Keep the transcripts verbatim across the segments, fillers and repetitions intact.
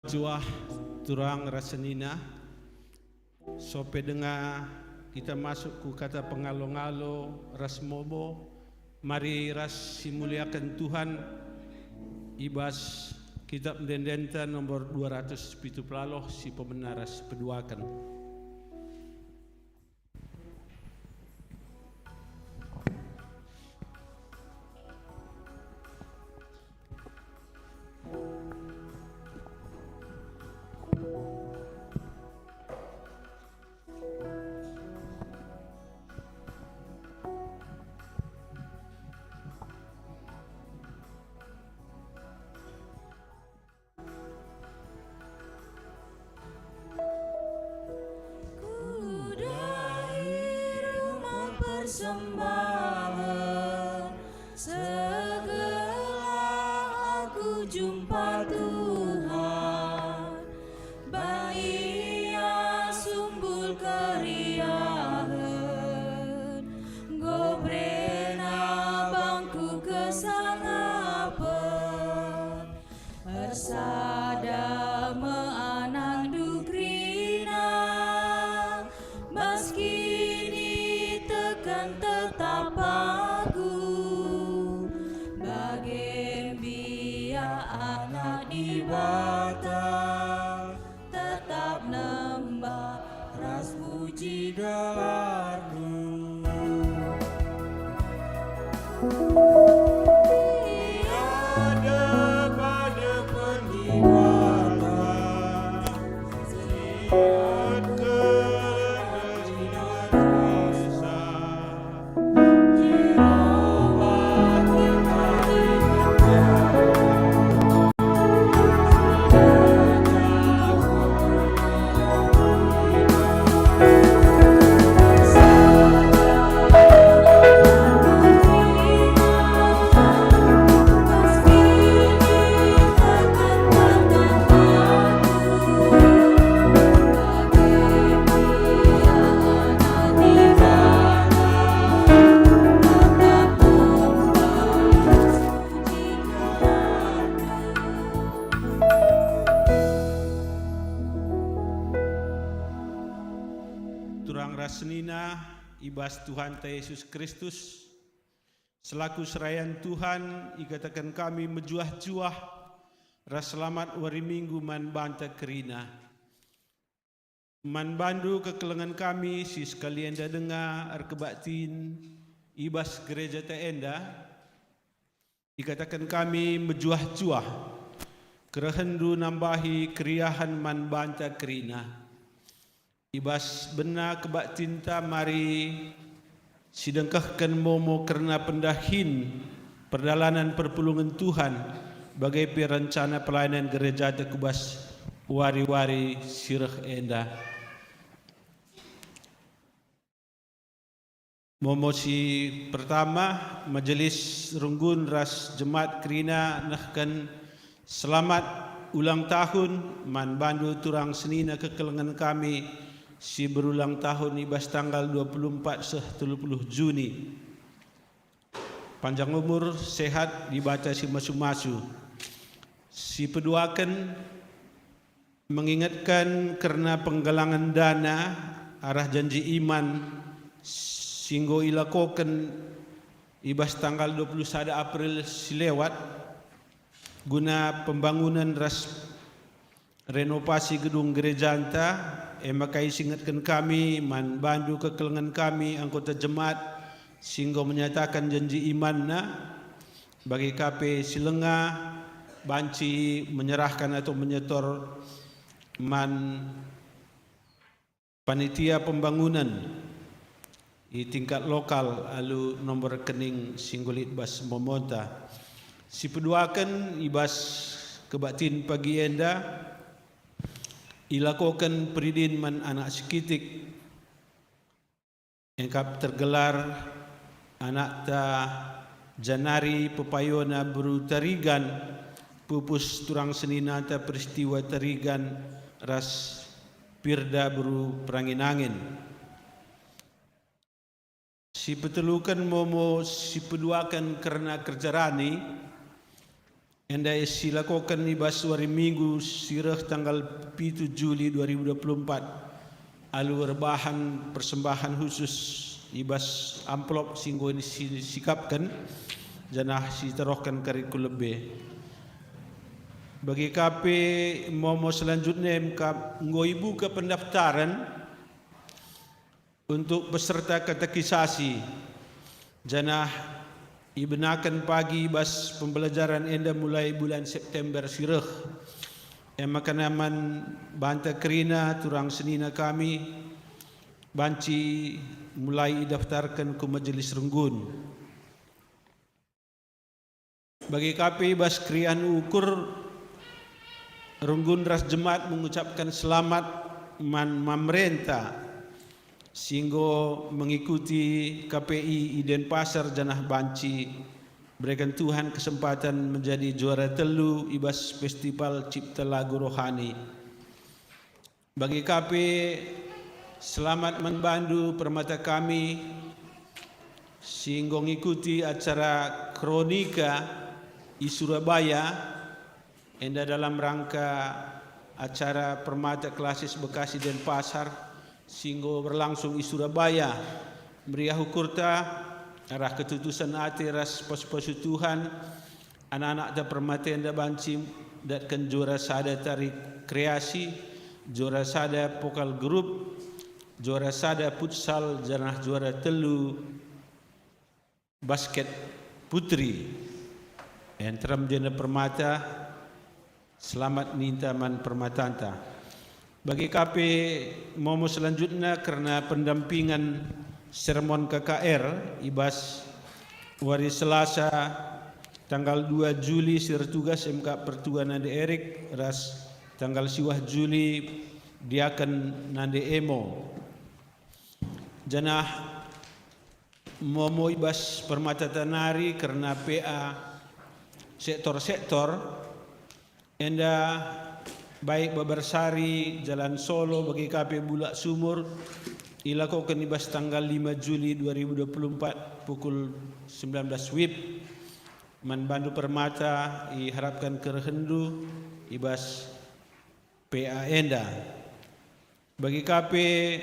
Juah turang ras senina, sope denga kita masuk ku kata pengalo-ngalo ras momo, mari ras simuliaken Tuhan i bas Kitap Ende-endenta nomor dua ratus pitu puluh si pemena ras peduaken. Kudahi rumah persembahen, segelah aku jumpa Tuhan. Bagi Ia sumbul keriahen, enggo berena bangku kesangapen. Ersada me anakndu kerina, meski niteken tetap aku, bage mbiak anak Dibata, tetap nembah ras puji gelarNdu. Adep-adepen Dibata, siatken Dibata. Turang ras senina i bas Tuhanta Yesus Kristus, selaku serayan Tuhan, ikataken kami mejuah-juah ras selamat wari Minggu man banta kerina. Man bandu kekelengen kami si sekali enda denga erkebaktin i bas gerejata enda, ikataken kami mejuah-juah kerehenndu nambahi keriahen man banta kerina. I bas bena kebaktinta mari sidengkehken momo kerna pendahin perdalanen perpulungen Tuhan, bage pe rencana pelayanan gerejata ku bas wari-wari si reh enda. Momo si pertama, Majelis Runggun ras Jemaat kerina nehken selamat ulang tahun man bandu turang senina kekelengen kami si berulang tahun i bas tanggal dua puluh empat seh telu puluh Juni. Panjang umur, sehat, Dibata si masu-masu. Si peduaken, mengingetken kerna penggalangen dana arah janji iman si enggo ilakoken i bas tanggal dua puluh sada April si lewat, guna pembangunen ras renovasi gedung gerejanta, e maka isingetken kami man bandu kekelengen kami anggota jemaat si enggo menyataken janji imanna, bage ka pe si langa banci menyerahken atau menyetor man panitia pembangunen i tingkat lokal alu nomor rekening si enggo lit bas momonta. Si peduaken i bas kebaktin pagi enda, ilakoken peridin man anak sikitik, engkap tergelar anakta janari pepayona beru Tarigan, pupus turang seninata peristiwa Tarigan ras Pirda beru Perangin-angin. Si peteluken momo si peduaken kerna kerja rani, Enda silakoken i bas wari Minggu si reh tanggal pitu Juli dua ribu dua puluh empat, alu erbahan persembahan khusus i bas amplop si enggo si-, sikapken, janah siterohken kari ku lebe. Bage ka pe momo selanjutna em kap enggo ibuka pendaftaren untuk peserta katekisasi, janah ibenaken pagi bas pembelajaran enda mulai bulan September si reh. E maka man banta kerina turang senina kami banci mulai idaftarken ku Majelis Renggun. Bage ka pe i bas keriahen ukur, renggun ras jemaat mengucapkan selamat man, man pemerenta si enggo mengikuti K P I i Denpasar janah banci bereken Tuhan kesempatan menjadi juara telu i bas Festival Cipta Lagu Rohani. Bage ka pe, selamat man bandu permata kami si enggo ngikuti acara Kronika i Surabaya, enda dalam rangka acara Permata Klasis Bekasi Denpasar si enggo berlangsung i Surabaya. Meriah ukurta arah ketutusen ate ras pasu-pasu Tuhan. Anak-anakta permata enda banci datken juara sada tari kreasi, juara sada vokal grup, juara sada futsal, janah juara telu basket putri. Nterem jenda permata, selamat ninta man permatanta. Bage ka pe momo selanjutna kerna pendampingen sermon K K R i bas wari Selasa tanggal dua Juli si ertugas M K Pertua Nande Erik ras tanggal siwah Juli Diaken Nande Emo. Janah momo i bas permatata nari kerna P A sektor-sektor, enda baik Babarsari, Jalan Solo, bage ka pe Bulak Sumur, ilakoken i bas tanggal lima Juli dua ribu dua puluh empat pukul sembilan belas wib. Man bandu permata iharapken kerehenndu i bas P A enda. Bage ka pe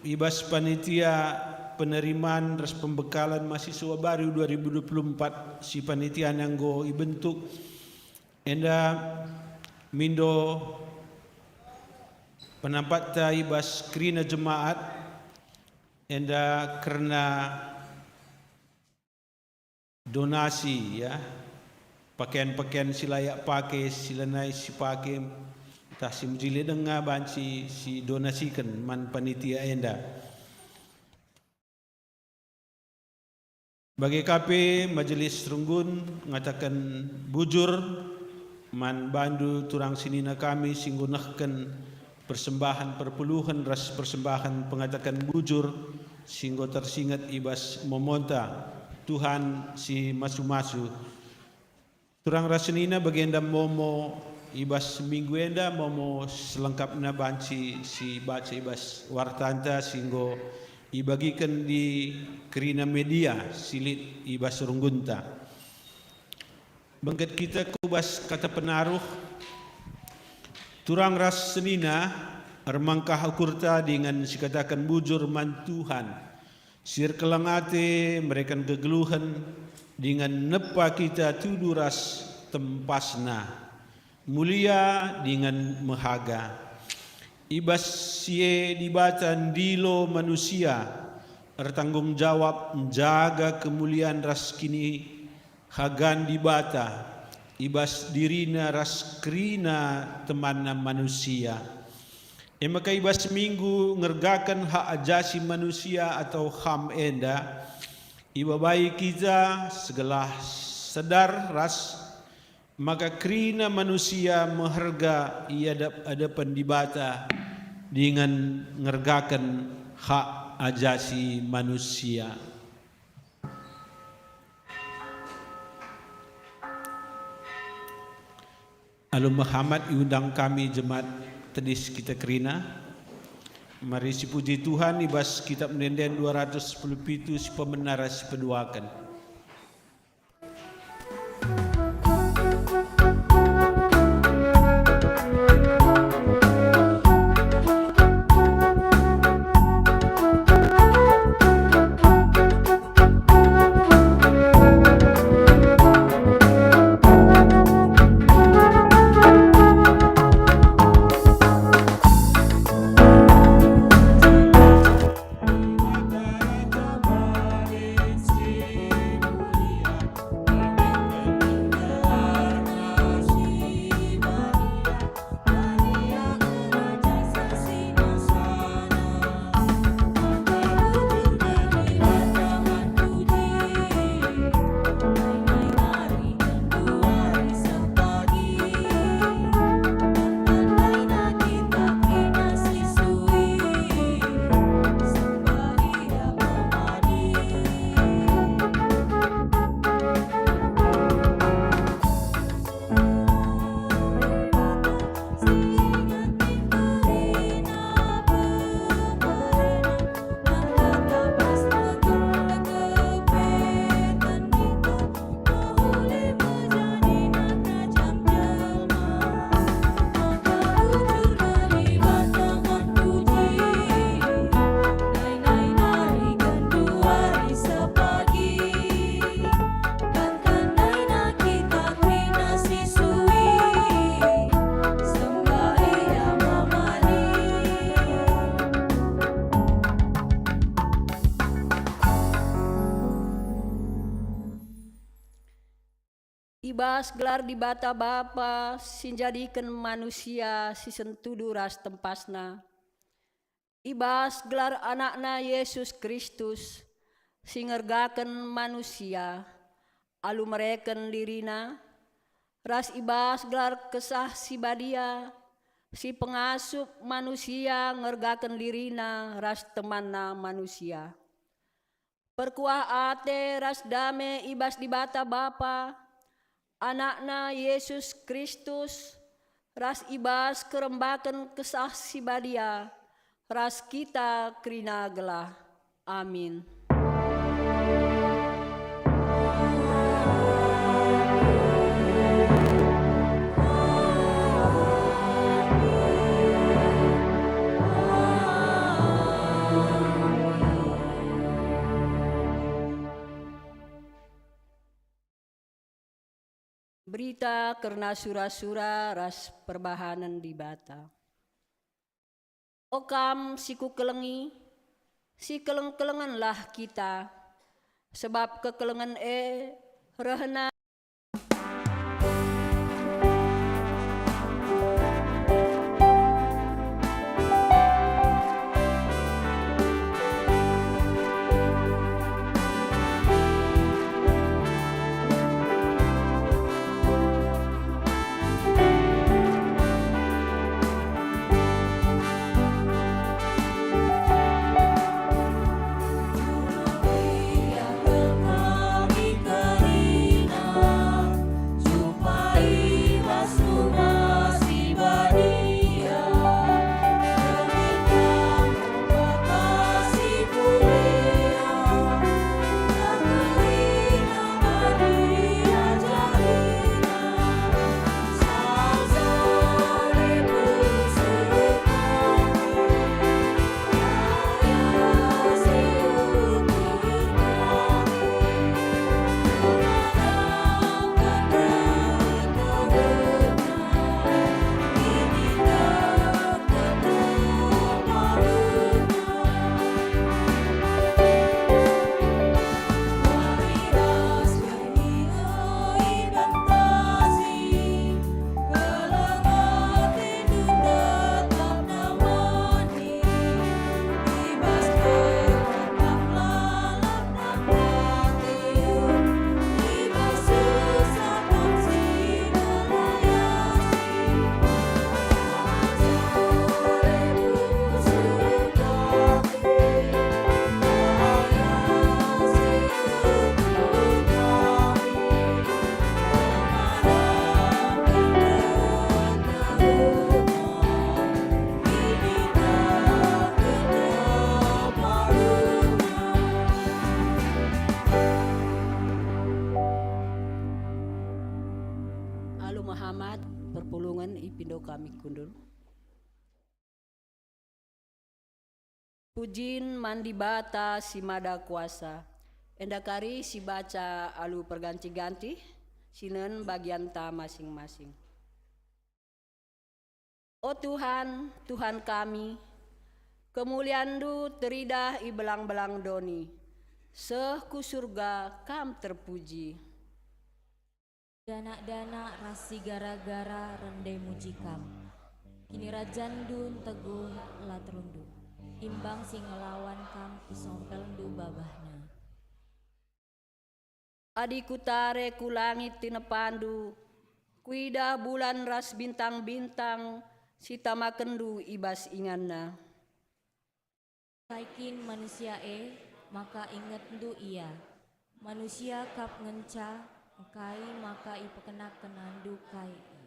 i bas panitia penerimaan ras pembekalan mahasiswa baru dua ribu dua puluh empat si panitiana enggo ibentuk, enda mindo penampatta i bas kerina jemaat, enda kerna donasi, ya, pakaian-pakaian si layak pake, si lanai si pake, ntah si mejile denga banci sidonasiken man panitia enda. Bage ka pe Majelis Renggun ngataken bujur man bandu turang senina kami si enggo nehken persembahen perpuluhen ras persembahen pengataken bujur si enggo tersinget i bas momonta, Tuhan si masu-masu. Turang ras senina, bagenda momo i bas minggu enda, momo selengkapna banci sibaca i bas wartanta si enggo ibagiken di kerina media si lit i bas renggunta. Bengket kita ku bas kata penaruh, turang ras senina, ermangkah ukurta dingen sikataken bujur man Tuhan, si erkeleng ate mereken kegeluhen dingen nepa kita tudu ras tempasNa, mulia dingen mehaga. I bas si e Dibata ndilo manusia, ertanggung jawab njaga kemulian ras kini hagan Dibata i bas dirina ras kerina temanna manusia. E maka i bas minggu ngergaken hak ajasi manusia atau HAM enda, ibabai kita segelah sedar ras maka kerina manusia meherga i adep-adepen Dibata dingen ngergaken hak ajasi manusia. Alu mehamat iundang kami jemaat tedis kita kerina. Mari sipuji Tuhan i bas Kitab Ende-enden dua ratus sepuluh pitu si pemena ras si peduaken. bas gelar Dibata Bapa si njadiken manusia si sentudu ras tempasNa, i bas gelar AnakNa Jesus Kristus si ngergaken manusia alu mereken diriNa, ras i bas gelar Kesah Si Badia si pengasup manusia ngergaken dirina ras temanna manusia. Perkuah ate ras dame i bas Dibata Bapa, AnakNa Jesus Kristus, ras i bas kerembaken Kesah Si Badia, ras kita kerina gelah. Amin. Berita kerna sura-sura ras perbahanen Dibata. O kam si kukelengi, sikeleng-kelengenlah kita, sebab kekelengen e rehna. Alu mehamat perpulungen ipindo kami kundul. Pujin man Dibata si Mada Kuasa. Enda kari sibaca alu perganti-ganti, sinen bagianta masing-masing. O Tuhan, Tuhan kami, kemulianNdu teridah i belang-belang doni, seh ku Surga Kam terpuji. Danak-danak ras si gara-gara rende muji Kam. KinirajanNdu nteguh la terunduk, imbang si ngelawan Kam isompelNdu babahna. Adi kutare ku langit tinepaNdu, kuidah bulan ras bintang-bintang si tamakenNdu i bas inganna. Kai kin manusia e, maka ingetNdu ia? Manusia kap ngenca, engkai maka ipekenak-kenakNdu kai e?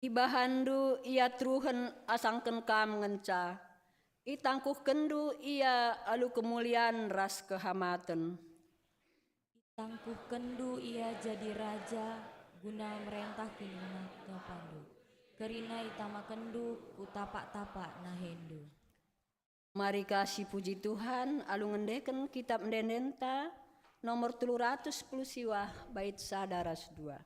IbahanNdu ia teruhen asangken Kam ngenca, itangkuhkenNdu ia alu kemulian ras kehamaten. ItangkuhkenNdu ia jadi raja guna merentah kinitepaNdu, kerina itamakenNdu ku tapak-tapak naheNdu. Mari ka sipuji Tuhan alu ngendeken Kitap Ende-endenta nomor telu ratus sepuluh siwah, bait sada ras dua.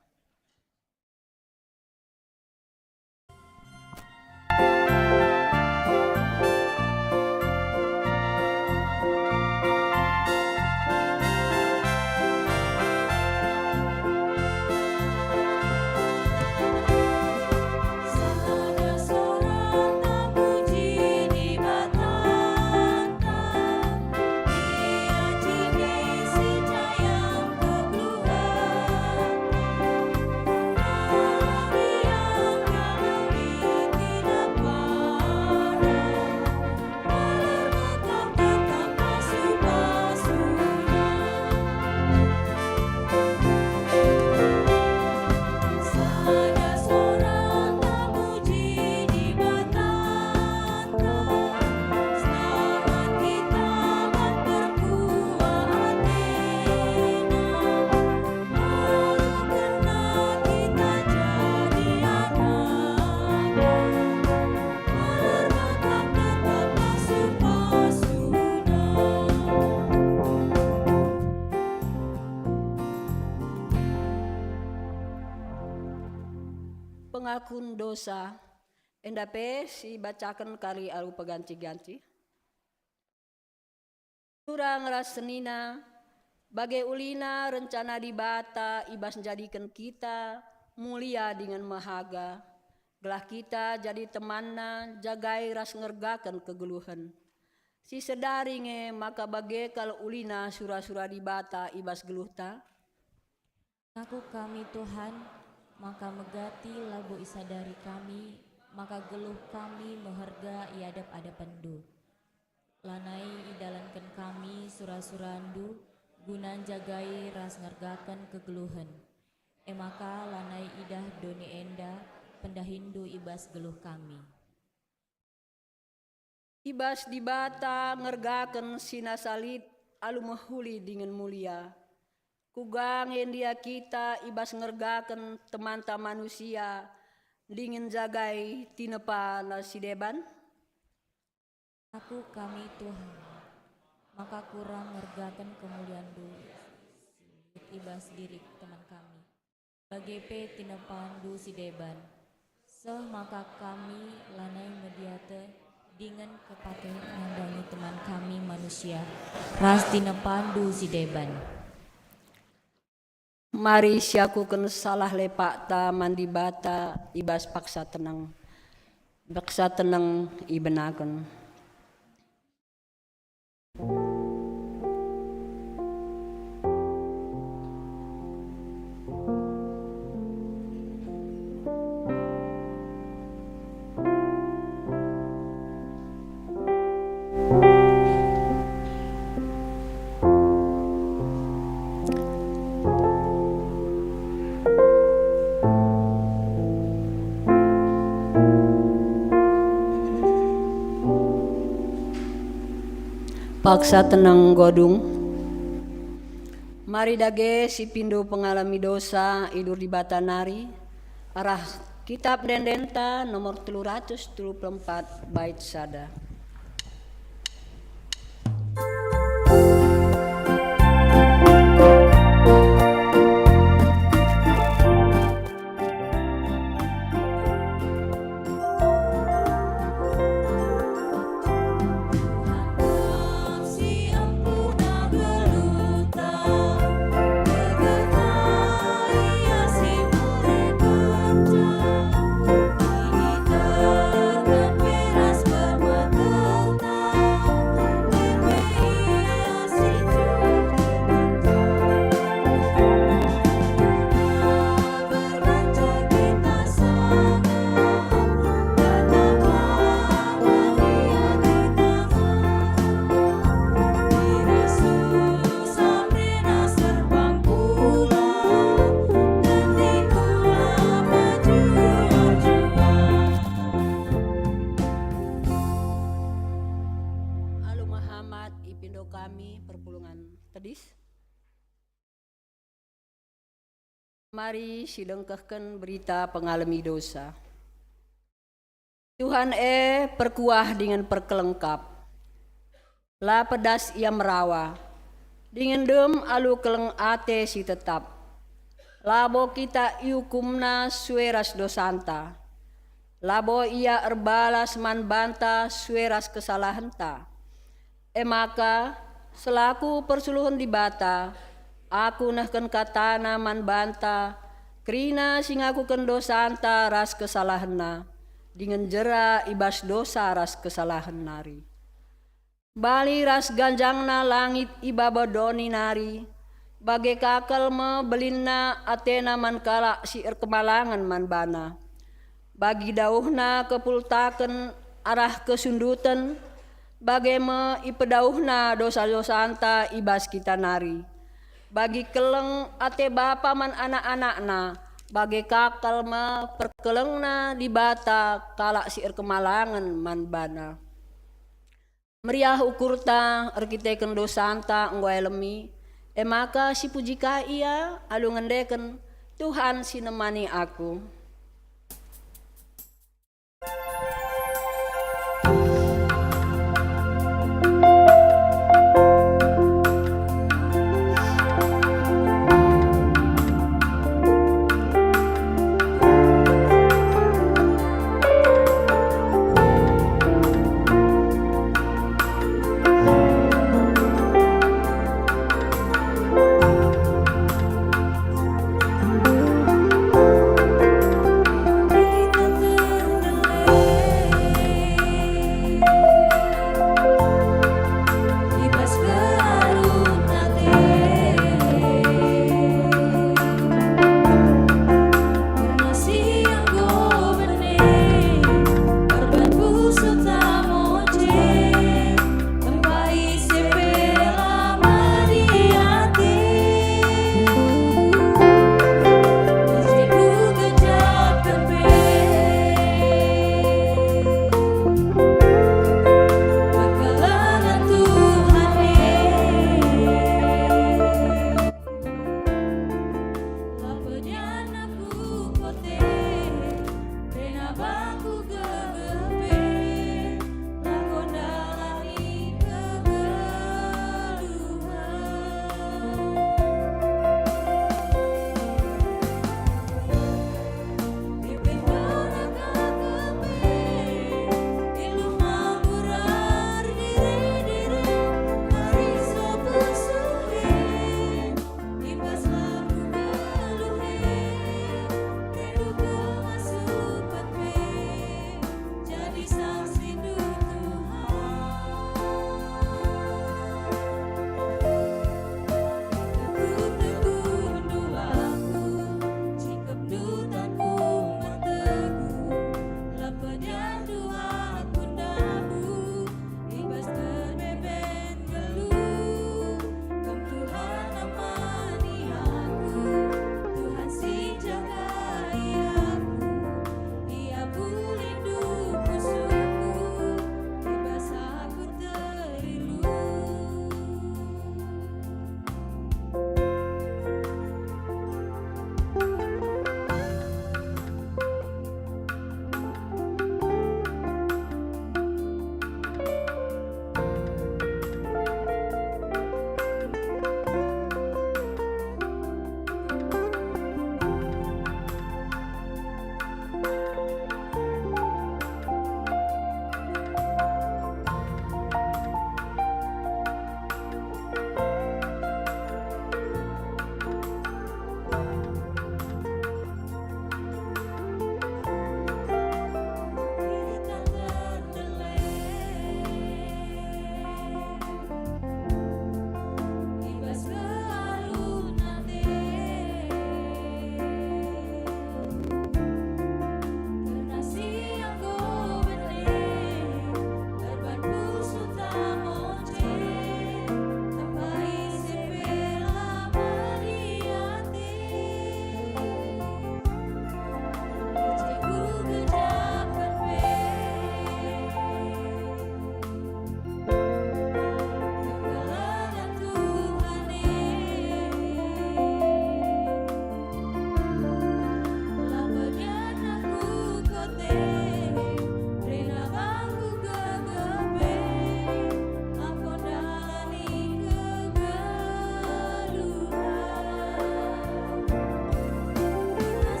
Kun dosa, enda pe sibacaken kari alu peganci-ganci. Turang ras senina, bage ulina rencana Dibata i bas njadiken kita mulia dingen mehaga, gelah kita jadi temanNa, jagai ras ngergaken kegeluhen. Sisedari nge maka bage kal ulina sura-sura Dibata i bas geluhta? Ngaku kami, Tuhan, maka megati labo isadari kami, maka geluh kami meherga i adep-adepenNdu. Lanai idalanken kami sura-suraNdu guna njagai ras ngergaken kegeluhen. E maka lanai idah doni enda pendahiNdu i bas geluh kami. I bas Dibata ngergaken si nasa lit alu mehuli dingen mulia. Kuga nge ndia kita i bas ngergaken temanta manusia dingen njagai tinepana si deban? Aku kami, Tuhan, maka kurang ngergaken kemulianNdu i bas diri teman kami. Bage pe tinepanNdu si deban. Seh maka kami lanai mediate dingen kepate nandangi teman kami manusia ras tinepanNdu si deban. Mari siakuken salah lepakta man Dibata i bas paksa teneng. Paksa teneng ibenaken. Paksa teneng godung. Mari dage sipindo pengalemi dosa i dur Dibata nari, arah Kitab Ende-endenta nomor telu ratus telu puluh empat bait sada. Alu mehamat ipindo kami perpulungen tedis. Mari sidengkehken berita pengalemi dosa. Tuhan e perkuah dingen perkeleng kap. La pedas ia merawa, dingen dem alu keleng ate si tetap. Labo kita iukumna sue ras dosanta. Labo ia erbalas man banta sue ras kesalahenta. E maka, selaku persuruhen Dibata, aku nehken katana man banta, kerina si ngakuken dosanta ras kesalahenna, dingen jera i bas dosa ras kesalahen nari. Bali ras ganjangna langit i baba doni nari, bage ka kal me belinna atena man kalak si erkemalangen man bana. Bagi dauhna kepultaken arah kesunduten, bage me ipedauhna dosa-dosanta i bas kita nari. Bagi keleng ate bapa man anak-anakna, bage ka kal me perkelengna Dibata kalak si erkemalangen man bana. Meriah ukurta erkiteken dosanta enggo ialemi, e maka sipuji ka ia alu ngendeken, "Tuhan si nemani aku."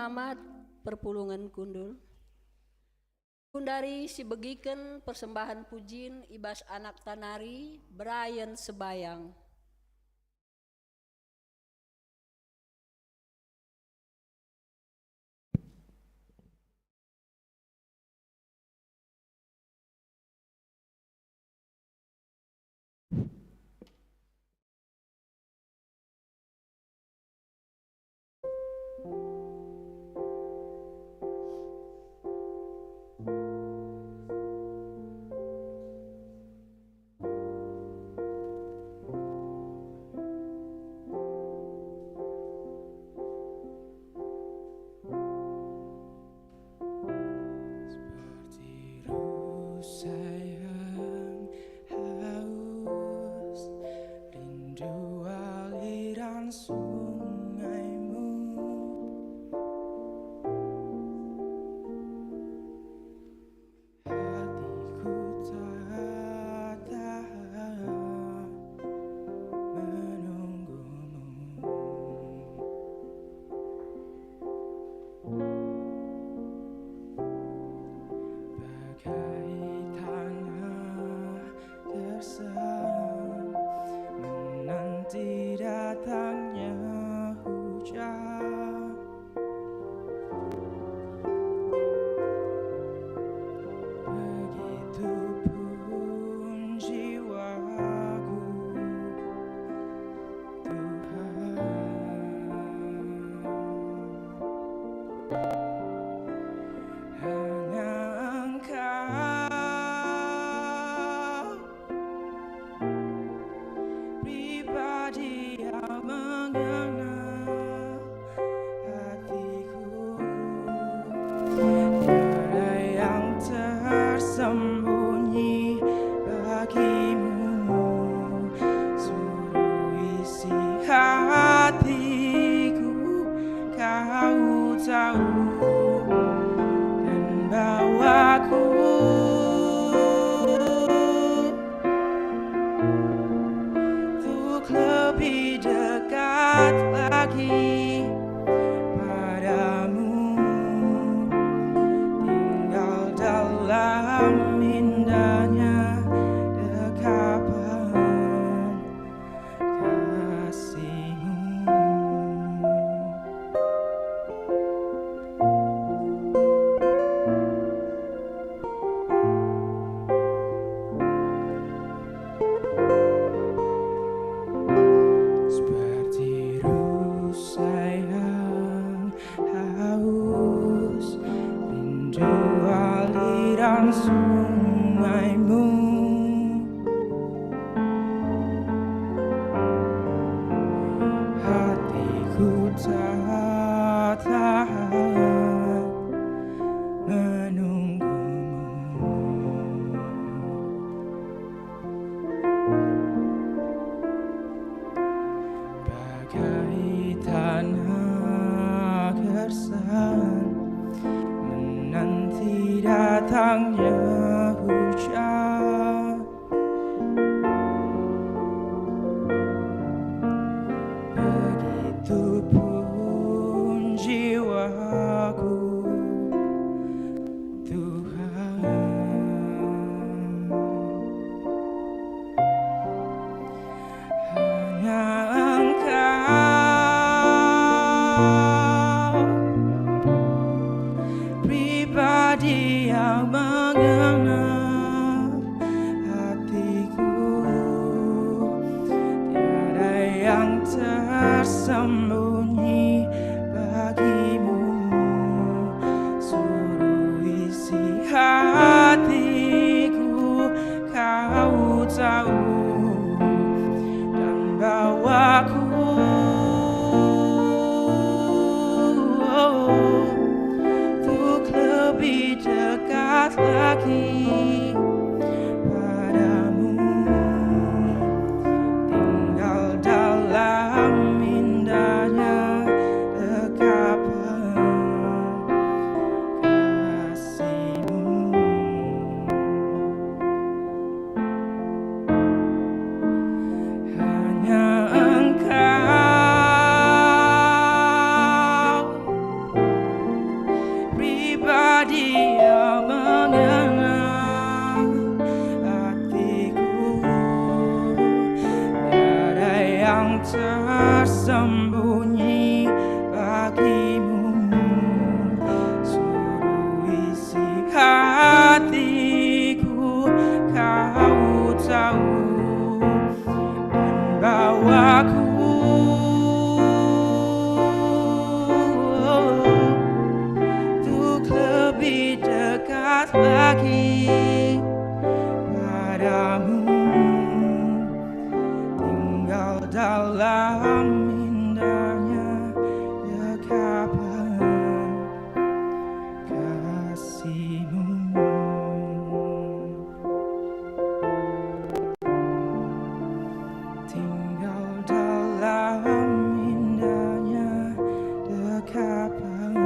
Selamat perpulungen kundul. Gundari sibegiken persembahen pujin i bas anakta nari berayen sebayang. Seperti rusa yang haus, rindu aliran sungaimu. Hatiku tak tahan menunggumu. Bagai tanah gersang menanti datangnya hujan. Begitupun jiwaku, Tuhan. Hanya Engkau pribadi yang mengenal hatiku. Tiada yang tersembunyi bagimu. Seluruh isi hatiku Kau tahu, dan bawaku untuk lebih dekat lagi padamu, tinggal dalam indahnya dekapan kasihmu. Seperti rusa yang haus, rindu aliran sungaimu. Hatiku tak tahan menunggumu. Bagai tanah gersang menanti datangnya hujan. Begitupun jiwaku, Tuhan. Hanya Engkau pribadi yang mengenal hatiku. Tiada yang tersembunyi bagimu. Seluruh isi hatiku Kau tahu, dan bawaku untuk lebih dekat lagi padamu, tinggal dalam indahnya dekapan kasihmu. Hanya Engkau Dia mengenal hatiku, tiada yang tersembunyi bagimu. Seluruh isi hatiku Kau tahu, dan bawaku untuk lebih dekat lagi padamu, tinggal dalam indahnya dekapan kasihmu. Tinggal dalam indahnya dekapan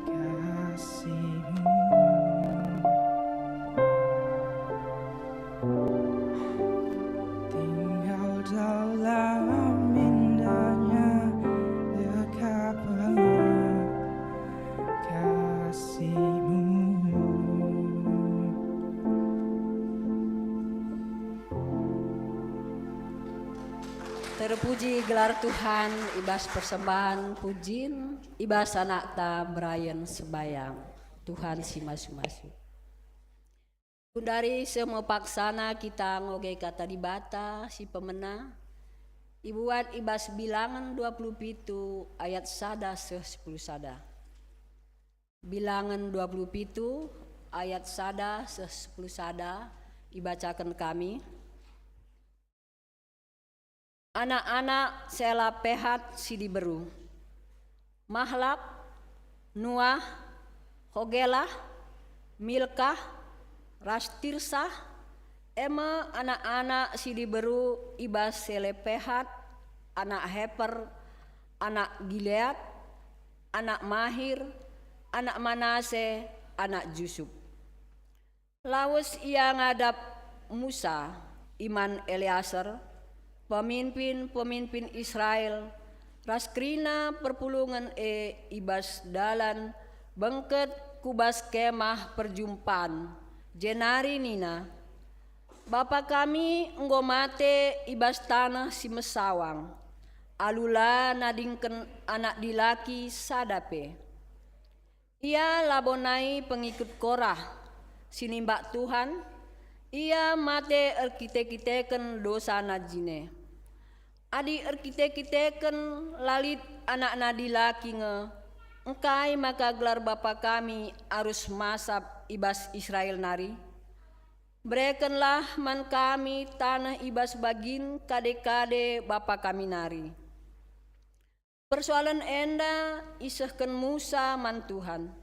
kasihmu. Tinggal dalam indahnya dekapan kasihmu. Terpuji gelar Tuhan i bas persembahen pujin, i bas anakta berayan sembayang. Tuhan si masu-masu. Gundari seh me paksana kita ngoge Kata Dibata si pemena, ibuat i bas Bilangen dua puluh pitu ayat sada seh sepuluh sada. Bilangen dua puluh pitu ayat sada seh sepuluh sada, ibacaken kami. Anak-anak Selapehat si diberu: Mahlab, Nuah, Hogelah, Milkah, ras Tirsah, e me anak-anak si diberu i bas Selepehat, anak Heper, anak Gilead, anak Mahir, anak Manase, anak Jusup. Lawes ia ngadap Musa, iman Eleasar, peminpin-peminpin Israel, ras kerina perpulungen e i bas dalan bengket ku bas Kemah Perjumpan, jenari nina, "Bapa kami enggo mate i bas taneh si mesawang, alu la nadingken anak dilaki sada pe." Ia labo nai pengikut Korah, si nimbak Tuhan, ia mate erkite-kiteken dosana jine. Adi erkite-kiteken la lit anakna dilaki nge, engkai maka gelar bapa kami arus masap i bas Israel nari? Berekenlah man kami taneh i bas bagin kade-kade bapa kami nari. Persoalen enda isehken Musa man Tuhan,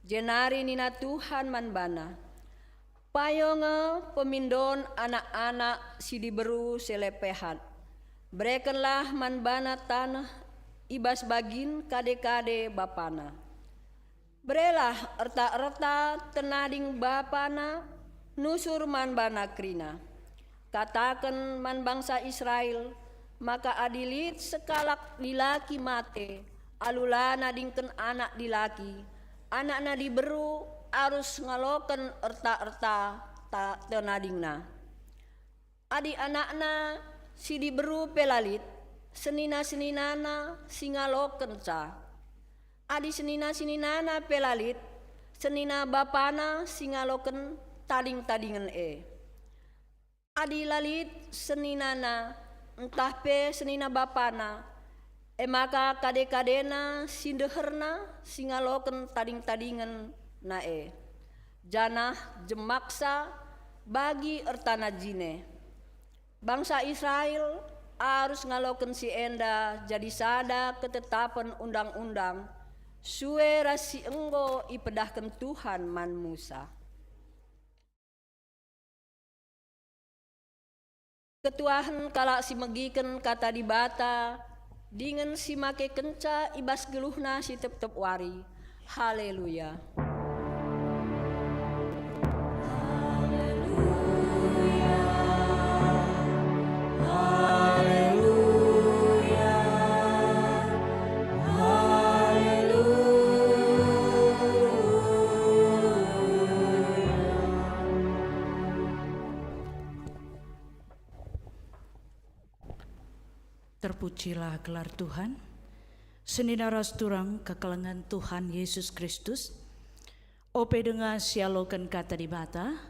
jenari nina Tuhan man bana, "Payo nge pemindon anak-anak si diberu Selepehat, berekenlah man bana taneh i bas bagin kade-kade bapana." Berelah erta-erta tenading bapana nusur man bana kerina. Kataken man bangsa Israel maka adi lit sekalak dilaki mate alu la nadingken anak dilaki, anakna diberu arus ngaloken erta-erta ta-, tenadingna. Adi anakna si diberu pe la lit, senina-seninana si ngalokenca. Adi senina-seninana pe la lit, senina bapana si ngaloken tading-tadingen e. Adi la lit seninana, ntah pe senina bapana, e maka kade-kadena si ndeherna si ngaloken tading-tadingenna e, janah jemaksa bagi ertana jine. Bangsa Israel arus ngaloken si enda jadi sada ketetapen undang-undang, sue ras si enggo ipedahken Tuhan man Musa. Ketuahen kalak si megiken Kata Dibata dingen si makekenca i bas geluhna si tep-tep wari. Haleluya! Terpujilah gelar Tuhan. Senina ras turang kekelengen Tuhan Yesus Kristus. Ope denga sialoken Kata Dibata,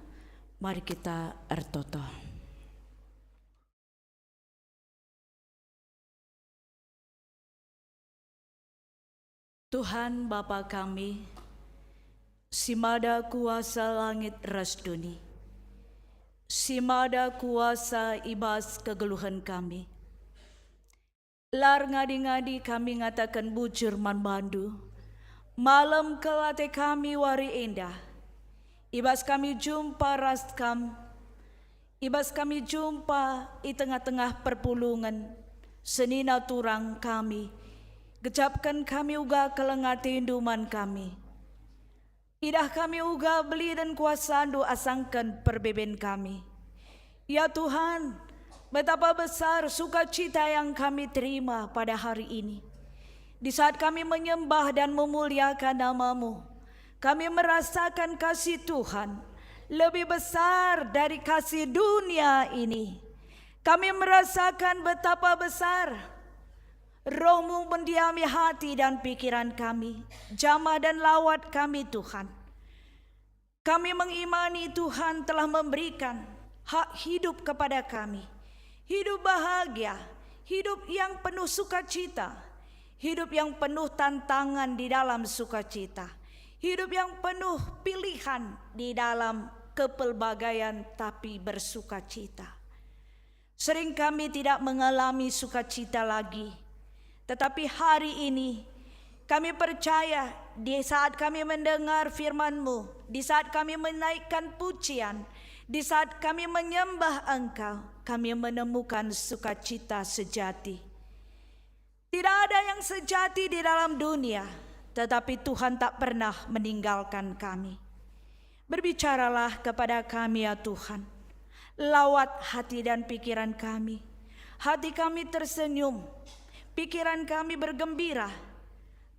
mari kita ertoto. Tuhan Bapa kami, si mada kuasa langit ras doni, si mada kuasa i bas kegeluhen kami, lar ngadi-ngadi kami ngataken bujur man bandu, malem kel ate kami wari enda, i bas kami jumpa ras Kam, i bas kami jumpa i tengah-tengah perpulungen, senina turang kami, gejapken kami uga keleng atendu man kami. Idah kami uga belinen kuasandu asangken perbeben kami. Ya Tuhan, betapa besar sukacita yang kami terima pada hari ini. Di saat kami menyembah dan memuliakan namamu, kami merasakan kasih Tuhan lebih besar dari kasih dunia ini. Kami merasakan betapa besar Roh-Mu mendiami hati dan pikiran kami, jamah dan lawat kami, Tuhan. Kami mengimani Tuhan telah memberikan hak hidup kepada kami, hidup bahagia, hidup yang penuh sukacita, hidup yang penuh tantangan di dalam sukacita, hidup yang penuh pilihan di dalam kepelbagaian tapi bersukacita. Sering kami tidak mengalami sukacita lagi, tetapi hari ini kami percaya, di saat kami mendengar firman-Mu, di saat kami menaikkan pujian, di saat kami menyembah Engkau, kami menemukan sukacita sejati. Tidak ada yang sejati di dalam dunia, tetapi Tuhan tak pernah meninggalkan kami. Berbicaralah kepada kami, ya Tuhan. Lawat hati dan pikiran kami. Hati kami tersenyum, pikiran kami bergembira.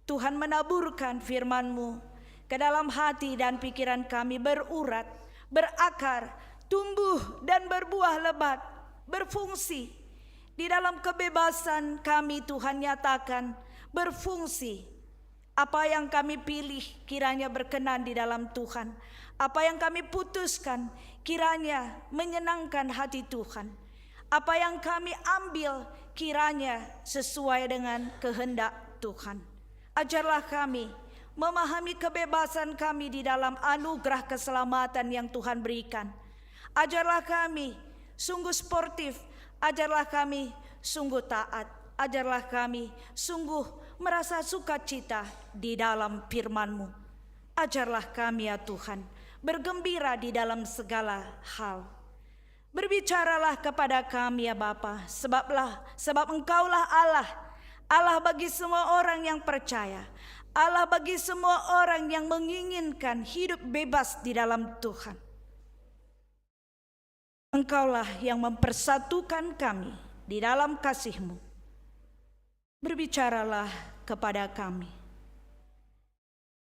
Tuhan menaburkan firman-Mu ke dalam hati dan pikiran kami, berurat, berakar, tumbuh dan berbuah lebat, berfungsi. Di dalam kebebasan kami, Tuhan, nyatakan, berfungsi. Apa yang kami pilih kiranya berkenan di dalam Tuhan. Apa yang kami putuskan kiranya menyenangkan hati Tuhan. Apa yang kami ambil kiranya sesuai dengan kehendak Tuhan. Ajarlah kami memahami kebebasan kami di dalam anugerah keselamatan yang Tuhan berikan. Ajarlah kami sungguh sportif, ajarlah kami sungguh taat, ajarlah kami sungguh merasa sukacita di dalam firman-Mu. Ajarlah kami, ya Tuhan, bergembira di dalam segala hal. Berbicaralah kepada kami, ya Bapa, sebablah, sebab Engkaulah Allah, Allah bagi semua orang yang percaya, Allah bagi semua orang yang menginginkan hidup bebas di dalam Tuhan. Engkaulah yang mempersatukan kami di dalam kasih-Mu. Berbicaralah kepada kami.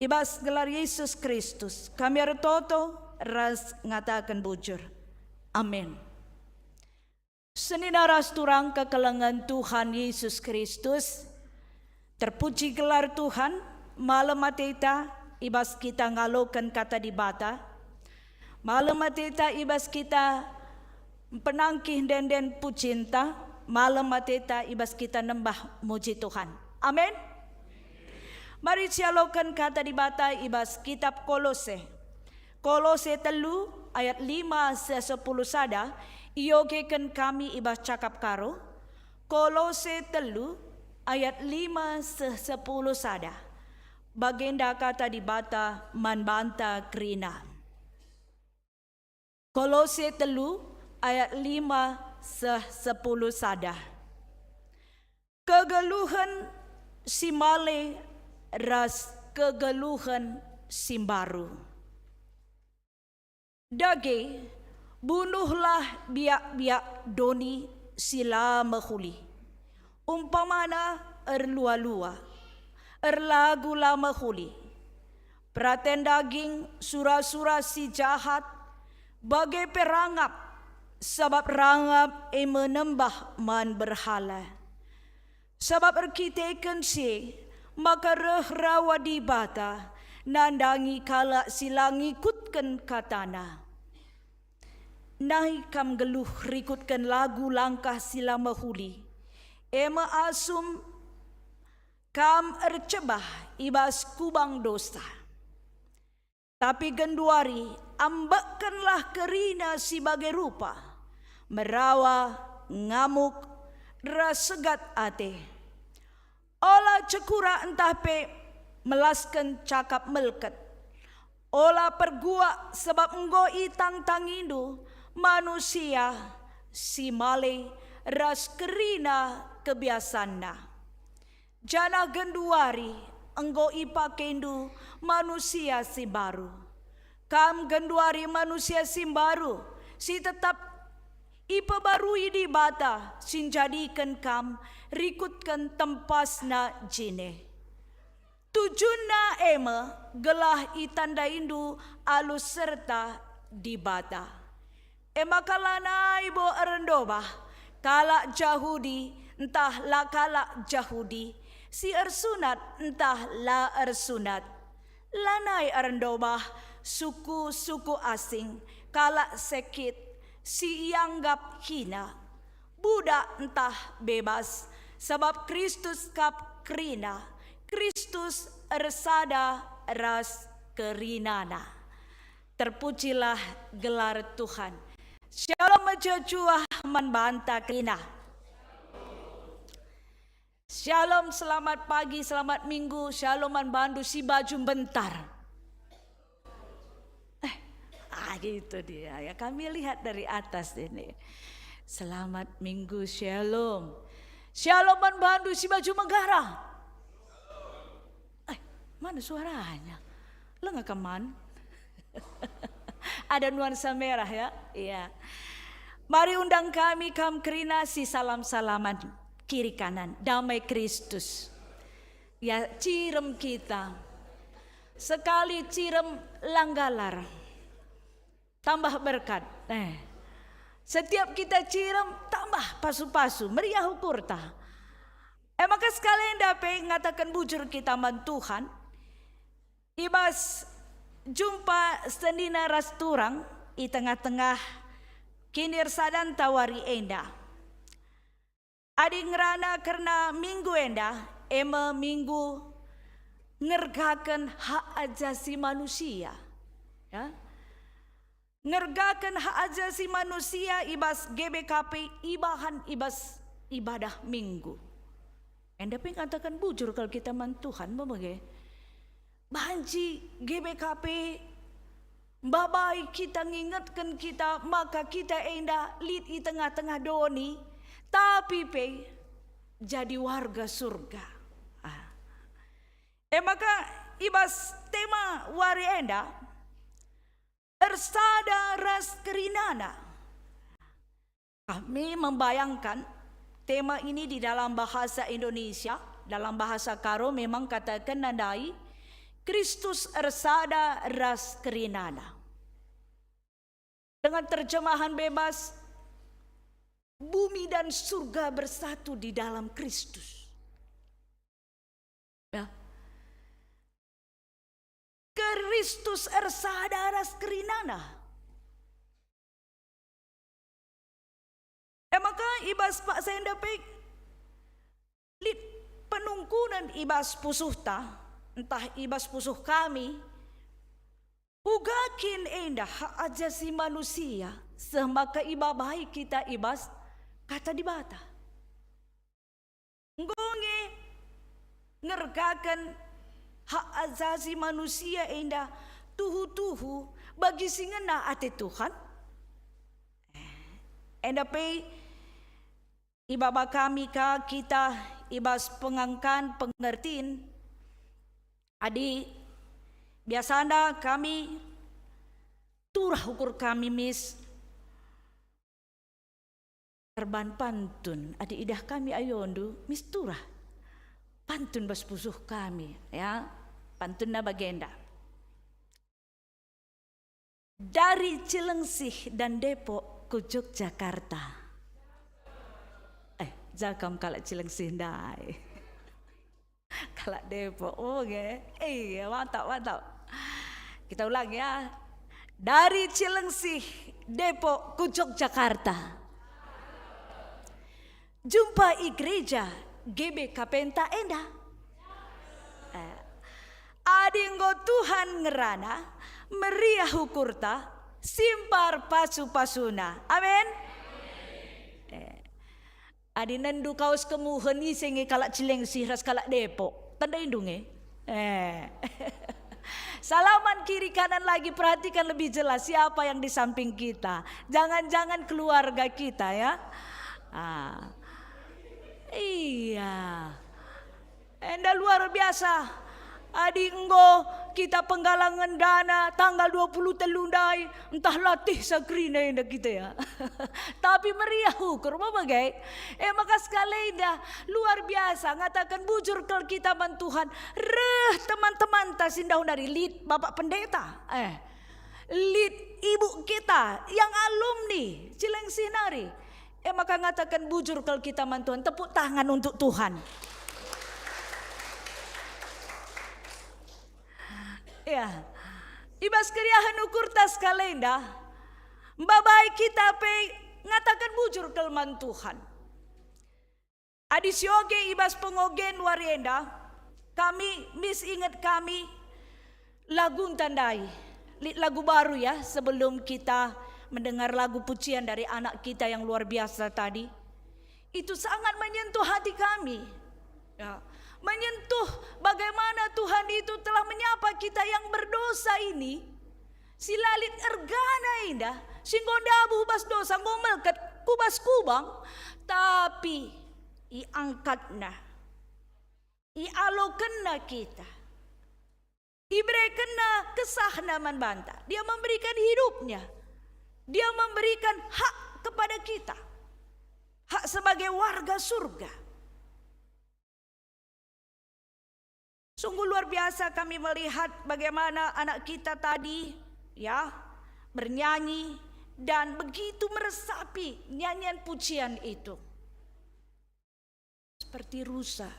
I bas gelar Yesus Kristus, kami ertoto ras ngataken bujur. Amin. Senina ras turang kekelengen Tuhan Yesus Kristus, terpuji gelar Tuhan, malem ateta i bas kita ngaloken Kata Dibata, malem ateta i bas kita mpenangkih ende-enden pujinta, malem ateta i bas kita nembah muji Tuhan. Amin. Mari sialoken Kata Dibata i bas kitab Kolose. Kolose telu ayat lima seh sepuluh sada iogeken kami i bas cakap Karo. Kolose telu ayat lima seh sepuluh sada. Bagenda Kata Dibata man banta kerina. Kolose telu ayat lima seh sepuluh sada. Kegeluhen si male ras kegeluhen si mbaru. Dage, bunuhlah biak-biak doni si la mehuli, umpamana erlua-lua, erlagu la mehuli, peraten daging, sura-sura si jahat, bage pe rangap, sabap rangap e me nembah man berhala. Sabap erkiteken si e maka reh rawa Dibata nandangi kalak si la ngikutken kataNa. Nai kam nggeluh rikutken lagu langkah si la mehuli, e me asum kam ercebah i bas kubang dosa. Tapi genduari ambekkenlah kerina si bage rupa, merawa, ngamuk, ras segat ate. Ola cekura ntah pe melasken cakap melket. Ola perguak, sabap enggo itangtangindu manusia si male ras kerina kebiasanna. Janah genduari enggo ipakendu manusia si mbaru. Kam genduari manusia si mbaru, si tetap ipebarui Dibata, si njadiken kam rikutken tempasNa jine. Tujunna e me gelah itandaindu alu serta Dibata. E maka lanai bo erndobah kalak Jahudi ntah la kalak Jahudi, si ersunat ntah la ersunat, lanai erndobah suku-suku asing, kalak Sekit, si ianggap hina, budak ntah bebas, sabap Kristus kap kerina, Kristus ersada ras kerinana. Terpujilah gelar Tuhan. Shalom mejuah-juah man banta kerina. Shalom, selamat pagi, selamat minggu, shalom man bandu si baju mbentar. Eh, ah, itu dia. Ya, kami lihat dari atas ini. Selamat minggu, shalom. Shalom man bandu si baju megara. Eh, mana suaranya? Lenga keman. Ada nuansa merah, ya? Iya. Mari undang kami, kam kerina, si salam-salaman kiri kanan. Damai Kristus. Ya, cirem kita. Sekali cirem, langgalar. Tambah berkat. Eh. Setiap kita cirem, tambah pasu-pasu, meriah ukurta. E maka sekali enda pe ngataken bujur kita man Tuhan, i bas jumpa senina ras turang i tengah-tengah kinirsadanta wari enda. Adi ngerana kerna minggu enda, e me minggu ngergaken hak ajasi manusia. Ya. Ngergaken hak ajasi manusia i bas G B K P ibahan i bas ibadah minggu. Enda pe ngataken bujur kal kita man Tuhan, me bage. Banci G B K P mbabai kita, ngingetken kita maka kita enda lit i tengah-tengah doni, tapi pe jadi warga surga. Ah. E maka i bas tema wari enda, ersada ras kerinana. Kami membayangkan tema ini di dalam bahasa Indonesia, dalam bahasa Karo memang kataken nandai Kristus ersada ras kerinana. Dengan terjemahan bebas, bumi dan surga bersatu di dalam Kristus. Ya. Kristus ersada ras kerinana. E maka i bas paksa enda pe lit penungkunen i bas pusuhta, ntah i bas pusuh kami, uga kin enda hak ajasi manusia, seh maka ibabai kita i bas Kata Dibata. Enggo nge ngergaken hak ajasi manusia enda tuhu-tuhu bagi si ngena ate Tuhan? Enda pe ibaba kami ka kita i bas pengangkan pengertin. Adi biasana kami turah ukur kami mis erban pantun, adi idah kami ayondu, mis turah pantun bas pusuh kami, ya, pantunna bagenda. Dari Cilengsih dan Depok ku Yogyakarta. Eh, Ja kam kalak Cilengsi ndai. Kalak Depok, oh, nge. Iya, mantap, mantap. Kita ulang ya. Dari Cilengsi, Depok ku Yogyakarta. Jumpa i gereja G B K P enta enda. Eh, adi enggo Tuhan ngerana, meriah ukurta, simpar pasu-pasuna. Amin. Eh, adi nendu kaus kemuhen, ise nge kalak Cilengsi ras kalak Depok? Tandaindu nge. Eh. Salaman kiri kanan lagi, perhatikan lebih jelas siapa yang di samping kita. Jangan-jangan keluarga kita, ya. Ah. Iya. Enda luar biasa. Adi enggo kita penggalangen dana tanggal dua puluh telu ndai, ntah latih sakrina enda kita, ya. Tapi meriah ukur, bage. E maka sekalenda luar biasa, ngataken bujur kal kita man Tuhan. Reh teman-temanta si ndauh nari, lit Bapak Pendeta, eh, lit ibu kita yang alumni Cilengsi nari. E maka ngataken bujur kal kita man Tuhan, tepuk tangan untuk Tuhan. Ya, i bas keriahen ukurta sekalenda, mbabai kita pe ngataken bujur kal man Tuhan. Adi sioge i bas pengogen wari enda, kami mis inget kami lagunta ndai. Lit lagu baru ya, sebelum kita mendengar lagu pujian dari anak kita yang luar biasa tadi. Itu sangat menyentuh hati kami. Ya, menyentuh bagaimana Tuhan itu telah menyapa kita yang berdosa ini. Si la lit ergana enda, si enggo ndabuh bas dosa, enggo melket ku bas kubang, tapi iangkatNa, ialokenNa kita, iberekenNa kesahNa man banta. Dia memberikan hidupNya, Dia memberikan hak kepada kita, hak sebagai warga surga. Sungguh luar biasa kami melihat bagaimana anak kita tadi, ya, bernyanyi dan begitu meresapi nyanyian pujian itu. Seperti rusa.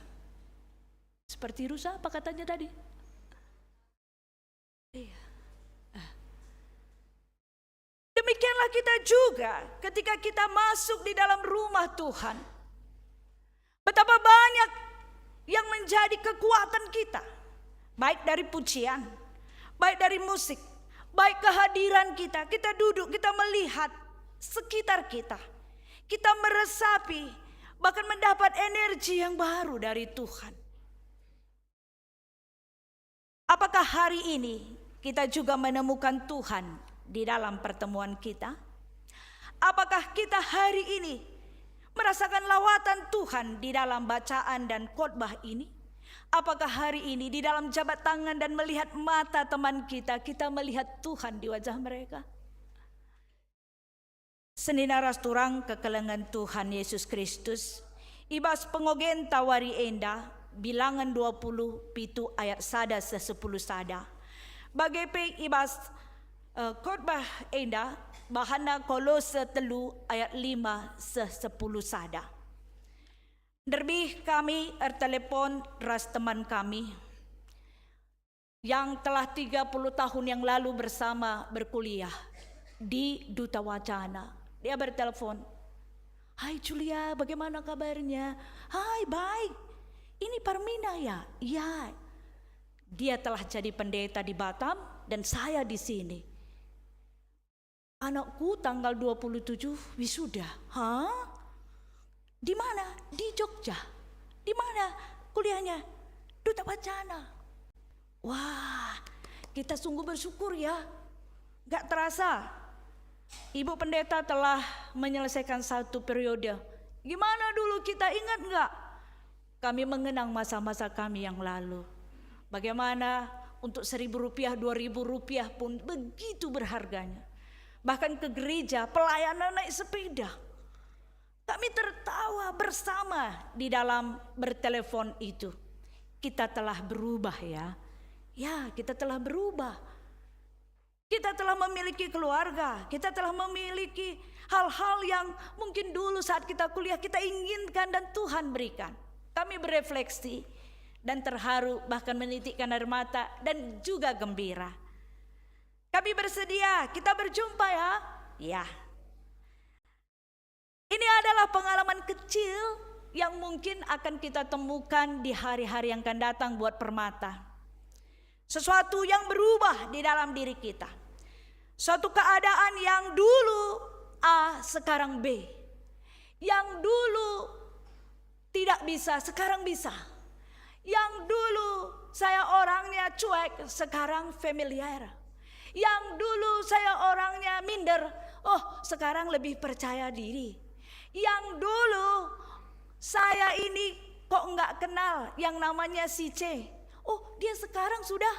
Seperti rusa apa katanya tadi? Iya. Ah. Demikianlah kita juga ketika kita masuk di dalam rumah Tuhan. Betapa banyak yang menjadi kekuatan kita, baik dari pujian, baik dari musik, baik kehadiran kita, kita duduk, kita melihat sekitar kita, kita meresapi, bahkan mendapat energi yang baru dari Tuhan. Apakah hari ini kita juga menemukan Tuhan di dalam pertemuan kita? Apakah kita hari ini merasakan lawatan Tuhan di dalam bacaan dan khotbah ini? Apakah hari ini di dalam jabat tangan dan melihat mata teman kita, kita melihat Tuhan di wajah mereka? Senina ras turang kekelengen Tuhan Yesus Kristus, i bas pengogenta wari enda, Bilangen dua puluh pitu ayat sada seh sepuluh sada. Bage pe i bas, eh, khotbah enda, bahanna Kolose telu ayat lima seh sepuluh sada. Nderbih kami ertelepon ras teman kami yang telah tiga puluh tahun yang lalu bersama berkuliah di Duta Wacana. Dia bertelepon, "Hai Julia, bagaimana kabarnya?" "Hai, baik. Ini Parmina ya?" "Iya." "Dia telah jadi pendeta di Batam dan saya di sini." "Anakku tanggal dua puluh tujuh wisuda." "Hah? Di mana?" "Di Jogja." "Di mana kuliahnya?" "Duta Wacana." Wah, kita sungguh bersyukur ya. Gak terasa, Ibu Pendeta telah menyelesaikan satu periode. Gimana dulu kita, ingat nggak? Kami mengenang masa-masa kami yang lalu. Bagaimana untuk seribu rupiah, dua ribu rupiah pun begitu berharganya. Bahkan ke gereja, pelayanan naik sepeda. Kami tertawa bersama di dalam bertelepon itu. Kita telah berubah ya. Ya, kita telah berubah. Kita telah memiliki keluarga, kita telah memiliki hal-hal yang mungkin dulu saat kita kuliah kita inginkan dan Tuhan berikan. Kami berefleksi dan terharu, bahkan menitikkan air mata dan juga gembira. Kami bersedia, kita berjumpa ya. Ya. Ini adalah pengalaman kecil yang mungkin akan kita temukan di hari-hari yang akan datang buat Permata. Sesuatu yang berubah di dalam diri kita. Suatu keadaan yang dulu A, sekarang B. Yang dulu tidak bisa, sekarang bisa. Yang dulu saya orangnya cuek, sekarang familiar. Yang dulu saya orangnya minder, oh, sekarang lebih percaya diri. Yang dulu saya ini kok nggak kenal yang namanya si C. Oh, dia sekarang sudah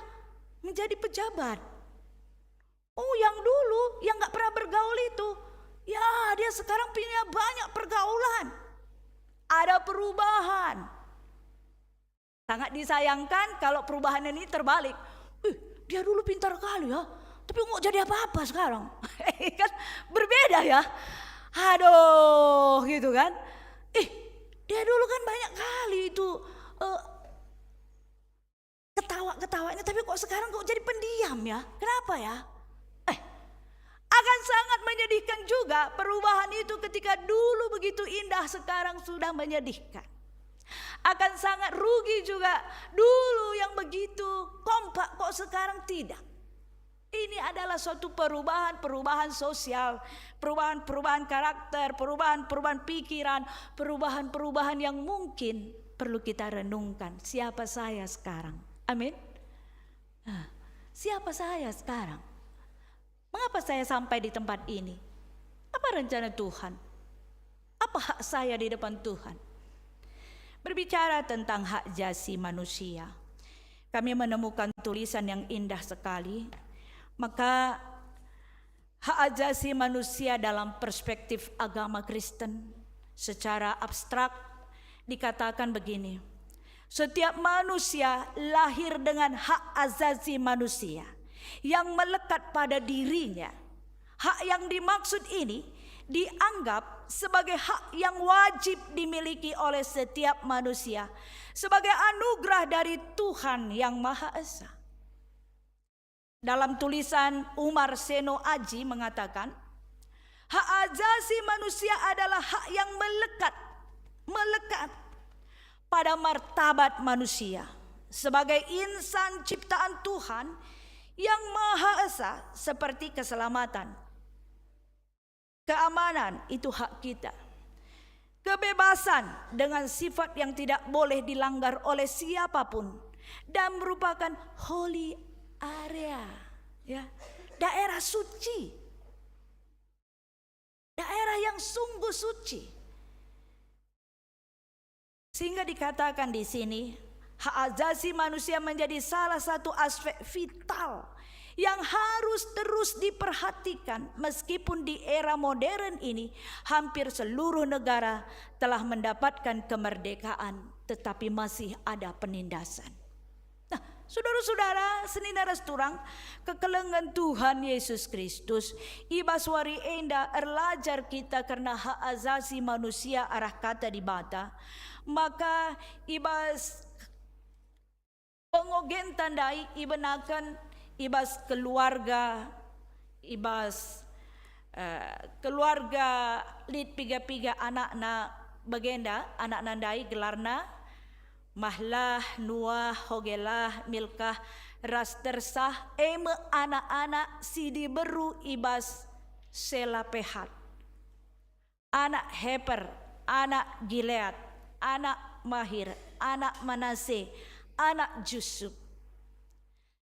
menjadi pejabat. Oh, yang dulu, yang nggak pernah bergaul itu, ya, dia sekarang punya banyak pergaulan. Ada perubahan. Sangat disayangkan kalau perubahan ini terbalik. "Ih, dia dulu pintar kali ya, tapi nggak jadi apa-apa sekarang." Kan berbeda ya. Aduh, gitu kan. "Ih, dia dulu kan banyak kali itu, eh, ketawa-ketawanya, tapi kok sekarang kok jadi pendiam ya? Kenapa ya?" Eh, akan sangat menyedihkan juga perubahan itu ketika dulu begitu indah, sekarang sudah menyedihkan. Akan sangat rugi juga, dulu yang begitu kompak kok sekarang tidak. Ini adalah suatu perubahan-perubahan sosial, perubahan-perubahan karakter, perubahan-perubahan pikiran, perubahan-perubahan yang mungkin perlu kita renungkan. Siapa saya sekarang? Amin. Nah, siapa saya sekarang? Mengapa saya sampai di tempat ini? Apa rencana Tuhan? Apa hak saya di depan Tuhan? Berbicara tentang hak asasi manusia, kami menemukan tulisan yang indah sekali. Maka, hak asasi manusia dalam perspektif agama Kristen secara abstrak dikatakan begini, setiap manusia lahir dengan hak asasi manusia yang melekat pada dirinya. Hak yang dimaksud ini dianggap sebagai hak yang wajib dimiliki oleh setiap manusia, sebagai anugerah dari Tuhan Yang Maha Esa. Dalam tulisan Umar Seno Aji mengatakan, hak asasi manusia adalah hak yang melekat, melekat pada martabat manusia sebagai insan ciptaan Tuhan Yang Maha Esa, seperti keselamatan. Keamanan itu hak kita. Kebebasan dengan sifat yang tidak boleh dilanggar oleh siapapun dan merupakan holy area, ya, daerah suci. Daerah yang sungguh suci. Sehingga dikatakan di sini, hak asasi manusia menjadi salah satu aspek vital yang harus terus diperhatikan, meskipun di era modern ini hampir seluruh negara telah mendapatkan kemerdekaan, tetapi masih ada penindasan. Nah, saudara-saudara, senina ras turang, kekelengen Tuhan Yesus Kristus, i bas wari enda erlajar kita kerna hak asasi manusia arah Kata Dibata, maka i bas pengogenta ndai ibenaken i bas keluarga, i bas, eh, keluarga lit piga-piga anakna bagenda, anakna ndai gelarna, Mahlah, Nuah, Hogelah, Milkah, ras Tersah, e me anak-anak si diberu i bas Sela Pehat. Anak Heper, anak Gilead, anak Mahir, anak Manase, anak Jusup.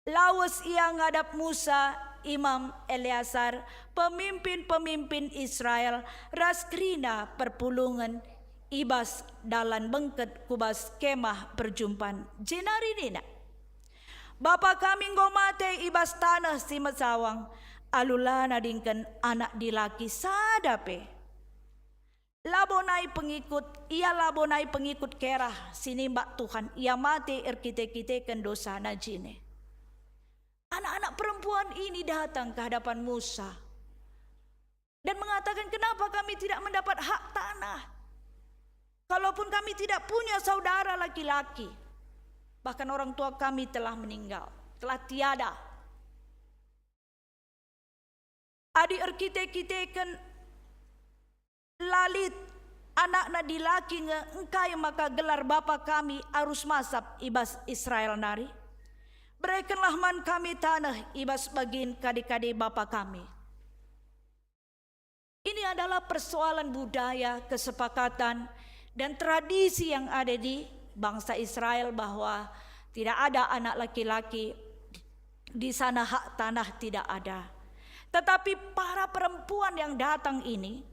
Lawes ia ngadap Musa, Imam Eleasar, pemimpin-pemimpin Israel, ras kerina perpulungen i bas dalan bengket ku bas Kemah Perjumpan, jenari nina, "Bapa kami enggo mate i bas taneh si mesawang, alu la nadingken anak dilaki sada pe." Labo nai pengikut, ia labo nai pengikut Kerah si nimbak Tuhan, ia mate erkite-kiteken dosana jine. Anak-anak perempuan ini datang ke hadapan Musa dan mengatakan, "Kenapa kami tidak mendapat hak tanah? Kalaupun kami tidak punya saudara laki-laki, bahkan orang tua kami telah meninggal, telah tiada. Adi erkite-kiteken la lit anakna dilaki nge, engkai maka gelar bapa kami arus masap i bas Israel nari? Berekenlah man kami taneh i bas bagin kade-kade bapa kami." Ini adalah persoalan budaya, kesepakatan, dan tradisi yang ada di bangsa Israel, bahwa tidak ada anak laki-laki di sana, hak tanah tidak ada. Tetapi para perempuan yang datang ini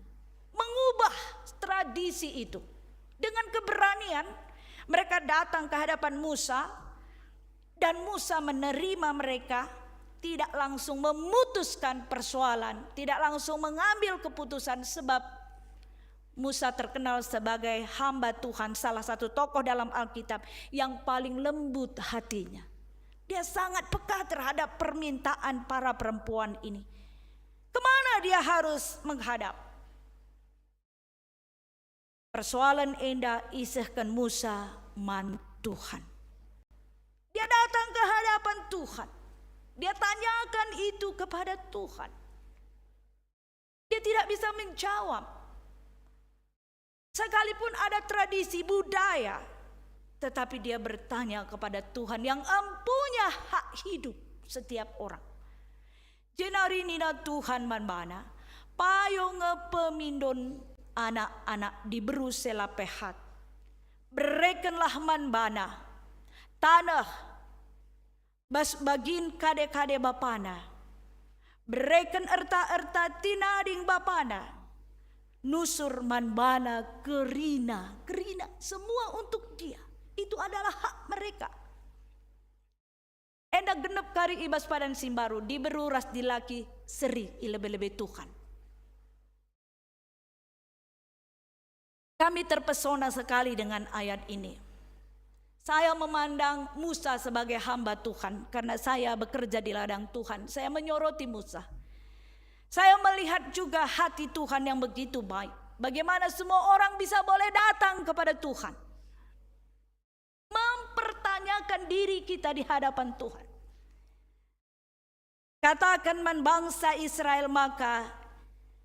mengubah tradisi itu. Dengan keberanian, mereka datang ke hadapan Musa, dan Musa menerima mereka, tidak langsung memutuskan persoalan, tidak langsung mengambil keputusan, sebab Musa terkenal sebagai hamba Tuhan, salah satu tokoh dalam Alkitab yang paling lembut hatinya. Dia sangat peka terhadap permintaan para perempuan ini. Kemana dia harus menghadap? Persoalan enda isehken Musa man Tuhan. Dia datang ke hadapan Tuhan. Dia tanyakan itu kepada Tuhan. Dia tidak bisa menjawab. Sekalipun ada tradisi budaya, tetapi dia bertanya kepada Tuhan yang empunya hak hidup setiap orang. Jenari nina Tuhan man bana, "Payo nge pemindon anak-anak diberu Selapehat. Berekenlah man bana taneh bas bagin kade-kade bapana. Bereken erta-erta tinading bapana. Nusur man bana kerina, kerina, semua untuk dia. Itu adalah hak mereka." Enda genep kari i bas padan si mbaru, diberu ras dilaki seri i lebe-lebe Tuhan. Kami terpesona sekali dengan ayat ini. Saya memandang Musa sebagai hamba Tuhan karena saya bekerja di ladang Tuhan. Saya menyoroti Musa. Saya melihat juga hati Tuhan yang begitu baik. Bagaimana semua orang bisa boleh datang kepada Tuhan, mempertanyakan diri kita di hadapan Tuhan. Kataken man bangsa Israel maka,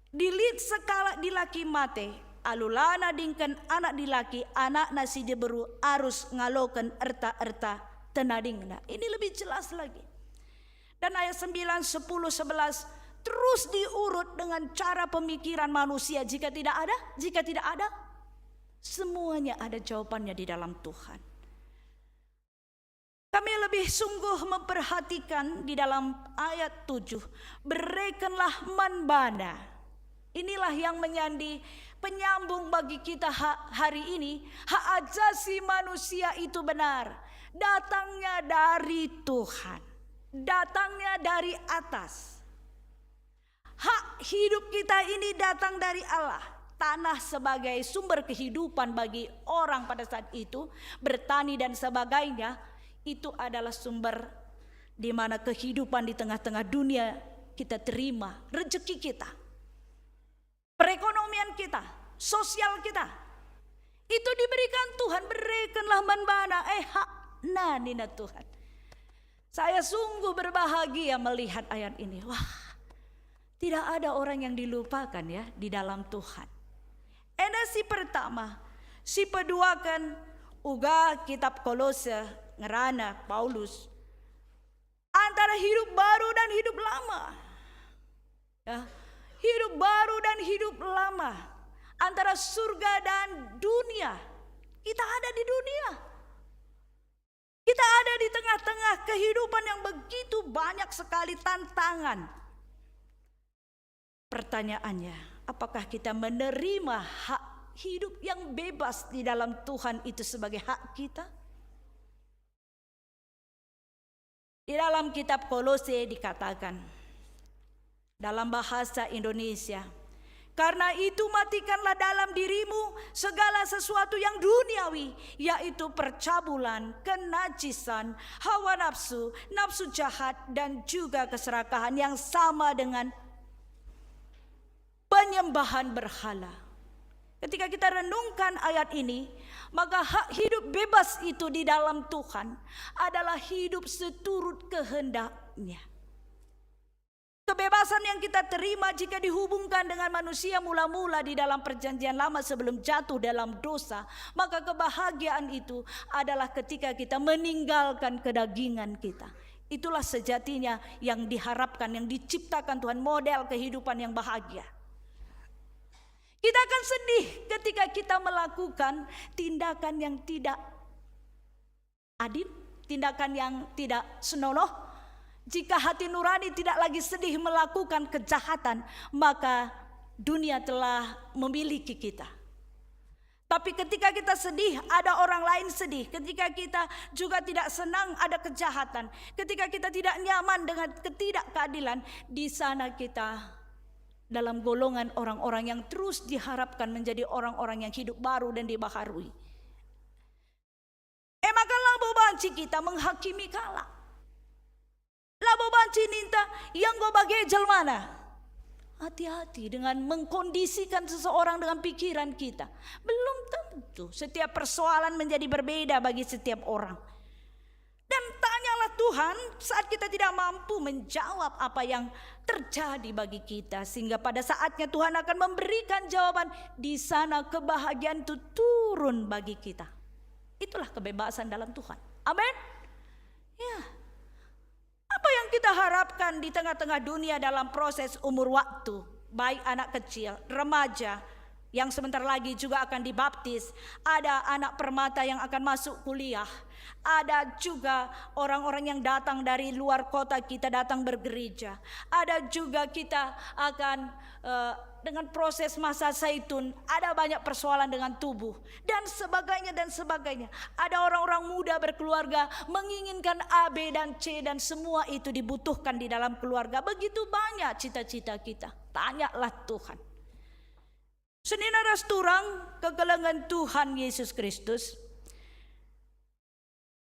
"Adi lit sekalak dilaki mate, alu la nadingken anak dilaki, anakna si diberu arus ngaloken erta-erta tinadingna." Ini lebih jelas lagi. Dan ayat sembilan, sepuluh, sebelas terus diurut dengan cara pemikiran manusia. Jika tidak ada, jika tidak ada, semuanya ada jawabannya di dalam Tuhan. Kami lebih sungguh memperhatikan di dalam ayat tujuh, "Berekenlah man bana." Inilah yang menjadi penyambung bagi kita ha-, hari ini. Hak asasi manusia itu benar. Datangnya dari Tuhan. Datangnya dari atas. Hak hidup kita ini datang dari Allah. Tanah sebagai sumber kehidupan bagi orang pada saat itu, bertani dan sebagainya, itu adalah sumber di mana kehidupan di tengah-tengah dunia kita terima, rejeki kita, perekonomian kita, sosial kita. Itu diberikan Tuhan, "Berekenlah man bana." Eh, hakna nina Tuhan. Saya sungguh berbahagia melihat ayat ini. Wah, tidak ada orang yang dilupakan ya di dalam Tuhan. Enda si pertama, si peduaken uga kitab Kolose ngerana Paulus. Antara hidup baru dan hidup lama. Ya, hidup baru dan hidup lama. Antara surga dan dunia. Kita ada di dunia. Kita ada di tengah-tengah kehidupan yang begitu banyak sekali tantangan. Pertanyaannya, apakah kita menerima hak hidup yang bebas di dalam Tuhan itu sebagai hak kita? Di dalam kitab Kolose dikatakan, dalam bahasa Indonesia, Karena itu, matikanlah dalam dirimu segala sesuatu yang duniawi, yaitu percabulan, kenajisan, hawa nafsu, nafsu jahat, dan juga keserakahan yang sama dengan penyembahan berhala. Ketika kita renungkan ayat ini, maka hak hidup bebas itu di dalam Tuhan adalah hidup seturut kehendak-Nya. Kebebasan yang kita terima jika dihubungkan dengan manusia mula-mula di dalam Perjanjian Lama sebelum jatuh dalam dosa, maka kebahagiaan itu adalah ketika kita meninggalkan kedagingan kita. Itulah sejatinya yang diharapkan, yang diciptakan Tuhan, model kehidupan yang bahagia. Kita akan sedih ketika kita melakukan tindakan yang tidak adil, tindakan yang tidak senonoh. Jika hati nurani tidak lagi sedih melakukan kejahatan, maka dunia telah memiliki kita. Tapi ketika kita sedih, ada orang lain sedih. Ketika kita juga tidak senang, ada kejahatan. Ketika kita tidak nyaman dengan ketidakkeadilan, di sana kita dalam golongan orang-orang yang terus diharapkan menjadi orang-orang yang hidup baru dan dibaharui. E maka labo banci kita menghakimi kalak. Labo banci ninta, "Ia enggo bage jelmana." Hati-hati dengan mengkondisikan seseorang dengan pikiran kita. Belum tentu setiap persoalan menjadi berbeda bagi setiap orang. Dan tanyalah Tuhan saat kita tidak mampu menjawab apa yang terjadi bagi kita, sehingga pada saatnya Tuhan akan memberikan jawaban. Di sana kebahagiaan itu turun bagi kita. Itulah kebebasan dalam Tuhan. Amin. Ya. Apa yang kita harapkan di tengah-tengah dunia dalam proses umur waktu, baik anak kecil, remaja, yang sebentar lagi juga akan dibaptis, ada anak permata yang akan masuk kuliah, ada juga orang-orang yang datang dari luar kota kita datang bergereja, ada juga kita akan, eh, dengan proses masa zaitun, ada banyak persoalan dengan tubuh, dan sebagainya, dan sebagainya. Ada orang-orang muda berkeluarga, menginginkan A, B, dan C, dan semua itu dibutuhkan di dalam keluarga. Begitu banyak cita-cita kita. Tanyalah Tuhan. Senina ras turang kekelengen Tuhan Yesus Kristus.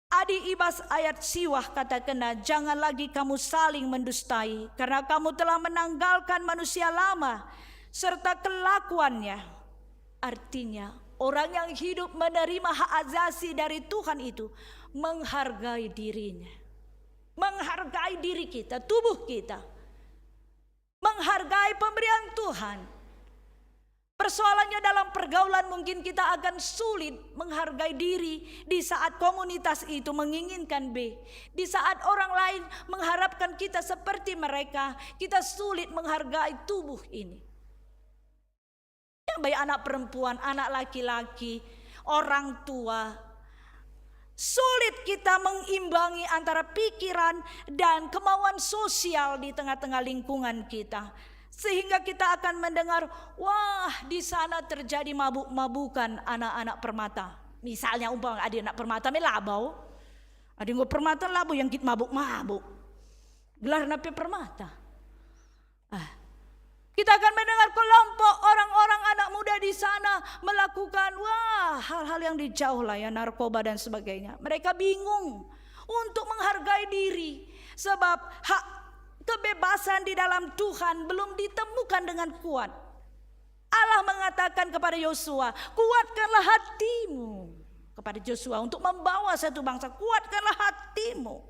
Adi i bas ayat siwah katakenna, "Jangan lagi kamu saling mendustai, karena kamu telah menanggalkan manusia lama serta kelakuannya." Artinya, orang yang hidup menerima hak asasi dari Tuhan itu menghargai dirinya. Menghargai diri kita, tubuh kita. Menghargai pemberian Tuhan. Persoalannya, dalam pergaulan mungkin kita akan sulit menghargai diri di saat komunitas itu menginginkan B. Di saat orang lain mengharapkan kita seperti mereka, kita sulit menghargai tubuh ini. Ya, baik anak perempuan, anak laki-laki, orang tua. Sulit kita mengimbangi antara pikiran dan kemauan sosial di tengah-tengah lingkungan kita. Sehingga kita akan mendengar, "Wah, di sana terjadi mabuk-mabukan anak-anak permata." Misalnya, umpama adi anak permata me labo. Adi enggo permata labo yang git mabuk-mabuk. Gelarna pe permata. Ah. Kita akan mendengar kelompok orang-orang anak muda di sana melakukan, wah, hal-hal yang dijauh lah ya, narkoba dan sebagainya. Mereka bingung untuk menghargai diri sebab hak kebebasan di dalam Tuhan belum ditemukan dengan kuat. Allah mengatakan kepada Yosua, "Kuatkanlah hatimu." Kepada Yosua untuk membawa satu bangsa, "Kuatkanlah hatimu."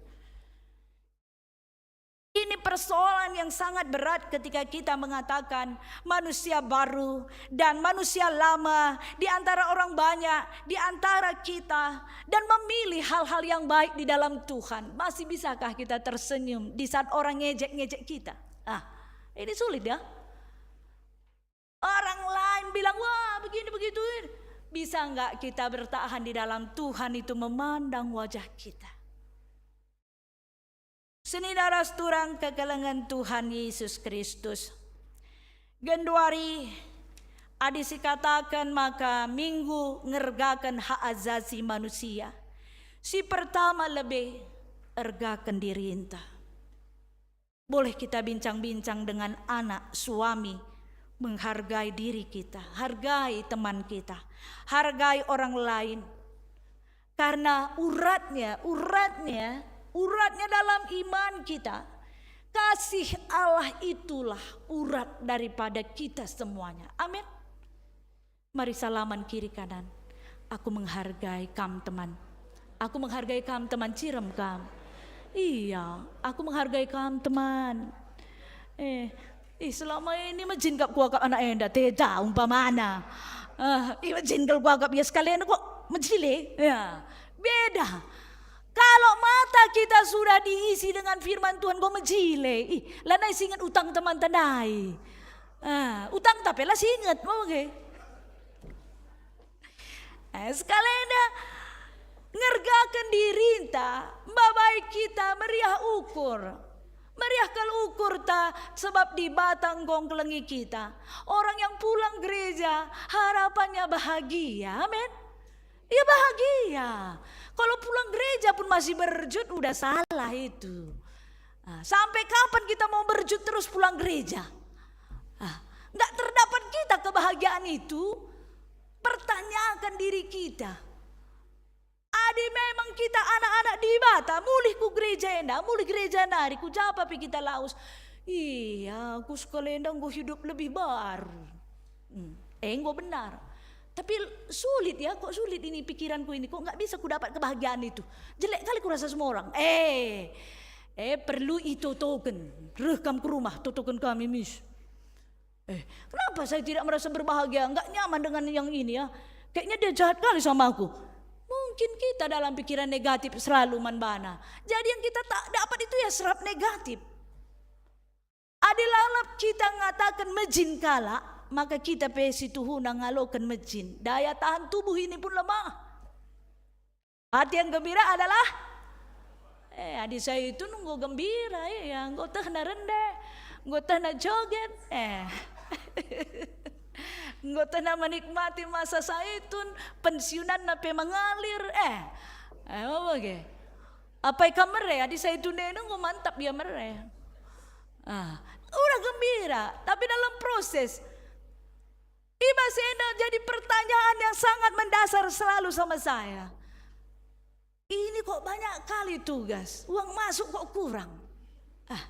Ini persoalan yang sangat berat ketika kita mengatakan manusia baru dan manusia lama di antara orang banyak, di antara kita, dan memilih hal-hal yang baik di dalam Tuhan. Masih bisakah kita tersenyum di saat orang ngejek-ngejek kita? Ah, ini sulit ya. Orang lain bilang, "Wah, begini begitu." Bisa nggak kita bertahan di dalam Tuhan itu memandang wajah kita? Senina ras turang kekelengen Tuhan Yesus Kristus. Genduari, adi sikataken maka Minggu ngergaken hak asasi manusia, si pertama lebe ergaken dirinta. Boleh kita bincang-bincang dengan anak, suami, Menghargai diri kita, hargai teman kita, hargai orang lain. Karena uratnya, uratnya, uratnya dalam iman kita, kasih Allah itulah urat daripada kita semuanya. Amin. Mari salaman kiri kanan. Aku menghargai kam, teman. Aku menghargai kam, teman, cirem kam. Iya, aku menghargai kam, teman. Eh, ih, selama ini mejin kap kuakap anak enda, teta umpamana. Eh, ih, mejin kal kuakap ia sekalian kok mejile. Ya, beda. Kalau mata kita sudah diisi dengan firman Tuhan, kok mejile. Ih, lanai singet utang teman tandai. Ah, utang tapi la singet, mau ge. Eh, sekalenda ngergaken dirinta, mbabai kita meriah ukur. Meriah kal ukur ta, sebab Dibata enggo ngkelengi kita. Orang yang pulang gereja, harapannya bahagia. Amin. Ya, bahagia. Kalau pulang gereja pun masih berjut, udah salah itu. Ah, sampai kapan kita mau berjut terus pulang gereja? Ah, nggak terdapat kita kebahagiaan itu. Pertanyakan diri kita. Adi memang kita anak-anak Dibata, mulih ku gereja enda, mulih gereja nari, ku japa pe kita lawes. Iya, aku sekalenda enggo hidup lebih baru. Hmm, eh, enggo benar. Tapi sulit ya, kok sulit ini pikiranku ini, kok nggak bisa ku dapat kebahagiaan itu. Jelek kali ku rasa semua orang. Eh, eh, perlu itotoken. Reh kam ke rumah, totoken kami, Mis. Eh, kenapa saya tidak merasa berbahagia, nggak nyaman dengan yang ini ya? Kayaknya dia jahat kali sama aku. Mungkin kita dalam pikiran negatif selalu man bana. Jadi yang kita tak dapat itu ya serap negatif. Adi lalap kita ngataken mejin kalak, maka kita pe situhuna ngaloken mejin. Daya tahan tubuh ini pun lemah. Hati yang gembira adalah, eh, adi Zaitun enggo gembira, ya, enggo tehna rende, enggo tehna joget, eh. Enggo tehna menikmati masa Zaitun, pensiunanna pe mengalir, eh. Eh, apa ge? Apai kam mere, adi Zaitun enda enggo mantap ia mere. Ah, udah gembira, tapi dalam proses. I bas enda jadi pertanyaan yang sangat mendasar selalu sama saya. Ini kok banyak kali tugas, uang masuk kok kurang. Ah,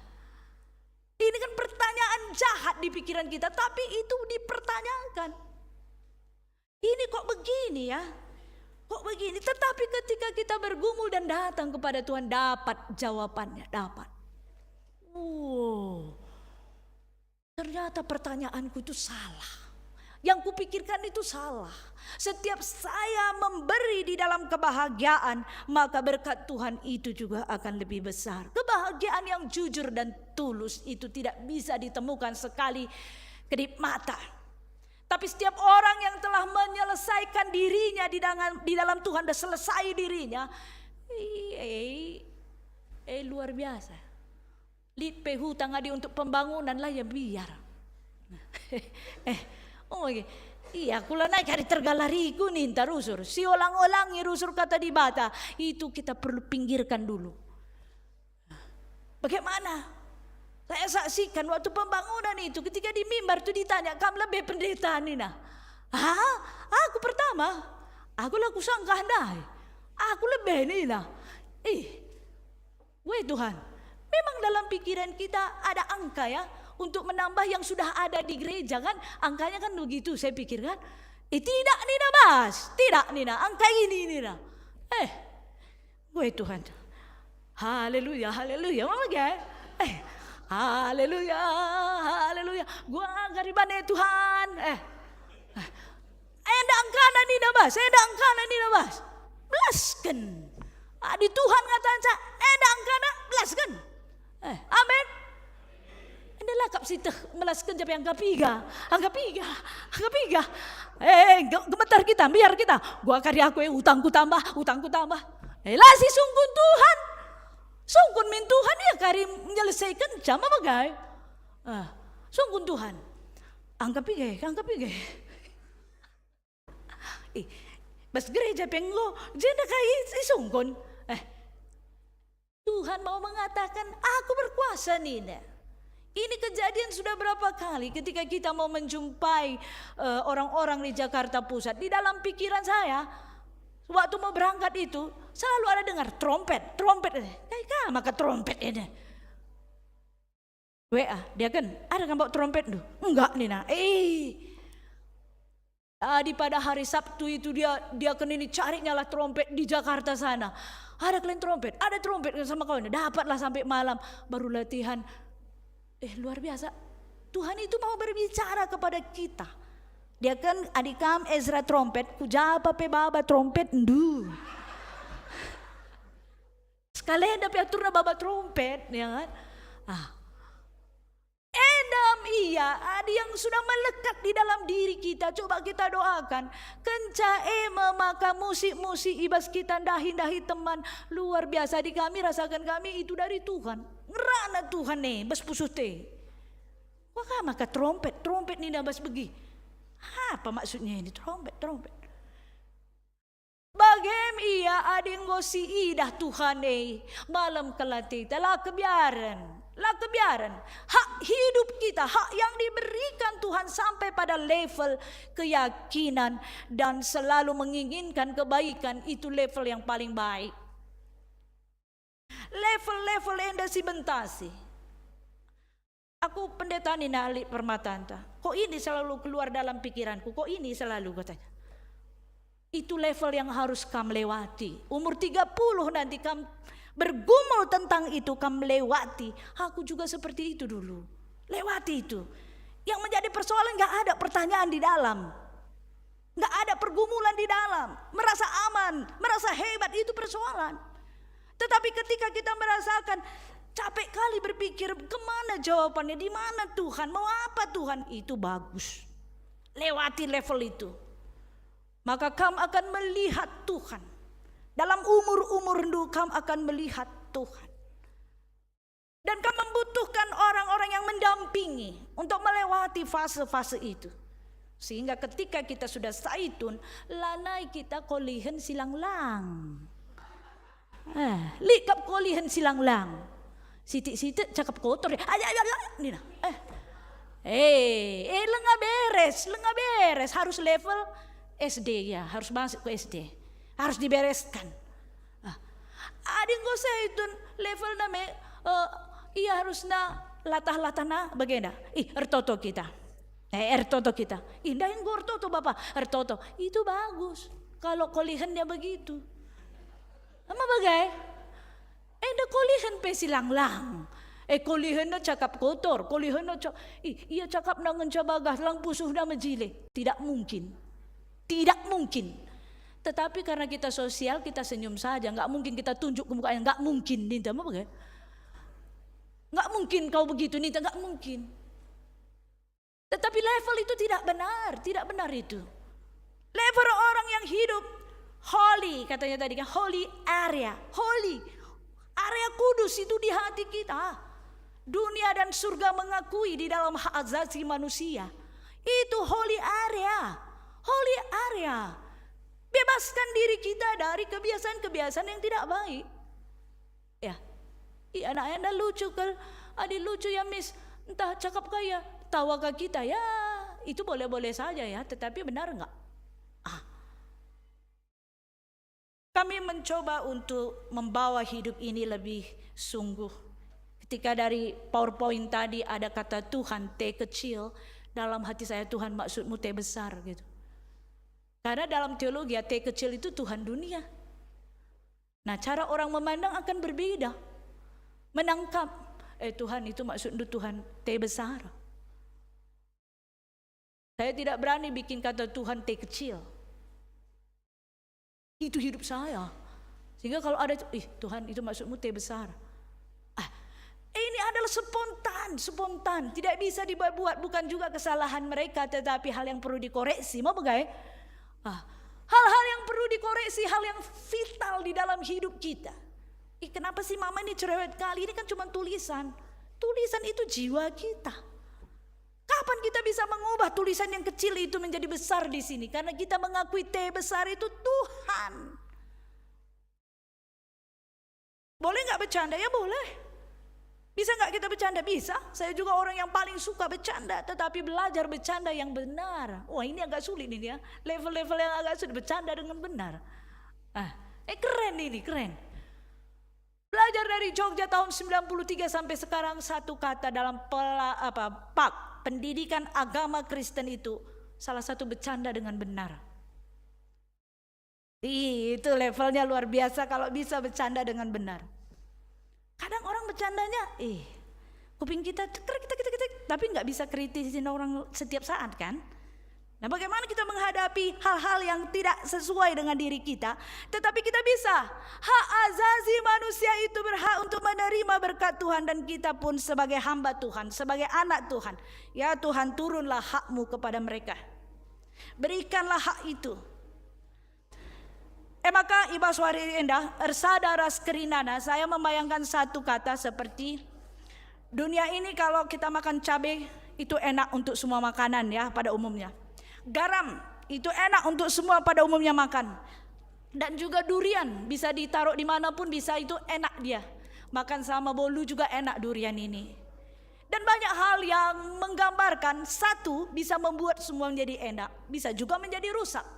ini kan pertanyaan jahat di pikiran kita, tapi itu dipertanyakan. Ini kok begini ya? Kok begini? Tetapi ketika kita bergumul dan datang kepada Tuhan, dapat jawabannya, dapat. Wow. Ternyata pertanyaanku itu salah. Yang kupikirkan itu salah. Setiap saya memberi di dalam kebahagiaan, maka berkat Tuhan itu juga akan lebih besar. Kebahagiaan yang jujur dan tulus itu tidak bisa ditemukan sekali kedip mata. Tapi setiap orang yang telah menyelesaikan dirinya di dangan-, di dalam Tuhan, udah selesai dirinya, eh, eh, eh, luar biasa. Lit pe hutang adi untuk pembangunan la ia mbiar. Eh, oh, iya, aku lanai kari tergalariku ninta rusur. Siolang-olangi rusur kata Dibata, itu kita perlu pinggirkan dulu. Bagaimana? Saya saksikan waktu pembangunan itu, ketika di mimbar itu ditanya, "Kam lebe pendeta?" nina. "Hah? Aku pertama? Aku la kusangka ndai. Aku lebe," nina. Ih, weh Tuhan, memang dalam pikiran kita ada angka ya, untuk menambah yang sudah ada di gereja kan, angkanya kan begitu saya pikir kan. Eh, tidak nina bas, tidak nina, angka ini nina. Eh, weh Tuhan, haleluya, haleluya, mama ge. Eh, haleluya, haleluya, gua gariban eh Tuhan. Eh, eh, enda angkana nina bas, enda angkana nina bas. Belasken. Adi Tuhan ngatakenca, enda angkana, belasken. Eh, amin. Enda lakap sieteh melasken jape angka piga, angka piga, angka piga. Eh, ge-, gemetar kita, mbiar kita. Gua kari aku, eh, utangku tambah, utangku tambah. Eh, la sisungkun Tuhan. Sungkun min Tuhan, ia kari menyelesaikenca, mama ge. Ah, sungkun Tuhan. Angka piga, angka piga. Eh, bas gereja pe enggo, jenda kai isungkun. Eh, Tuhan mau mengatakan, "Aku berkuasa," nina. Ini kejadian sudah berapa kali ketika kita mau menjumpai, eh, orang-orang di Jakarta Pusat. Di dalam pikiran saya, waktu mau berangkat itu, selalu ada dengar, "Trompet, trompet." Eh, kai ka maka trompet ini? W A, "Diaken, ada kam bawa trompetndu?" "Enggak," nina. Eh. Adi pada hari Sabtu itu dia, diaken ini cari nyalah trompet di Jakarta sana. "Ada kalian trompet?" "Ada trompet," sama kawan. Dapatlah sampai malam, baru latihan. Eh, luar biasa. Tuhan itu mau berbicara kepada kita. Diaken, "Adi kam Ezra trompet, ku ja pe baba trompetndu." Sekali enda pe aturna baba trompet, ya kan? Ah. Enda me ia, adi yang sudah melekat di dalam diri kita, coba kita doakan. Kenca e me maka musik-musik i bas kita ndahi-ndahi teman luar biasa. Adi kami rasaken kami itu dari Tuhan. Ngerana Tuhan e, bas pusuh te. Wah, ka maka trompet, trompet ninda bas begi. Apa maksudnya ini trompet, trompet? Bage me ia adi enggo siidah Tuhan e, malem kel ateta, la kebiaren, la kebiaren. Hak hidup kita, hak yang diberikan Tuhan sampai pada level keyakinan dan selalu menginginkan kebaikan, itu level yang paling baik. Level-level enda si bentasi. Aku pendeta nina lit permatanta. Kok ini selalu keluar dalam pikiranku? Kok ini selalu, katanya. Itu level yang harus kam lewati. Umur tiga puluh nanti kam bergumul tentang itu, kam lewati. Aku juga seperti itu dulu. Lewati itu. Yang menjadi persoalan, nggak ada pertanyaan di dalam. Nggak ada pergumulan di dalam, merasa aman, merasa hebat, itu persoalan. Tetapi ketika kita merasakan capek kali berpikir, "Kemana jawabannya? Di mana Tuhan? Mau apa Tuhan?" Itu bagus. Lewati level itu. Maka kam akan melihat Tuhan. Dalam umur-umurndu kam akan melihat Tuhan. Dan kam membutuhkan orang-orang yang mendampingi untuk melewati fase-fase itu. Sehingga ketika kita sudah saitun, lanai kita kolihen si lang-lang. Eh, lit kap kolihen si lang-lang. Sitik-sitik cakap kotor, ya. Ayo, ayo, ayo, nina. Eh. Eh, eh, lenga beres, lenga beres. Harus level S D, ya, harus masuk ke S D. Harus dibereskan. Ah. Adi enggo saitun levelna me, eh, ia harusna latah-latahna bagenda. Ih, ertoto kita. Eh, ertoto kita. Ih, ndai enggo ertoto, Bapa. Ertoto. Itu bagus. Kalau kolihennya begitu. Emang bagai? Enda kolihen pe si lang-lang. Eh, kolihenna cakap kotor, kolihenna ca-, ih, ia cakapna ngenca bagah, lang pusuhna mejile. Tidak mungkin. Tidak mungkin. Tetapi karena kita sosial, kita senyum saja. Nggak mungkin kita tunjuk ke mukanya, nggak mungkin, ninta me bage. Nggak mungkin kau begitu, ninta, nggak mungkin. Tetapi level itu tidak benar, tidak benar itu. Level orang yang hidup holy, katanya tadi kan, holy area, holy. Area kudus itu di hati kita. Dunia dan surga mengakui di dalam hak asasi manusia. Itu holy area. Holy area. Bebaskan diri kita dari kebiasaan-kebiasaan yang tidak baik. Ya. Ih, anak enda lucu kal. Adi lucu ya, Miss. Entah cakap ka ia, tawa ka kita, ya, itu boleh-boleh saja ya, tetapi benar enggak? Ah. Kami mencoba untuk membawa hidup ini lebih sungguh. Ketika dari PowerPoint tadi ada kata Tuhan, T kecil, dalam hati saya, "Tuhan, maksudmu T besar," gitu. Karena dalam teologi ya, T kecil itu Tuhan dunia. Nah, cara orang memandang akan berbeda. Menangkap, "Eh, Tuhan, itu maksudndu Tuhan T besar." Saya tidak berani bikin kata Tuhan T kecil. Itu hidup saya. Sehingga kalau ada, "Ih, Tuhan, itu maksudmu T besar." Ah, ini adalah spontan, spontan. Tidak bisa dibuat-buat, bukan juga kesalahan mereka, tetapi hal yang perlu dikoreksi. Mau bage? Ah, hal-hal yang perlu dikoreksi, hal yang vital di dalam hidup kita. Ih, kenapa sih mama ini cerewet kali? Ini kan cuma tulisan. Tulisan itu jiwa kita. Kapan kita bisa mengubah tulisan yang kecil itu menjadi besar di sini? Karena kita mengakui T besar itu Tuhan. Boleh nggak bercanda? Ya boleh. Bisa nggak kita bercanda? Bisa. Saya juga orang yang paling suka bercanda, tetapi belajar bercanda yang benar. Wah, ini agak sulit ini ya. Level-level yang agak sulit, bercanda dengan benar. Ah, eh, keren ini, keren. Belajar dari Jogja tahun sembilan puluh tiga sampai sekarang, satu kata dalam pela-, apa, pak pendidikan agama Kristen itu salah satu bercanda dengan benar. Ih, itu levelnya luar biasa kalau bisa bercanda dengan benar. Kadang orang bercandanya, ih, kuping kita cekrek, cekrek, cekrek, cekrek, tapi nggak bisa kritisin orang setiap saat, kan? Nah, bagaimana kita menghadapi hal-hal yang tidak sesuai dengan diri kita, tetapi kita bisa? Hak asasi manusia itu berhak untuk menerima berkat Tuhan, dan kita pun sebagai hamba Tuhan, sebagai anak Tuhan, ya Tuhan, turunlah hak-Mu kepada mereka. Berikanlah hak itu. E maka, i bas wari enda, ersada ras kerinana, saya membayangkan satu kata seperti, dunia ini kalau kita makan cabai, itu enak untuk semua makanan, ya, pada umumnya. Garam, itu enak untuk semua pada umumnya makan. Dan juga durian, bisa ditaruh di mana pun bisa, itu enak dia. Makan sama bolu juga enak durian ini. Dan banyak hal yang menggambarkan satu bisa membuat semua menjadi enak, bisa juga menjadi rusak.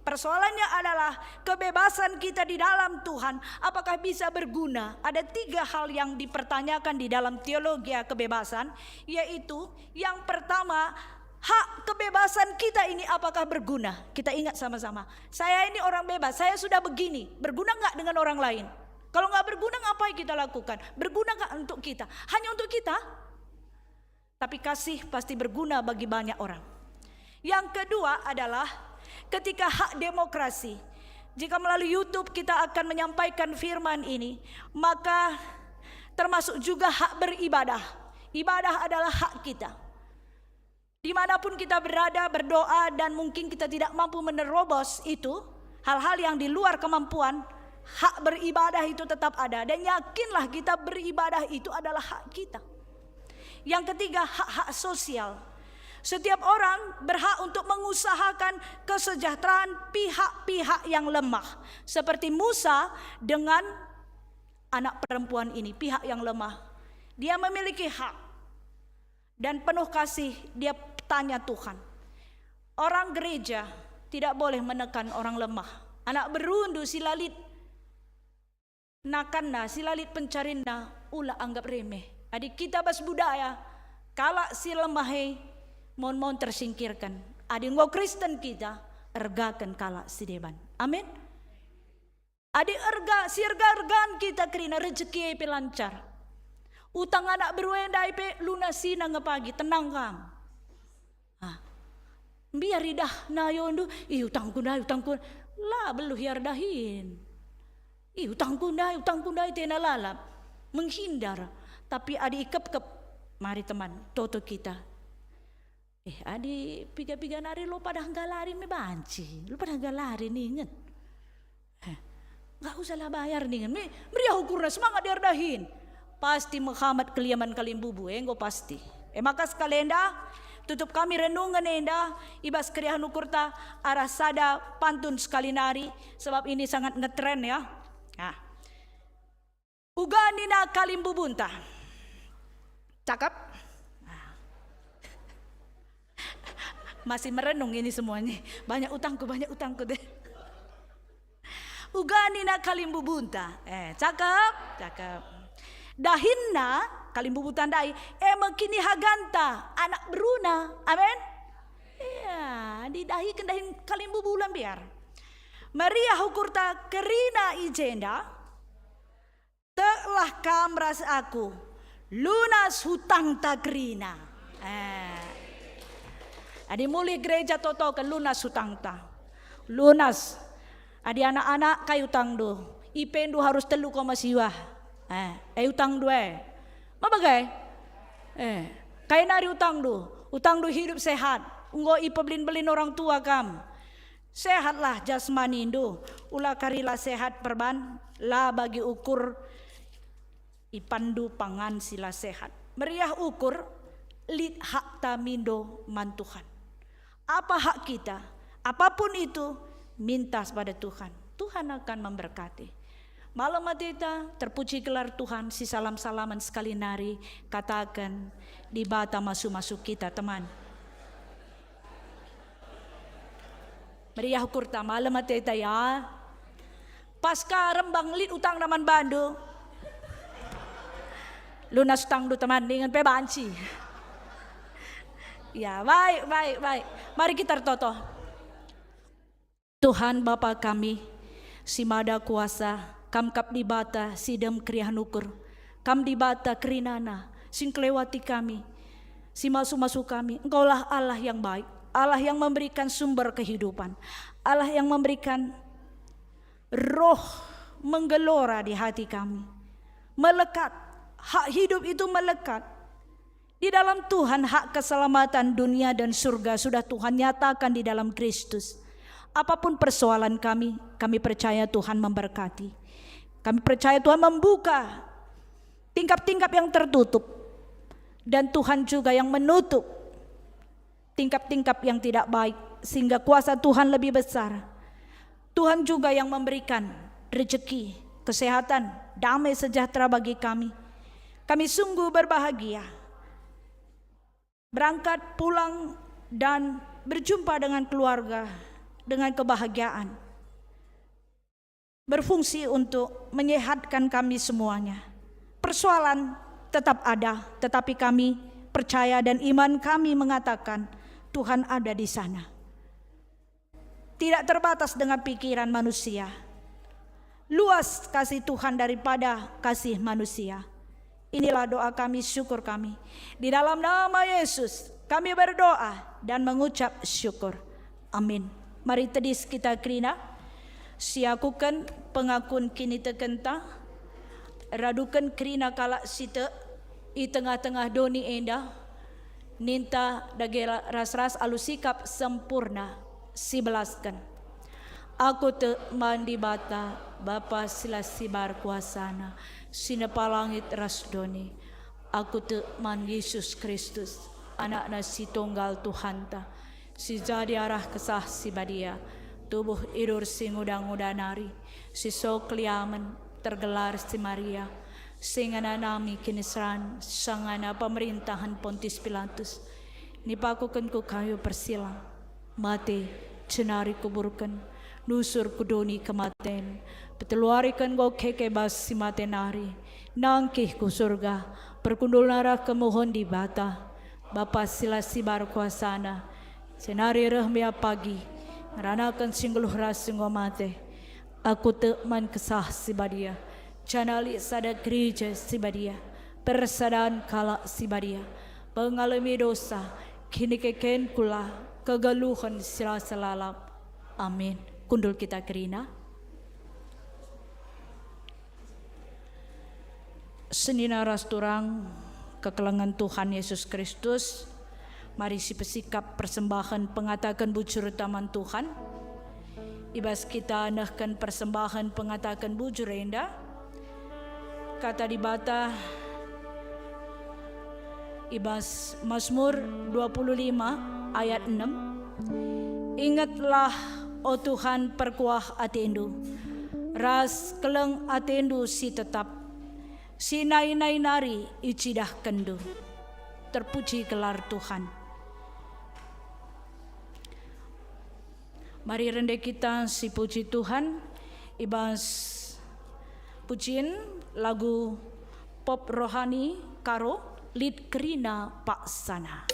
Persoalannya adalah kebebasan kita di dalam Tuhan, apakah bisa berguna? Ada tiga hal yang dipertanyakan di dalam teologia kebebasan, yaitu yang pertama, hak kebebasan kita ini apakah berguna? Kita ingat sama-sama, saya ini orang bebas, saya sudah begini, berguna nggak dengan orang lain? Kalau nggak berguna, ngapain kita lakukan? Berguna nggak untuk kita? Hanya untuk kita? Tapi kasih pasti berguna bagi banyak orang. Yang kedua adalah ketika hak demokrasi. Jika melalui YouTube kita akan menyampaikan firman ini, maka termasuk juga hak beribadah. Ibadah adalah hak kita. Dimanapun kita berada, berdoa, dan mungkin kita tidak mampu menerobos itu, hal-hal yang di luar kemampuan, hak beribadah itu tetap ada. Dan yakinlah, kita beribadah itu adalah hak kita. Yang ketiga, hak-hak sosial. Setiap orang berhak untuk mengusahakan kesejahteraan pihak-pihak yang lemah, seperti Musa dengan anak perempuan ini, pihak yang lemah. Dia memiliki hak dan penuh kasih. Dia tanya Tuhan. Orang gereja tidak boleh menekan orang lemah. Anak berundu si la lit nakanna, si la lit pencarinna, ula anggap remeh. Adi kita bas budaya, kalak si lemah e maun-maun tersingkirken. Adi enggo Kristen kita, ergaken kalak si deban. Amin. Adi erga, si erga-ergan kita kerina, rejeki e pe lancar. Utang anak beru e ndai pe lunasina nge pagi, tenang kam. Ah. Mbiar idahna ayondu, "Ih, utangku ndai, utangku." La beluh ia erdahin. "Ih, utangku ndai, utangku ndai," tena lalap. Menghindar. Tapi adi ikepkep, mari teman, toto kita. Eh, adi piga-piga nari lo padah nggalari me banci, lo padah nggalari ningen. Eh, nggak usahlah bayar ningen. Me-, meriah ukurna, semangat dia erdahin. Pasti mehamat keliaman kalimbubu, enggo pasti. E maka sekalenda, tutup kami renungen enda, i bas keriahen ukurta arah sada pantun sekali nari, sebab ini sangat ngetren ya. Nah. Uga nina kalimbubunta. Cakep? Masih merenung ini semuanya. Banyak utangku, banyak utangku deh. Uga nina kalimbubunta. Eh, cakep, cakep. Dahinna, kalimbubunta ndai, e me kinihaganta, anak beruna. Amin? Iya, didahiken dahin kalimbubu la mbiar. Meriah ukurta kerina i jenda. Teklah kam ras aku, lunas hutangta kerina. Eh. Adi mulih gereja totoken lunas hutangta. Lunas. Adi anak-anak, kai utangndu? I P-ndu harus telu koma siwah. Eh, eh, utangndu e. Ma bage? Eh, kai nari utangndu? Utangndu hidup sehat. Enggo ipebelin-belin orang tua kam. Sehatlah jasmanindu, ula kari la sehat perban, la bagi ukur ipanndu pangan si la sehat. Meriah ukur, lit hakta mindo man Tuhan. Apa hak kita? Apapun itu, minta pada Tuhan. Tuhan akan memberkati. Malem ateta, terpuji gelar Tuhan, sisalam-salamen sekali nari, kataken, Dibata masu-masu kita, teman. Meriah ukurta, malem ateta ya. Pas ka rembang lit utangna man bandu. Lunas utangndu, teman, ningen pe banci. Ya, baik, baik, baik. Mari kita ertoto. Tuhan Bapa kami, si mada kuasa, Kam kap Dibata si dem keriahen ukur. Kam Dibata kerinana, si ngkelewati kami, si masu-masu kami. Engkaulah Allah yang baik, Allah yang memberikan sumber kehidupan, Allah yang memberikan Roh menggelora di hati kami. Melekat, hak hidup itu melekat. Di dalam Tuhan hak keselamatan dunia dan surga sudah Tuhan nyatakan di dalam Kristus. Apapun persoalan kami, kami percaya Tuhan memberkati. Kami percaya Tuhan membuka tingkap-tingkap yang tertutup. Dan Tuhan juga yang menutup tingkap-tingkap yang tidak baik, sehingga kuasa Tuhan lebih besar. Tuhan juga yang memberikan rejeki, kesehatan, damai sejahtera bagi kami. Kami sungguh berbahagia. Berangkat, pulang, dan berjumpa dengan keluarga dengan kebahagiaan. Berfungsi untuk menyehatkan kami semuanya. Persoalan tetap ada, tetapi kami percaya dan iman kami mengatakan Tuhan ada di sana. Tidak terbatas dengan pikiran manusia. Luas kasih Tuhan daripada kasih manusia. Inilah doa kami, syukur kami. Di dalam nama Yesus kami berdoa dan mengucap syukur. Amin. Mari tedis kita kerina, siakuken pengakun kinitekenta, raduken kerina kalak si tek i tengah-tengah doni enda, ninta dage ras-ras alu sikap sempurna sibelasken. Aku tek man Dibata, Bapa si la sibar kuasana, si nepa langit ras doni. Aku tek man Yesus Kristus, Anakna si Tunggal Tuhanta, si jadi arah Kesah Si Badia, tubuh idur si nguda-nguda nari, si so keliamen, tergelar si Maria, si ngenanami kiniseran sangana pemerintahen Pontius Pilatus, nipakuken ku kayu persilang, mate, jenari kuburken, nusur ku doni kematen, peteluariken enggo keke bas si mate nari, nangkih ku surga, perkundulna arah kemuhen Dibata, Bapa si la sibar kuasana, jenari reh mia pagi, ngeranaken si nggeluh ras si enggo mate. Aku tek man Kesah Si Badia, janah lit sada Gereja Si Badia, persadan kalak si badia, pengalemi dosa, kinikeken kula, kegeluhen si la selalap. Amin. Kundul kita kerina. Senina ras turang kekelengen Tuhan Yesus Kristus, mari sipesikap persembahen pengataken bujur taman Tuhan. I bas kita nehken persembahen pengataken bujur enda, Kata Dibata i bas Mazmur dua puluh lima ayat enem, "Ingetlah, o Tuhan, perkuah atendu, ras keleng atendu si tetap, si nai-nai nari icidahkenndu." Terpuji gelar Tuhan. Mari rende kita sipuji Tuhan i bas pujin lagu pop rohani Karo, lit kerina paksana.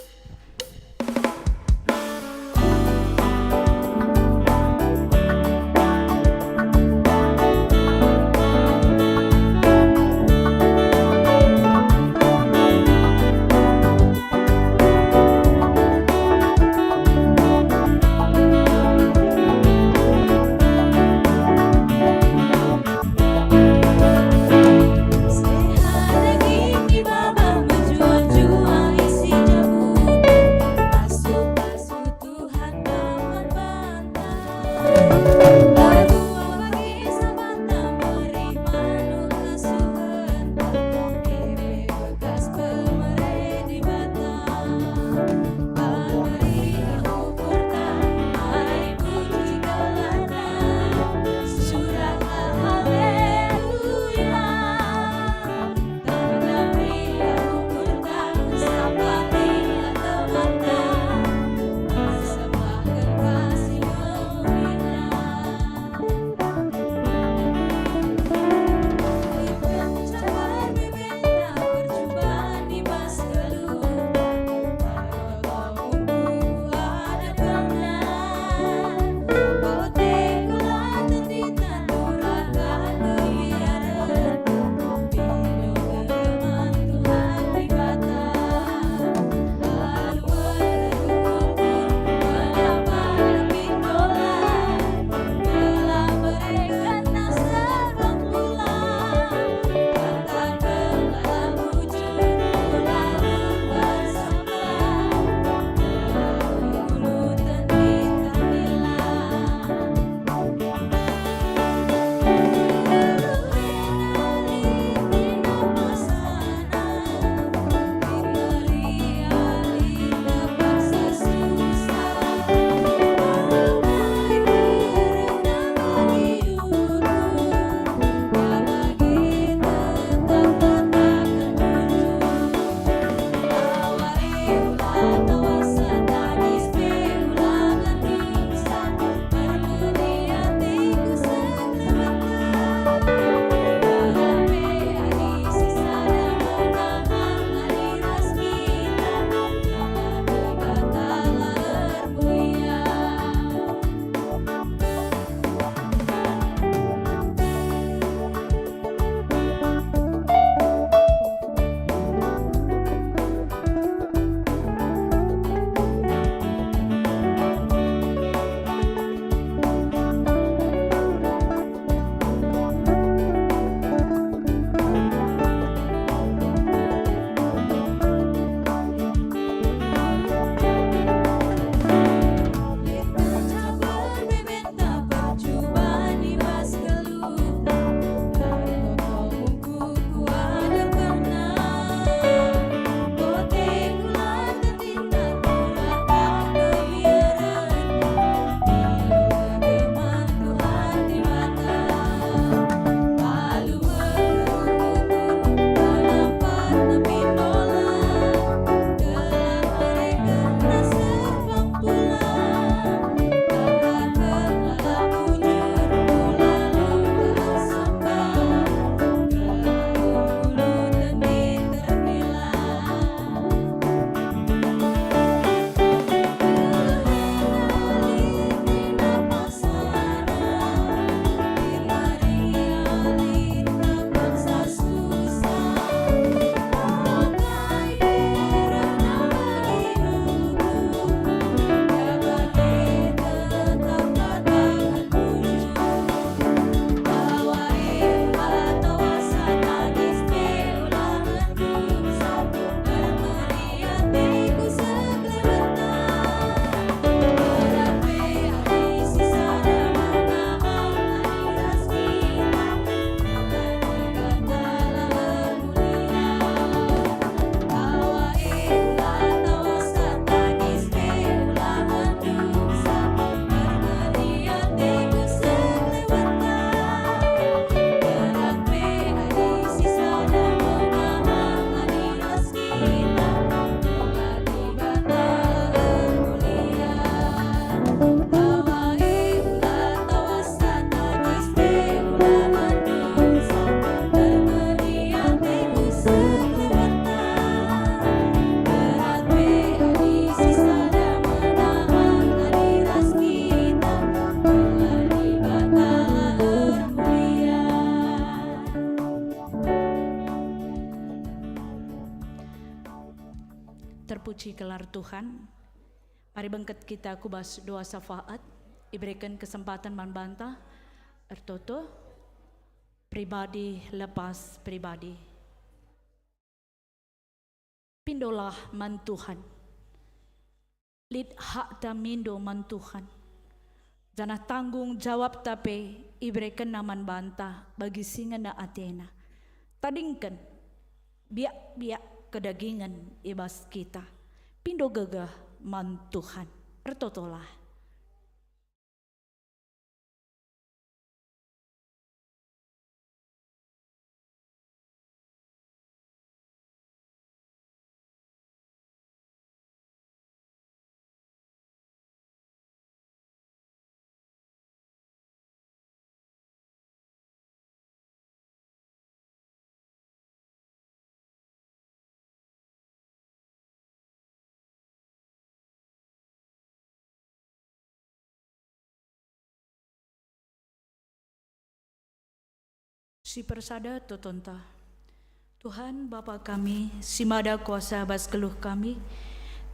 Puji gelar Tuhan. Mari bengket kita ku bas doa syafaat, ibereken kesempatan man banta ertoto pribadi lepas pribadi. Pindolah man Tuhan. Lit hakta mindo man Tuhan, janah tanggung jawabta pe iberekenNa man banta bagi si ngena ateNa. Tadingken biak-biak kedagingen i bas kita. Pindo gegeh man Tuhan. Ertotolah. Si persada totonta. Tuhan, Bapa kami, si mada kuasa bas geluh kami,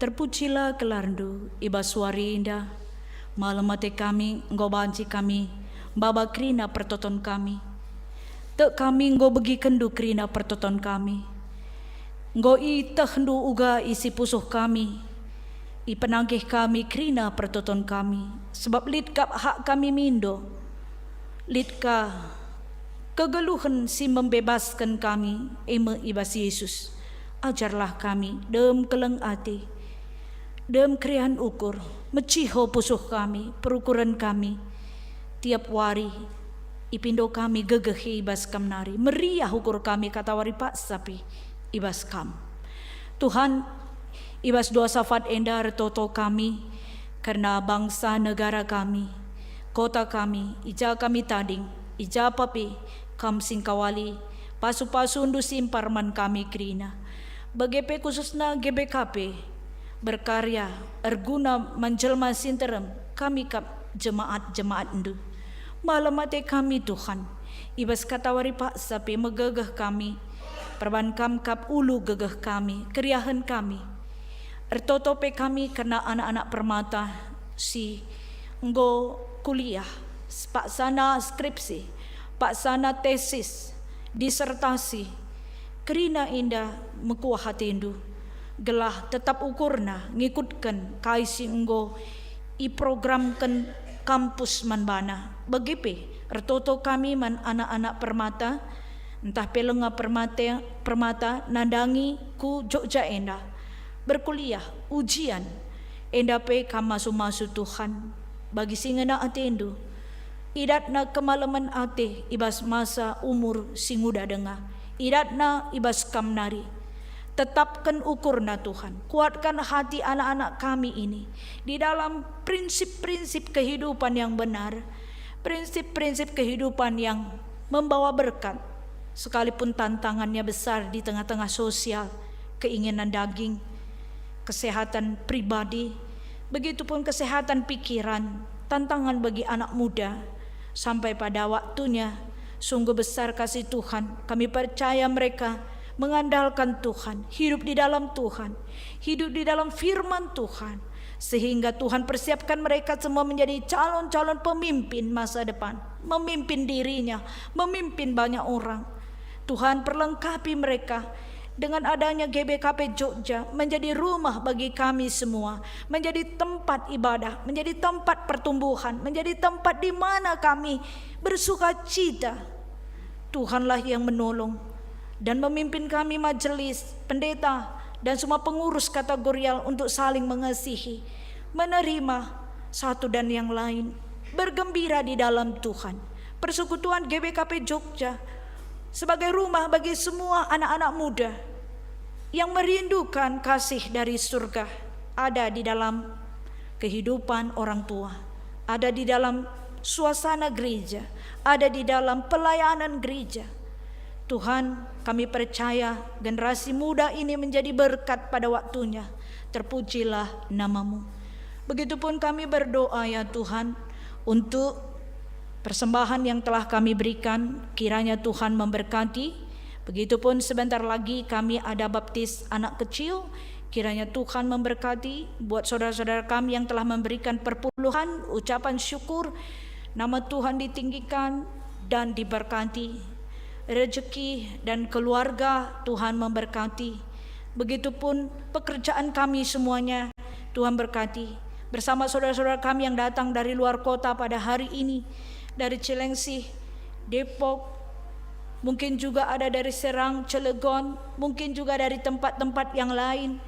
terpujilah gelarNdu i bas wari enda. Malem ate kami, enggo banci kami maba kerina pertoton kami. Tek kami enggo begikenNdu kerina pertoton kami. Enggo ietehndu uga isi pusuh kami, ipenanggih kami kerina pertoton kami, sebab lit kap hak kami mindo. Lit ka kegeluhen si membebasken kami, e me i bas Yesus. Ajarlah kami dem keleng ate, dem keriahen ukur, meciho pusuh kami, perukuren kami. Tiap wari ipindo kami gegeh i bas Kam nari, meriah ukur kami katawari paksa pe i bas Kam. Tuhan, i bas doa syafaat enda ertoto kami kerna bangsa negara kami, kota kami, i ja kami tading, i ja pe Kam si engkawali pasu-pasuNdu si mpar man kami kerina. Bage pe khususna G B K P, berkarya erguna man jelma si nterem, kami kap jemaat-jemaatNdu. Malem ate kami, Tuhan, i bas katawari paksa pe megegeh kami, perban Kam kap ulu gegeh kami, keriahen kami. Ertoto pe kami kerna anak-anak permata si enggo kuliah, paksana skripsi, paksana tesis, disertasi. Kerina enda mekuah ateNdu, gelah tetap ukurna ngikutken kai si enggo iprogramken kampus man bana. Bage pe, ertoto kami man anak-anak permata, ntah pe langa permata, permata nandangi ku Jogja enda, berkuliah, ujian, enda pe Kam masu-masu, Tuhan, bagi si ngena ateNdu. Idatna kemalemen ate i bas masa umur si nguda denga. Idatna i bas Kam nari. Tetapken ukurna, Tuhan. Kuatkan hati anak-anak kami ini di dalam prinsip-prinsip kehidupan yang benar, prinsip-prinsip kehidupan yang membawa berkat, sekalipun tantangannya besar di tengah-tengah sosial, keinginan daging, kesehatan pribadi, begitupun kesehatan pikiran, tantangan bagi anak muda. Sampai pada waktunya, sungguh besar kasih Tuhan. Kami percaya mereka mengandalkan Tuhan, hidup di dalam Tuhan, hidup di dalam firman Tuhan, sehingga Tuhan persiapkan mereka semua menjadi calon-calon pemimpin masa depan, memimpin dirinya, memimpin banyak orang. Tuhan, perlengkapi mereka dengan adanya G B K P Jogja menjadi rumah bagi kami semua, menjadi tempat ibadah, menjadi tempat pertumbuhan, menjadi tempat di mana kami bersukacita. Tuhanlah yang menolong dan memimpin kami, majelis, pendeta, dan semua pengurus kategorial untuk saling mengasihi, menerima satu dan yang lain, bergembira di dalam Tuhan. Persekutuan G B K P Jogja sebagai rumah bagi semua anak-anak muda yang merindukan kasih dari surga ada di dalam kehidupan orang tua, ada di dalam suasana gereja, ada di dalam pelayanan gereja. Tuhan, kami percaya generasi muda ini menjadi berkat pada waktunya. Terpujilah nama-Mu. Begitupun kami berdoa, ya Tuhan, untuk persembahan yang telah kami berikan, kiranya Tuhan memberkati. Begitupun sebentar lagi kami ada baptis anak kecil, Kiranya Tuhan memberkati buat saudara-saudara kami yang telah memberikan perpuluhan, ucapan syukur, nama Tuhan ditinggikan dan diberkati. Rejeki dan keluarga Tuhan memberkati. Begitupun pekerjaan kami semuanya Tuhan berkati. Bersama saudara-saudara kami yang datang dari luar kota pada hari ini, dari Cilengsi, Depok, mungkin juga ada dari Serang, Cilegon, mungkin juga dari tempat-tempat yang lain.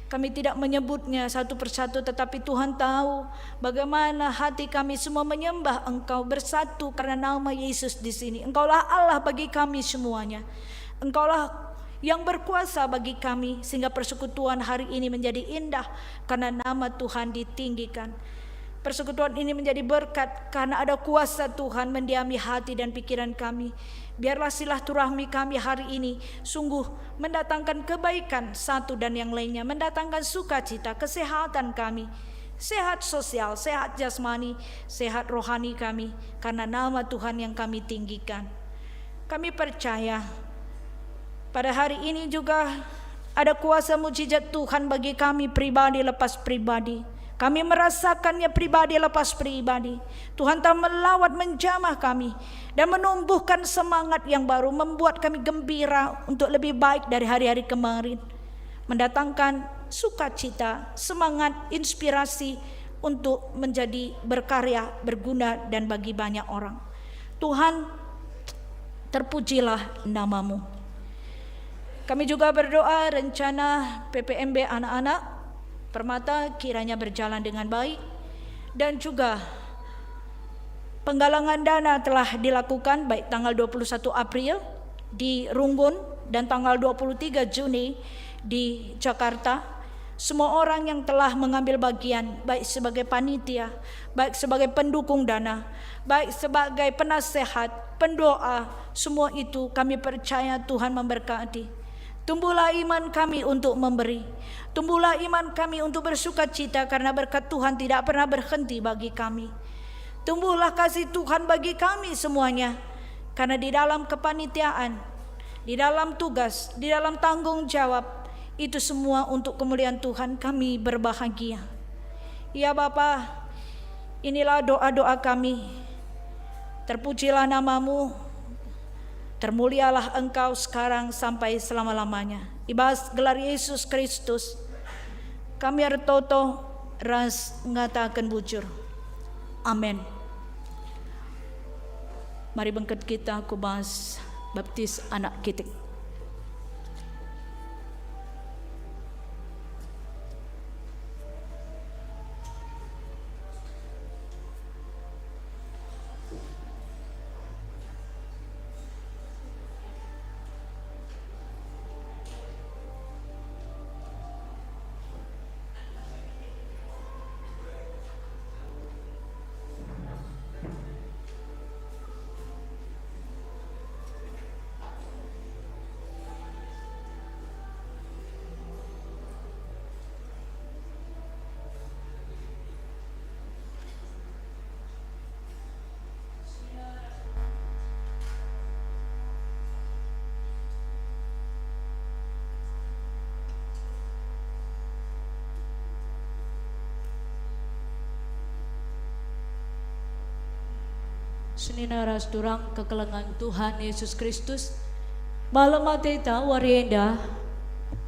Kami tidak menyebutnya satu persatu, tetapi Tuhan tahu bagaimana hati kami semua menyembah Engkau, bersatu karena nama Yesus di sini. Engkaulah Allah bagi kami semuanya. Engkaulah yang berkuasa bagi kami, sehingga persekutuan hari ini menjadi indah karena nama Tuhan ditinggikan. Persekutuan ini menjadi berkat karena ada kuasa Tuhan mendiami hati dan pikiran kami. Biarlah silaturahmi kami hari ini sungguh mendatangkan kebaikan satu dan yang lainnya, mendatangkan sukacita, kesehatan kami, sehat sosial, sehat jasmani, sehat rohani kami, karena nama Tuhan yang kami tinggikan. Kami percaya pada hari ini juga ada kuasa mujizat Tuhan bagi kami pribadi lepas pribadi. Kami merasakannya pribadi lepas pribadi. Tuhan telah melawat menjamah kami dan menumbuhkan semangat yang baru, membuat kami gembira untuk lebih baik dari hari-hari kemarin. Mendatangkan sukacita, semangat, inspirasi untuk menjadi berkarya, berguna, dan bagi banyak orang. Tuhan, terpujilah nama-Mu. Kami juga berdoa rencana P P M B anak-anak Permata kiranya berjalan dengan baik, dan juga penggalangan dana telah dilakukan baik tanggal dua puluh satu April di Runggun dan tanggal dua puluh tiga Juni di Jakarta. Semua orang yang telah mengambil bagian, baik sebagai panitia, baik sebagai pendukung dana, baik sebagai penasehat, pendoa, semua itu kami percaya Tuhan memberkati. Tumbuhlah iman kami untuk memberi. Tumbuhlah iman kami untuk bersukacita karena berkat Tuhan tidak pernah berhenti bagi kami. Tumbuhlah kasih Tuhan bagi kami semuanya, karena di dalam kepanitiaan, di dalam tugas, di dalam tanggung jawab, itu semua untuk kemuliaan Tuhan kami berbahagia. Ya Bapa, inilah doa-doa kami. Terpujilah nama-Mu, termulialah Engkau sekarang sampai selama-lamanya. I bas gelar Yesus Kristus, kami ertoto ras ngataken bujur. Amin. Mari bengket kita ku bas baptis anak kitik. Senina ras turang kekelengen Tuhan Yesus Kristus, malem ateta wari enda,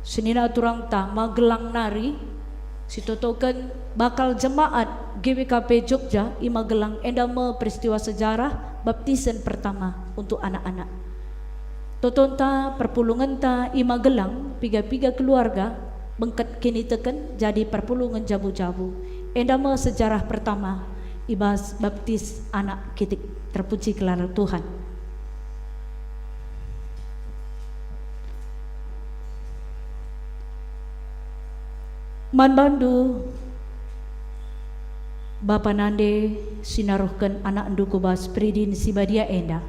senina turangta Magelang nari, sitotoken bakal jemaat G W K P Jogja i Magelang, enda me peristiwa sejarah baptisen pertama untuk anak-anak. Totonta perpulungenta i Magelang, piga-piga keluarga bengket kiniteken jadi perpulungen jabu-jabu. Enda me sejarah pertama i bas baptis anak kitik. Terpuji gelar Tuhan. Man bandu, bapa nande si naruhken anakndu ku bas peridin si badia enda,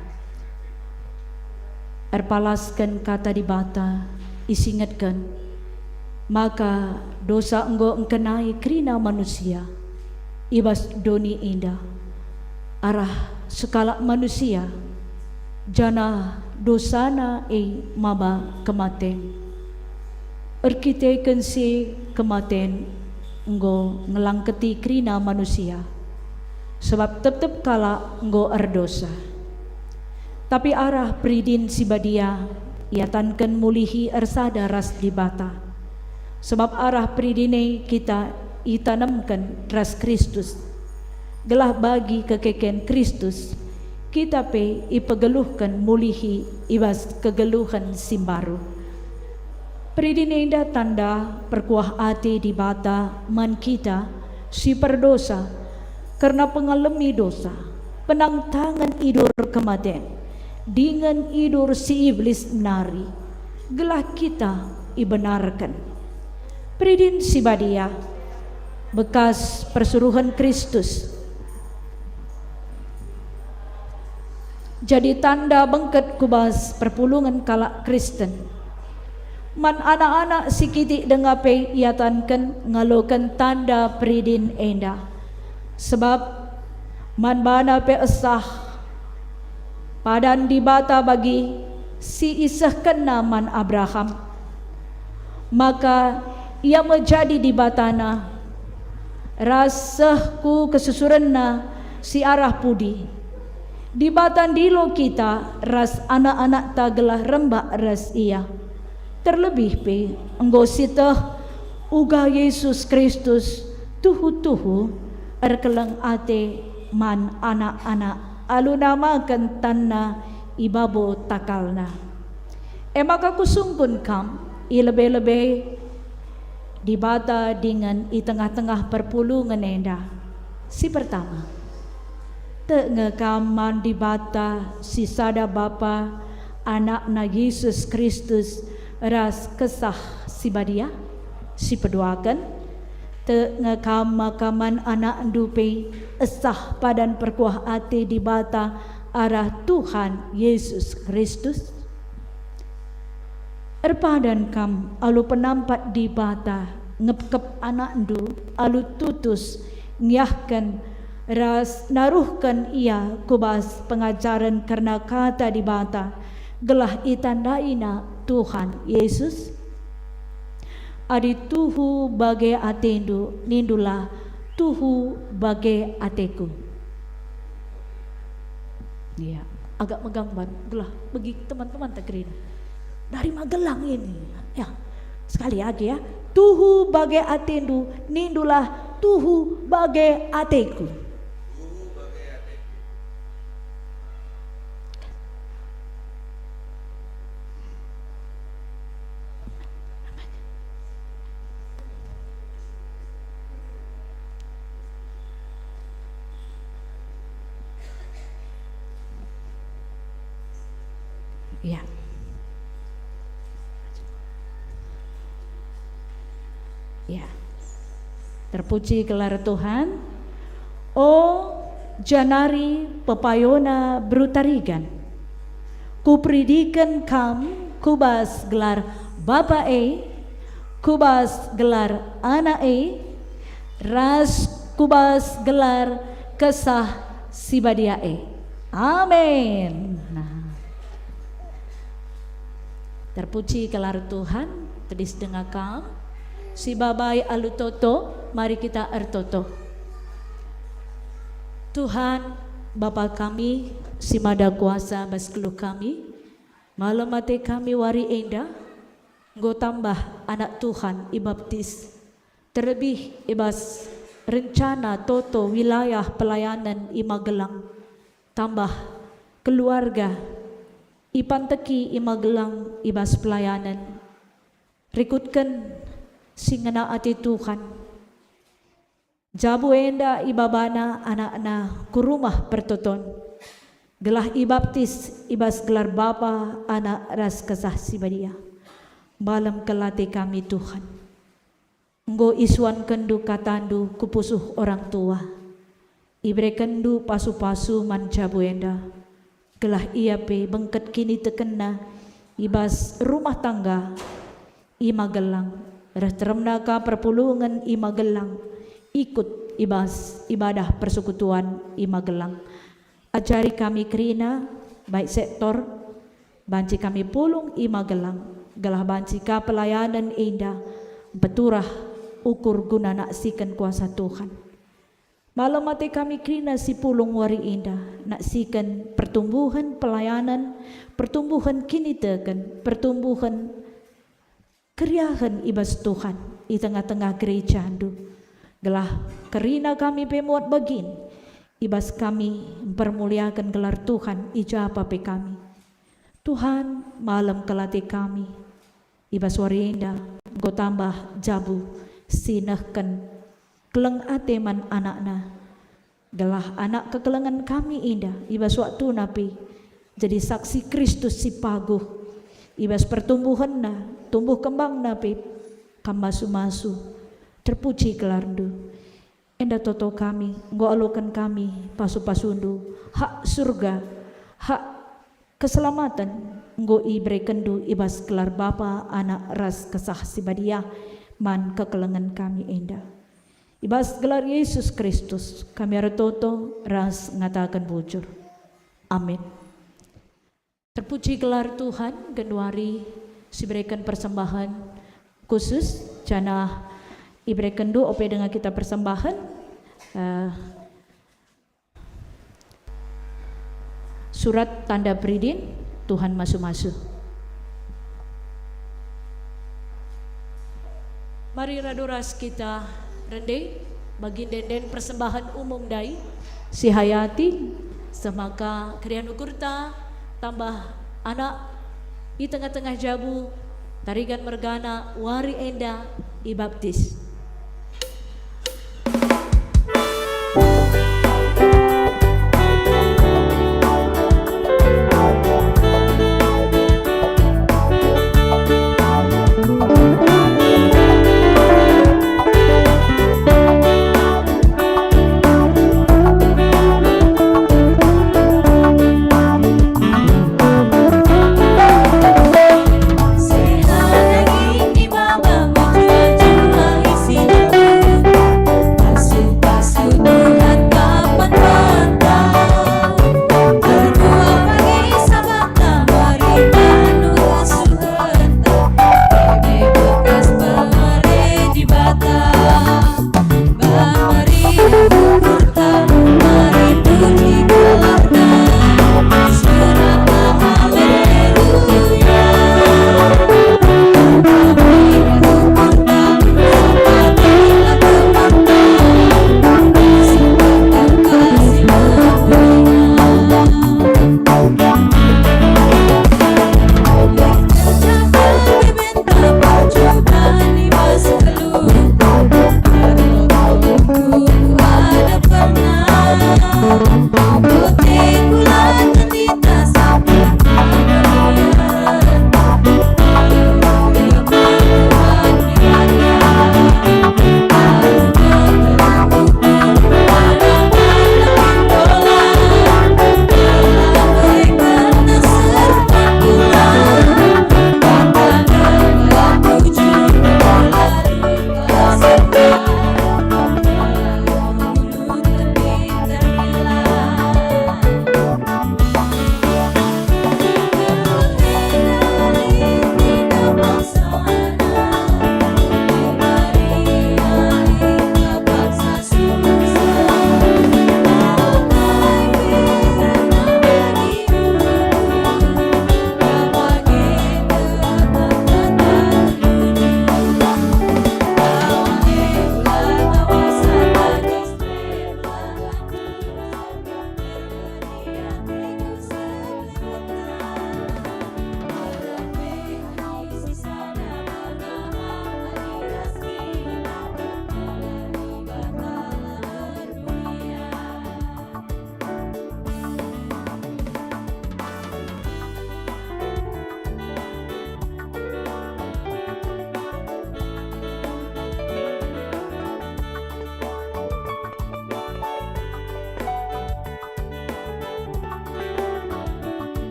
erpalasken Kata Dibata, isingetken maka dosa enggo engkenai kerina manusia i bas doni enda arah sekalak manusia, janah dosana e maba kematen. Erkiteken si kematen enggo ngelangketi kerina manusia, sabap tep-tep kalak enggo erdosa. Tapi arah peridin si badia iatanken mulihi ersada ras Dibata, sabap arah peridin e kita itanemken ras Kristus, gelah bagi kekeken Kristus kita pe ipegeluhken mulihi i bas kegeluhen si mbaru. Peridin enda tanda perkuah ate Dibata man kita si perdosa kerna pengalemi dosa, penangtangen idur kematen, dingen idur si Iblis nari, gelah kita ibenarken. Peridin si badia, bekas persuruhen Kristus, jadi tanda bengket ku bas perpulungen kalak Kristen. Man anak-anak si kitik denga pe iatanken ngaloken tanda peridin enda, sabap man bana pe esah padan Dibata bagi si isehkenNa man Abraham. Maka ia me jadi Dibatana, ras seh ku kesusurenNa si arah pudi. Dibata ndilo kita ras anak-anakta gelah rembak ras Ia. Terlebih pe enggo sieteh uga Yesus Kristus tuhu-tuhu erkeleng ate man anak-anak alu namaken tanNa i babo takalNa. E maka kusungkun kam i lebe-lebe Dibata dingen i tengah-tengah perpulungen enda. Si pertama, tek nge kam man Dibata si sada Bapa, AnakNa Yesus Kristus, ras Kesah Si Badia? Si peduaken, tek nge kam maka man anakndu pe esah padan perkuah ate Dibata arah Tuhan Yesus Kristus? Erpadan kam alu penampat Dibata ngepkep anakndu alu tutus, ngiahken ras naruhken ia ku bas pengajaren kerna Kata Dibata, gelah itandaina Tuhan Yesus? Adi tuhu bage atendu, nindulah, "Tuhu bage ateku." Iya, agak megang ban, gelah bagi teman-teman tak kerina. Dari Magelang ini, ya. Sekali lagi ya, "Tuhu bage atendu, nindulah, 'Tuhu bage ateku.'" Ya. Ya. Terpuji gelar Tuhan. O, janari pepayona beru Tarigan, kuperidiken kam ku bas gelar Bapa e, ku bas gelar Anak e, ras ku bas gelar Kesah Si Badia e. Amin. Nah. Terpuji gelar Tuhan, tedis denga kam. Si babai alu toto, mari kita ertoto. Tuhan, Bapa kami, si mada kuasa bas geluh kami, malem ate kami wari enda, enggo tambah anak Tuhan ibaptis, terlebih i bas rencana toto wilayah pelayanen i Magelang, tambah keluarga ipanteki i Magelang i bas pelayanen. Rikutken si ngena ate Tuhan. Jabu enda ibabana anakna ku rumah pertoton, gelah ibaptis i bas gelar Bapa, Anak, ras Kesah Si Badia. Malem kel ate kami, Tuhan. Enggo isuankenndu katandu ku pusuh orang tua. Iberekenndu pasu-pasu man jabu enda, gelah ia pe bengket kinitekenna i bas rumah tangga i Magelang, reh teremna ka perpulungen i Magelang, ikut i bas ibadah persekutuan i Magelang. Ajari kami kerina, baik sektor, banci kami pulung i Magelang, gelah banci ka pelayanen enda mpeturah ukur guna naksiken kuasa Tuhan. Malem ate kami kerina si pulung wari enda, naksiken pertumbuhen pelayanen, pertumbuhen kiniteken, pertumbuhen keriahen i bas Tuhan i tengah-tengah gerejandu, gelah kerina kami pe muat bagin, i bas kami mpermuliaken gelar Tuhan i ja pe kami. Tuhan, malem kal ate kami, i bas wari enda enggo tambah jabu si nehken keleng ate man anakna, gelah anak kekelengen kami enda i bas waktuna pe jadi saksi Kristus si paguh, i bas pertumbuhenna, tumbuh kembangna pe kam masu-masu. Terpuji gelarNdu. Enda toto kami, enggo aloken kami pasu-pasundu, hak surga, hak keselamaten enggo iberekenndu i bas gelar Bapa, Anak, ras Kesah Si Badia man kekelengen kami enda. I bas gelar Yesus Kristus kami ertoto ras ngataken bujur. Amin. Terpuji gelar Tuhan, genduari sibereken persembahen khusus, janah iberekenndu ope denga kita persembahen, eh, surat tanda peridin. Tuhan masu-masu. Mari radu ras kita rende bagi ende-enden persembahen umum ndai, sihayati, seh maka keriahen ukurta tambah anak i tengah-tengah jabu, tarigan mergana wari enda ibaptis.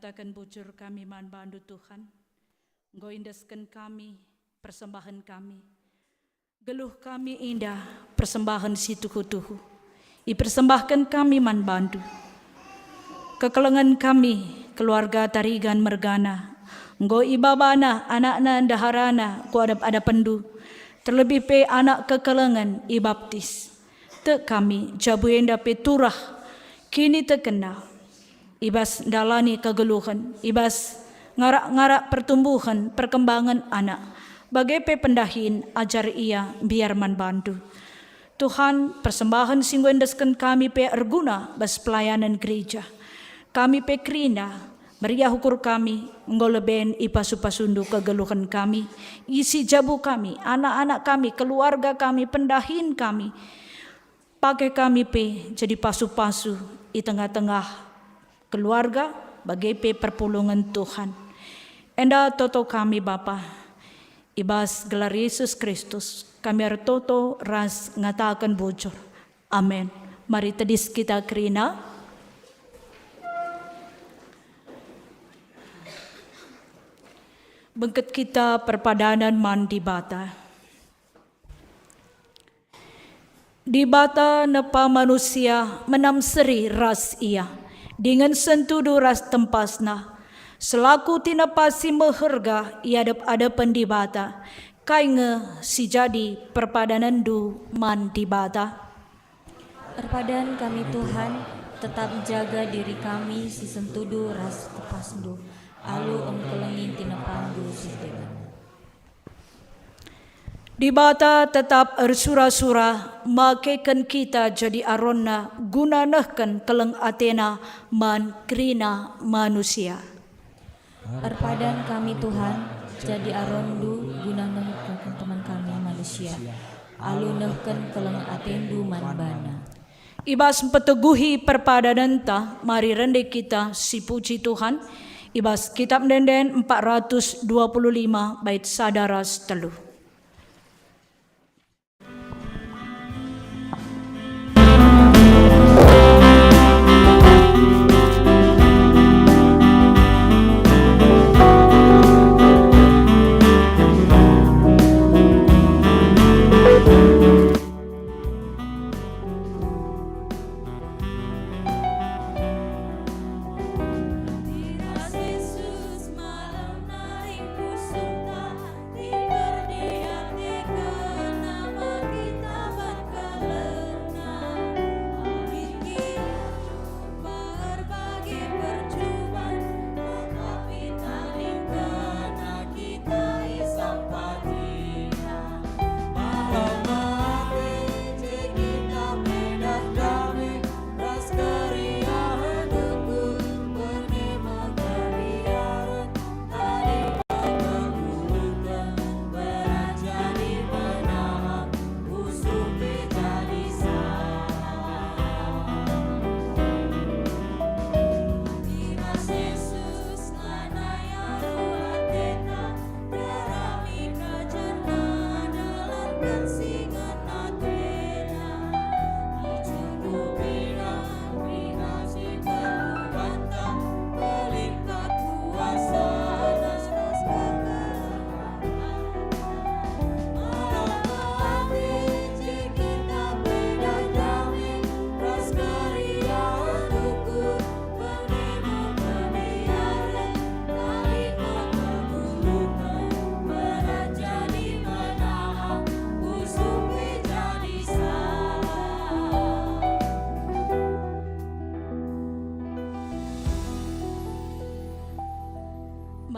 Taken bujur kami man bandu, Tuhan. Enggo iendesken kami persembahen kami. Geluh kami enda persembahen si tuhu-tuhu. Ipersembahken kami man bandu. Kekelengen kami, keluarga Tarigan mergana, enggo ibabana anakna ndaharana ku adep-adepenndu, terlebih pe anak kekelengen ibaptis. Tek kami, jabu enda pe turah kinitekenna i bas ndalani kegeluhen, i bas ngarak-ngarak pertumbuhen, perkembangen anak, bage pe pendahin ajar ia mbiar man bandu. Tuhan, persembahen si enggo iendesken kami pe erguna bas pelayanan gereja. Kami pe kerina, meriah ukur kami, enggo leben ipasu-pasundu kegeluhen kami, isi jabu kami, anak-anak kami, keluarga kami, pendahin kami. Pake kami pe jadi pasu-pasu i tengah-tengah keluarga, bage pe perpulungen Tuhan. Enda toto kami, Bapa, i bas gelar Yesus Kristus, kami ertoto ras ngataken bujur. Amin. Mari tedis kita kerina. Bengket kita perpadanen man Dibata. Dibata nepa manusia menam seri ras ia, dingen sentudu ras tempasna. Selaku tinepa si meherga i adep-adepen Dibata, kai nge si jadi perpadanenndu man Dibata? Erpadan kami, Tuhan, tetap jaga diri kami si sentudu ras tempasndu, alu engkelengi tinepandu si deba. Dibata tetap ersura-sura makeken kita jadi aronNa guna nehken keleng ateNa man kerina manusia. Erpadan kami, Tuhan, jadi aronNdu guna nehken teman kami manusia, alu nehken keleng ateNdu man bana. I bas mpeteguhi perpadanenta, mari rende kita sipuji Tuhan, i bas Kitab Ende-enden empat ratus dua puluh lima bait sada ras telu.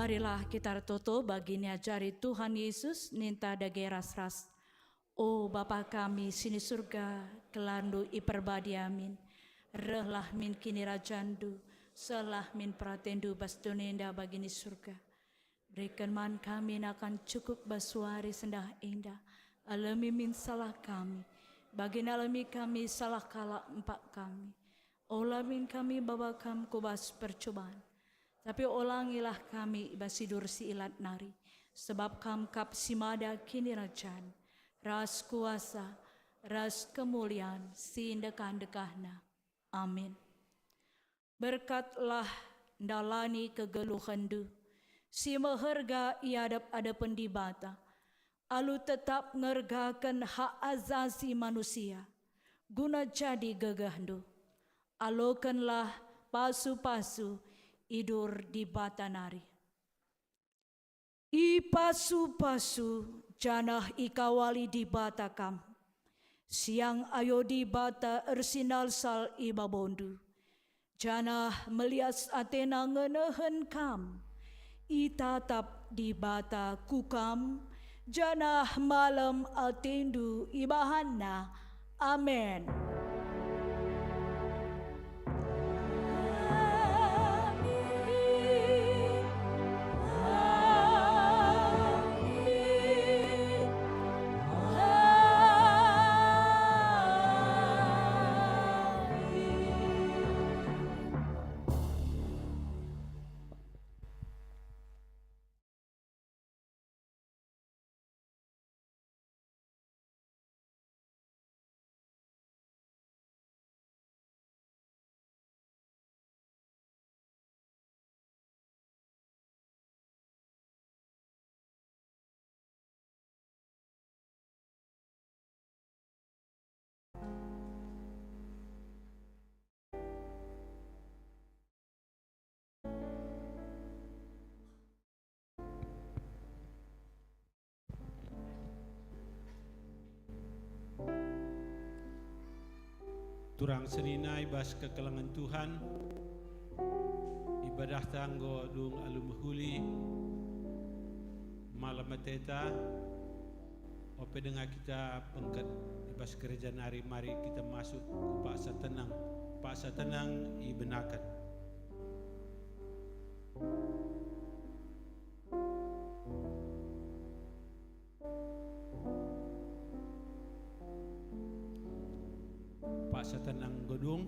Marilah kita ertoto bagi niajari Tuhan Yesus, ninta dage ras-ras. O Bapa kami si ni Surga, gelarNdu iperbadi amin. Rehlah min kinirajanNdu, sehlah min peratenNdu bas doni enda bagi ni Surga. Beriken man kami nakan cukup bas wari sendah enda. Alemi min salah kami, bagi nalemi kami salah kalak empak kami. Ola min kami baba Kam ku bas percuban, tapi olangilah kami i bas si dur si ilat nari, sebab Kam kap si mada kinirajan, ras kuasa, ras kemulian si ndekah-ndekahna. Amin. Berkatlah ndalani kegeluhenndu si meherga i adep-adepen Dibata, alu tetap ngergaken hak asasi manusia guna jadi gegehndu. Alokenlah pasu-pasu idur Dibata nari. Ipasu-pasu janah ikawali Dibata kam. Siang ayo Dibata ersinalsal i babondu, janah melias atena ngenehen kam. Itatap Dibata ku kam, janah malem atendu ibahanNa. Amen. Turang senina i bas kekelengen Tuhan, ibadahta enggo dung alu mehuli, malem ateta. Ope denga kita bengket i bas gereja nari, mari kita masuk ku paksa tenang, paksa tenang ibenaken. Paksa tenang enggo dung.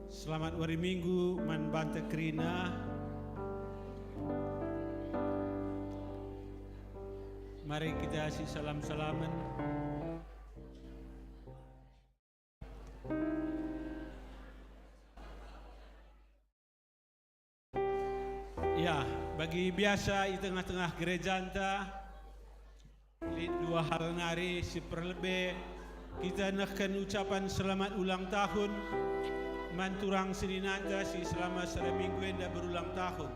Selamat wari Minggu man banta kerina. Mari kita sisalam-salamen. Ya, bagi biasa i tengah-tengah gerejanta, lit dua hal nari si perlebe kita nehken ucapan selamat ulang tahun man turang seninanta si selama sada minggu enda berulang tahun.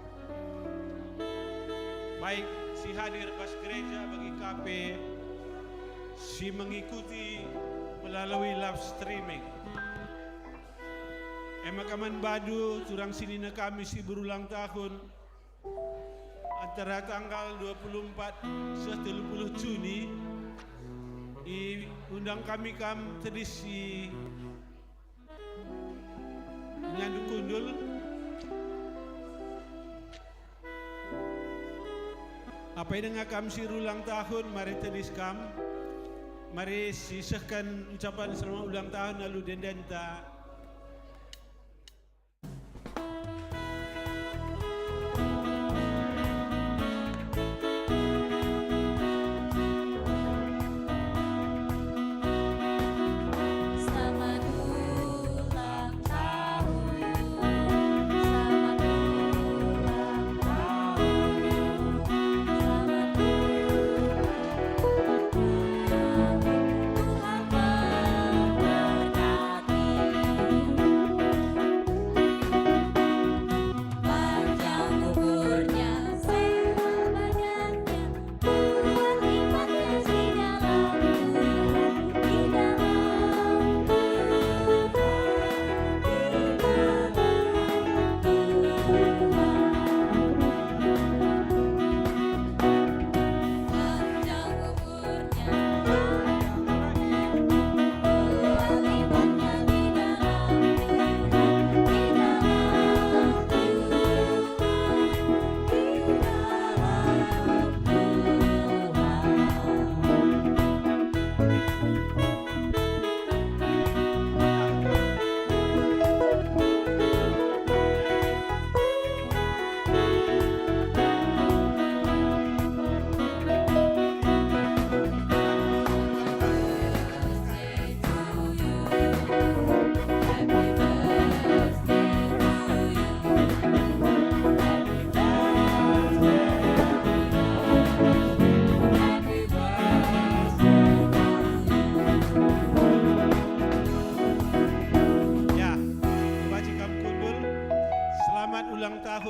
Baik si hadir bas gereja bagi kape si mengikuti melalui live streaming. E maka man bandu turang senina kami si berulang tahun, antara tanggal dua puluh empat seh telu puluh Juni, iundang kami kam tedis si Nyandu Kundul. Apai denga kam si berulang tahun, mari tedis kam. Mari sisehken ucapan selamat ulang tahun alu ende-endenta.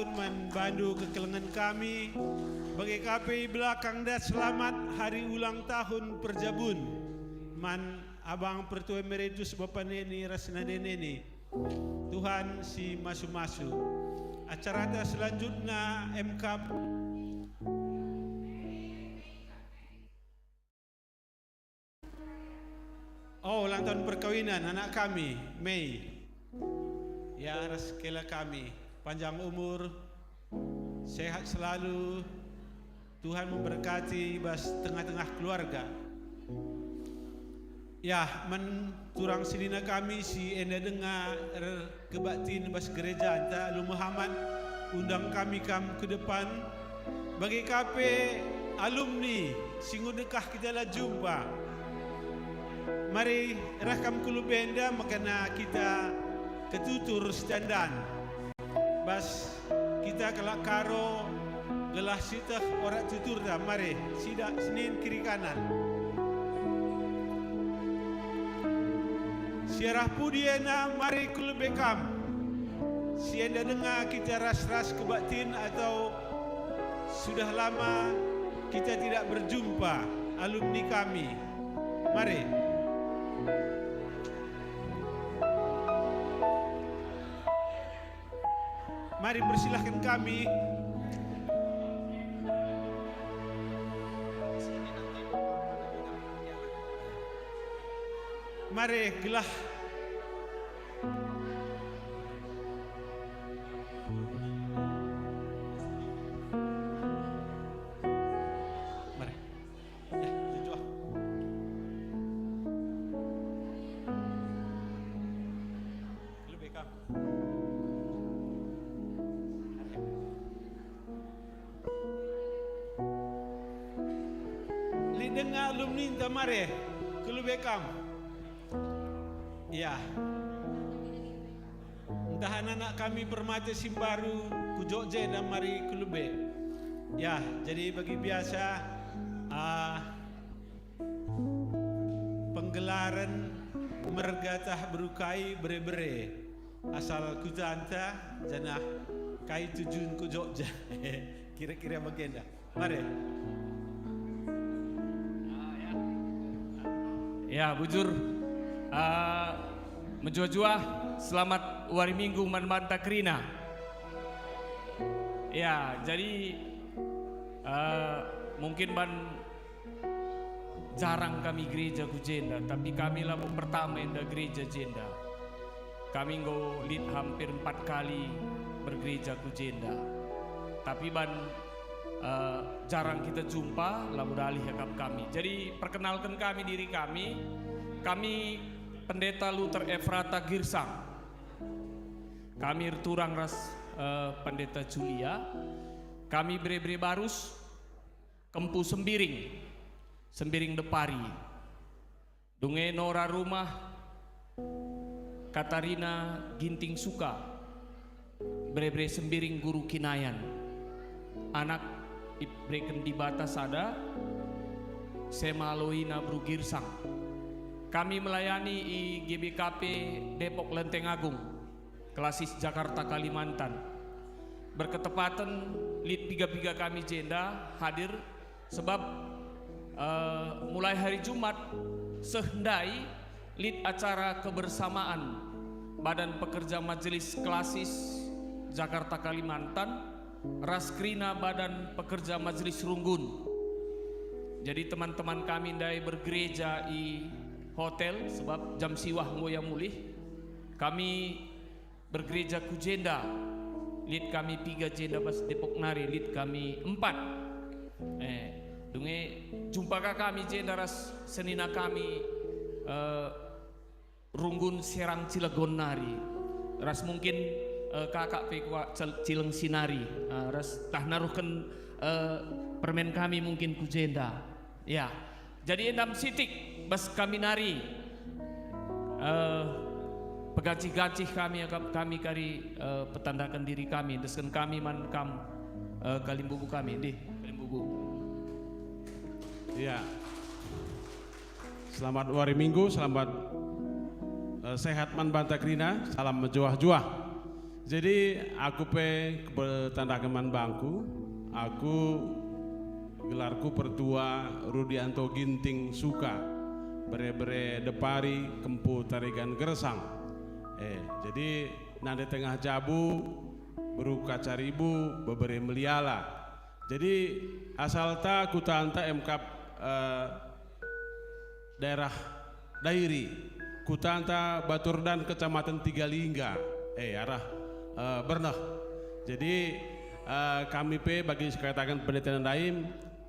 Man bandu kekelengen kami, bage ka pe i belakang enda selamat hari ulang tahun perjabun man Abang Pertua Emeritus Bapa Neni ras Nande Neni. Tuhan si masu-masu. Acarata selanjutna M K. Oh, ulang tahun perkawinan anak kami, Mei. Ya, ras kela kami. Panjang umur, sehat selalu, Tuhan memberkati bas tengah-tengah keluarga. Ya, man turang senina kami si enda denga er-, kebaktin bas gerejanta, alu Muhammad, undang kami kam ku depan, bage ka pe alumni si enggo dekah kita la jumpa. Mari reh kam ku lebe enda maka kita ketutur sitandan. Bas kita kalak Karo gelah sieteh orak tuturta, mari, sidak senin kiri kanan. Siarah pudi ena, mari ku lebe kam. Si enda denga kita ras-ras kebaktin atau sudah lama kita tidak berjumpa, alumni kami. Mari. Mari persilahkan kami. Mari gelah. Mari. Ya, tujuh ah. Lebih kam. Lit denga alumni enta mare, ku lebe kam. Ya. Ntah anak-anak kami Permata si mbaru ku Jogja enda mari ku lebe. Ya, jadi bagi biasa, ah, Penggelaren merga tah beru kai bere-bere, asal kutanta janah kai tujun ku Jogja. Kira-kira bagenda. Mari. Ya, bujur. Ah, mejuah-juah, selamat wari Minggu man banta kerina. Ya, jadi, ah, mungkin ban Jarang kami gereja ku jenda, tapi kami labo pertama enda gereja jenda. Kami enggo lit hampir empat kali bergereja ku jenda. Tapi ban, eh, jarang kita jumpa, labo dalih akap kami. Jadi, perkenalken kami diri kami. Kami Pendeta Luther Efrata Girsang. Kami erturang ras, eh, Pendeta Julia. Kami bere-bere Barus. Kempu Sembiring, Sembiring Depari. Dunge Nora Rumah, Katarina Ginting Suka, bere-bere Sembiring Guru Kinayan. Anak ibereken Dibata sada, Sema Loina Beru Girsang. Kami melayani i G B K P Depok Lenteng Agung. Klasis Jakarta Kalimantan. Berketepaten lit piga-piga kami jenda hadir, sebab, eh, mulai hari Jumat seh ndai lit acara kebersamaan Badan Pekerja Majelis Klasis Jakarta Kalimantan ras kerina Badan Pekerja Majelis Runggun. Jadi teman-teman kami ndai bergereja i hotel, sebab jam siwah enggo ia mulih. Kami bergereja ku jenda, lit kami piga jenda bas Depok nari, lit kami empat. Eh, dunge jumpa ka kami jenda ras senina kami, eh, Runggun Serang Cilegon nari, ras mungkin, eh, kakak pe kuak Cil-, Cileng Sinari, eh, ras tah naruhken, eh, permen kami mungkin ku jenda. Ya, jadi endam sitik bas kami nari, eh, pegancih-gancih kami, akap kami kari, eh, petandaken diri kami, endesken kami man kam, eh, kalimbubu kami, ndih, kalimbubu. Ya. Selamat wari Minggu, selamat, eh, sehat man banta kerina, salam mejuah-juah. Jadi, aku pe kupetandaken man bangku, aku gelarku Pertua Rudianto Ginting Suka, bere-bere Depari, Kempu Tarigan Gersang. Eh, jadi nande tengah jabu, beru Kacaribu, bebere Meliala. Jadi, asalta kutanta emkap, eh, daerah Dairi, kutanta Baturdan, Kecamatan Tiga Lingga, eh, arah, eh, Berneh. Jadi, eh, kami pe bagi sikataken pendeta ndai,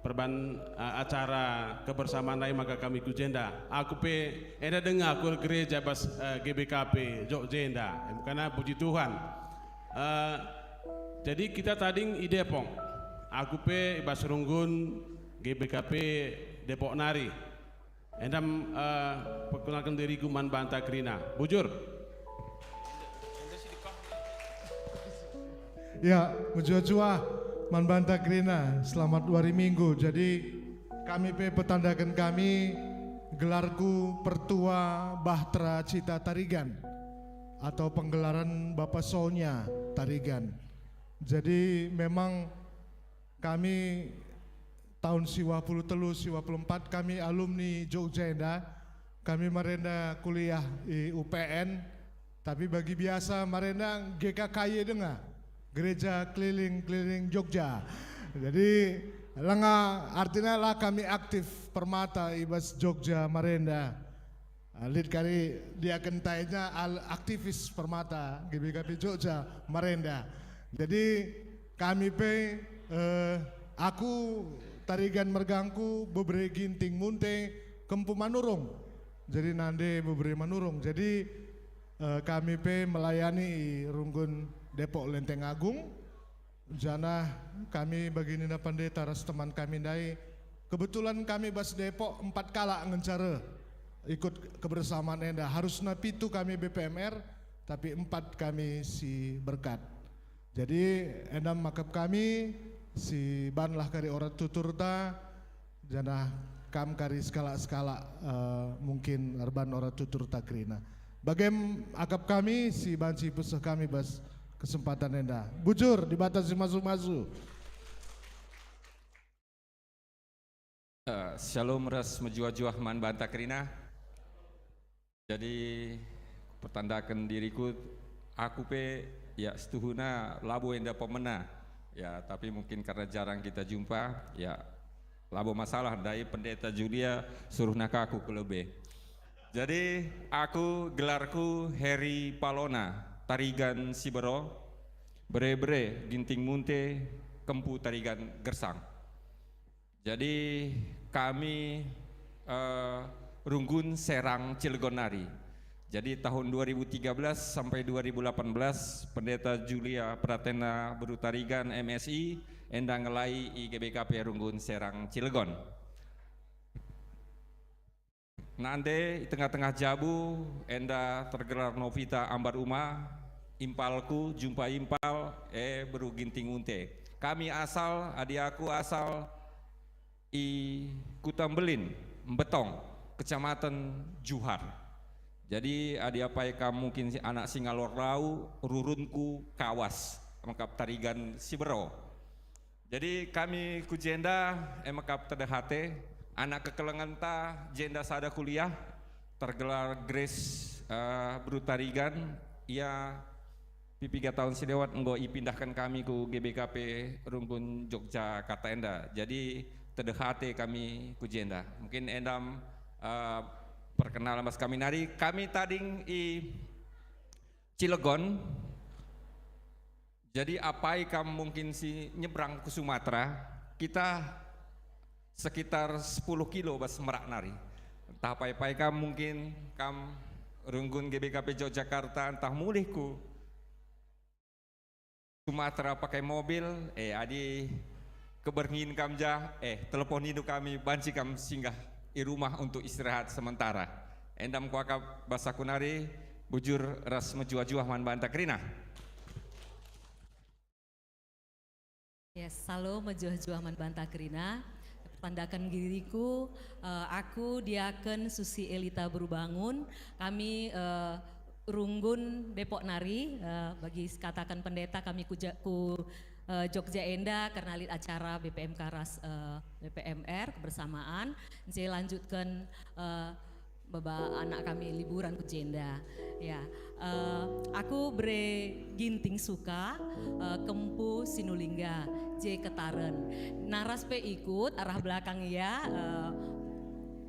perban, eh, acara kebersamaan ndai maka kami ku jenda. Aku pe enda denga aku gereja bas, eh, G B K P Jogja enda. Em, karena puji Tuhan. Eh, jadi kita tading i Depok. Aku pe i bas runggun G B K P Depok nari. Enda, eh, perkenalken diriku man banta kerina. Bujur. Ya, mejuah-juah man banta kerina. Selamat wari Minggu. Jadi, kami pe petandaken kami, gelarku Pertua Bahtera Cita Tarigan atau penggelaran Bapa Sonya Tarigan. Jadi, memang kami tahun siwah puluh telu, siwah puluh empat kami alumni Jogja enda. Kami marenda kuliah i U P N, tapi bagi biasa marenda G K K Y denga, Gereja Keliling-Keliling Jogja. Jadi, langa artina la kami aktif permata i bas Jogja marenda. Ah, lit kari diaken taina al-, aktivis permata G B K P Jogja marenda. Jadi, kami pe, eh, aku Tarigan mergangku, bebere Ginting Munte, Kempu Manurung. Jadi, nande bebere Manurung. Jadi, eh, kami pe melayani i runggun Depok Lenteng Agung. Janah kami bagi nina pendeta ras teman kami ndai, kebetulan kami bas Depok empat kalak ngenca reh ikut kebersamaan enda. Harusna pitu kami B P M R, tapi empat kami si berkat. Jadi, enda makap kami si banlah kari orat tuturta, janah kam kari sekalak-sekalak, eh, mungkin erban orat tuturta kerina. Bagem akap kami si banci peseh kami bas kesempatan enda. Bujur, Dibata si masu-masu. Eh, shalom ras mejuah-juah man banta kerina. Jadi, pertandaken diriku, aku pe, ya, setuhuna labo enda pemena. Ya, tapi mungkin karena jarang kita jumpa, ya, labo masalah, ndai Pendeta Julia suruhna ka aku ku lebe. Jadi, aku gelarku Heri Palona, Tarigan Sibero, bere-bere Ginting Munte, Kempu Tarigan Gersang. Jadi, kami, eh, runggun Serang Cilegon nari. Jadi, tahun dua ribu tiga belas sampai dua ribu delapan belas, Pendeta Julia Pratena Beru Tarigan, M Si, enda ngelai i G B K P Runggun Serang Cilegon. Nande i tengah-tengah jabu enda tergelar Novita Ambar Uma, impalku, jumpa impal, eh, Beru Ginting Munte. Kami asal, adi aku asal i Kuta Mbelin, Mbetong, Kecamatan Juhar. Jadi, adi apai kam mungkin si anak si ngalor lau, rurunku Kawas, mekap Tarigan Sibero. Jadi, kami ku jenda, e mekap tedeh ate, anak kekelengenta jenda sada kuliah, tergelar Grace, eh, Beru Tarigan, ia pipiga tahun si lewat enggo ipindahken kami ku G B K P Runggun Jogjakarta enda. Jadi, tedeh ate kami ku jenda. Mungkin endam, eh, perkenalan bas kami nari. Kami tading i Cilegon. Jadi, apai kam mungkin si nyebrang ku Sumatera, kita sekitar sepuluh kilo bas merak nari. Ntah apai-apai kam mungkin kam runggun G B K P Jogjakarta, ntah mulih ku Sumatera pakai mobil, eh, adi keberngin kam ja, eh, teleponindu kami, banci kam singgah i rumah untuk istirahat sementara. Endam kuakap basaku nari, bujur ras mejuah-juah man banta kerina. Yes, shalom mejuah-juah man banta kerina. Pertandaken diriku, eh, aku Diaken Susi Elita Berubangun. Kami, eh, Runggun Depok nari, eh, bagi kataken pendeta kami ku Ja-, ku, eh, Jogja enda karena lit acara B P M Karas, eh, B P M R kebersamaan. Saya lanjutkan, eh, baba anak kami liburan ku jenda. Ya, eh, aku bere Ginting Suka, eh, Kempu Sinulingga, J Ketaren. Naras pe ikut arah belakang ya, eh,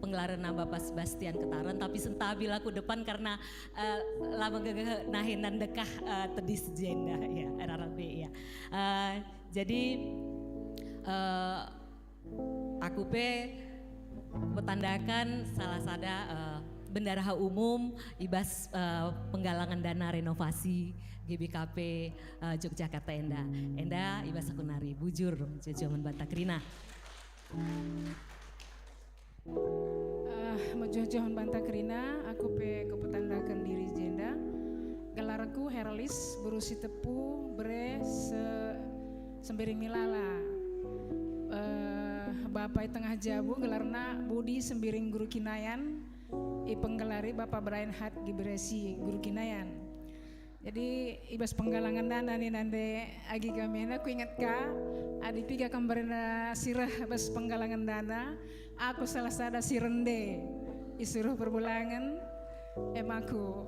penggelaran Bapak Sebastian Ketaren, tapi sentabi la ku depan karena, eh, la megegeh nahe ndekah, eh, tedis jenda, ya, arah-arah be, ya. Eh, jadi, eh, aku pe petandaken salah sada, eh, bendahara umum i bas, eh, penggalangan dana renovasi G B K P, eh, Yogyakarta enda. Enda i bas aku nari, bujur, joh-joh man banta kerina. Eh, mejoh-joh man banta kerina, aku pe kupetandaken diri jenda. Gelarku Herlis, Beru Sitepu, bere se-, Sembiring Milala. Eh, bapa i tengah jabu gelarna Budi Sembiring Guru Kinayan, ipenggelari Bapa Brian Hat Giberesi Guru Kinayan. Jadi, i bas penggalangan dana nina ndai agi kami enda, kuinget ka, adi piga kam berena si reh bas penggalangan dana, aku salah sada si rende isuruh perbulangen, em aku.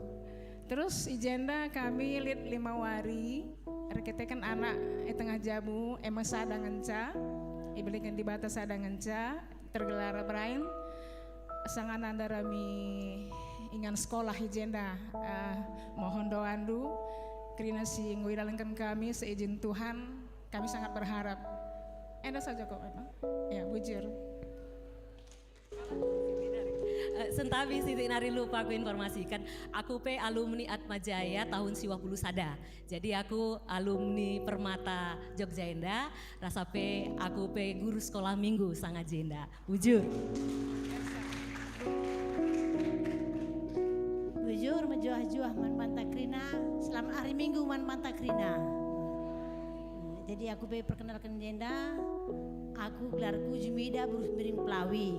Terus i jenda kami lit lima wari, erkiteken anak i tengah jabu, em sada ngenca, ibeliken Dibata sada ngenca, tergelar Brian, sangana ndarami ingan sekolah i jenda, eh, mohon doandu, kerina si enggo idalanken kami seizin Tuhan, kami sangat berharap. Enda saja kok, Bapak. Ya, bujur. Eh, sentabi sitik nari lupa aku informasikan, aku pe alumni Atma Jaya tahun siwah puluh sada. Jadi aku alumni Permata Jogja enda, rasa pe aku pe guru sekolah minggu sanga jenda. Bujur. Bujur mejuah-juah man banta kerina, selamat hari Minggu man banta kerina. Jadi aku pe perkenalken jenda, aku gelarku Jumida Beru Sembiring Pelawi.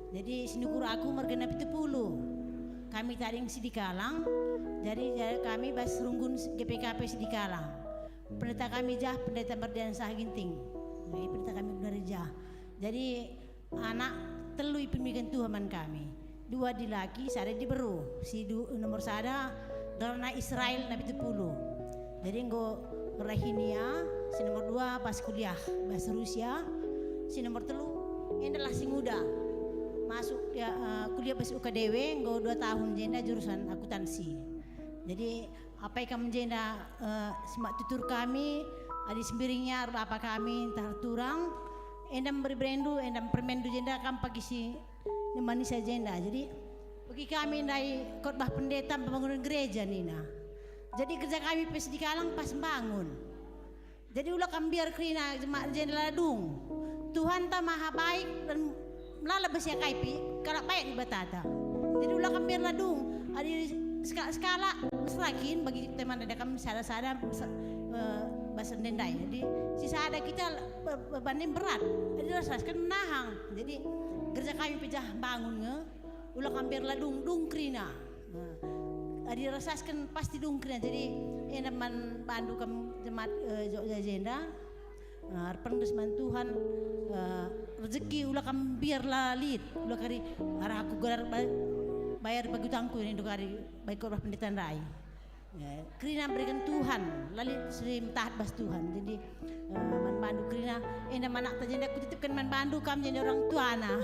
Jadi sinukur aku mergena pitu puluh. Kami tading Sidikalang, jadi ja-, kami bas runggun G P K P Sidikalang. Pendeta kami jah, Pendeta Merdiansah Ginting. Jadi pendeta kami benar jah. Jadi anak telu ipemiken Tuhan man kami. Dua dilaki, sada diberu. Si du-, nomor sada gelarna Israel, na pitu puluh. Jadi enggo Rahinia, si nomor dua pas kuliah bas Rusia, si nomor telu endalah si nguda. Masuk ya, eh, kuliah bas U K D W, enggo dua tahun jenda jurusan akuntansi. Jadi, apai kam jenda, eh, semak tutur kami, adi Sembiringnya bapa kami ntah turang, enda mberi berendu, enda permendu jenda kam pagi si nemanisa jenda. Jadi, bagi kami ndai khotbah pendeta pembangunan gereja nina. Jadi, gereja kami pe Sidikalang pas mbangun. Jadi ula kam mbiar kerina jemaat jenda la dung. Tuhanta maha baik dan la lebih siakaipi kalak baik Dibatata. Jadi ula kam mbiar la dung. Adi sekala-sekala mesra kin bagi teman ada kam sada-sada mes-, eh, bas ndai. Jadi si sada kita be-, beban berat. Jadi rasasken menahang. Jadi gereja kami pejah bangun nge. Ula kam mbiar la dung, dung kerina. Nah, adi rasasken pasti dung kerina. Jadi, enda man bandu kam jemaat, eh, Jogja jenda. Nah, erpengges man Tuhan, eh, rezeki ula kam mbiar la lit, ula kari arah aku gelar ba-, bayar bagi utangku nindu kari bagi khotbah pendeta ndai. Ya, kerina berikan Tuhan, la lit si metahat bas Tuhan. Jadi, eh, man bandu kerina, enda man anakta jenda kutitipken man bandu kam jadi orang tuana.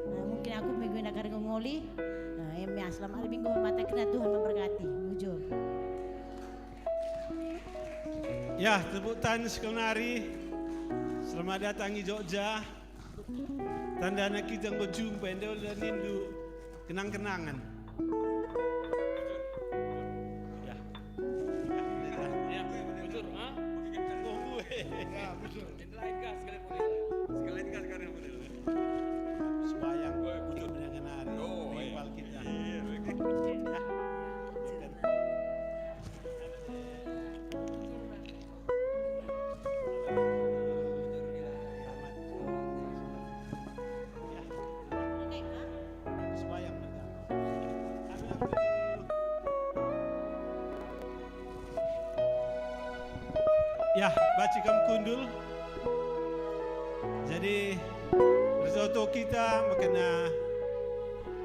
Nah, mungkin aku minggu enda kari ngoli. Nah, em ya, selamat hari Minggu, mata kerina Tuhan memberkati. Bujur. Ya, tepuk tangan sekali nari. Selamat datang i Jogja. Tandana kita enggo jumpa, enda ula nindu kenang-kenangan. Ya. Ya, bujur, ha? Ya, bujur. Sekalian gas, sekalian model. Sekalian gas, sekalian model. Sembahyang, bujur. Kenang-kenangan. Oh, iya. Riwal kita. Iya, iya. Ya. Yah, banci kam kundul. Jadi, ertoto kita maka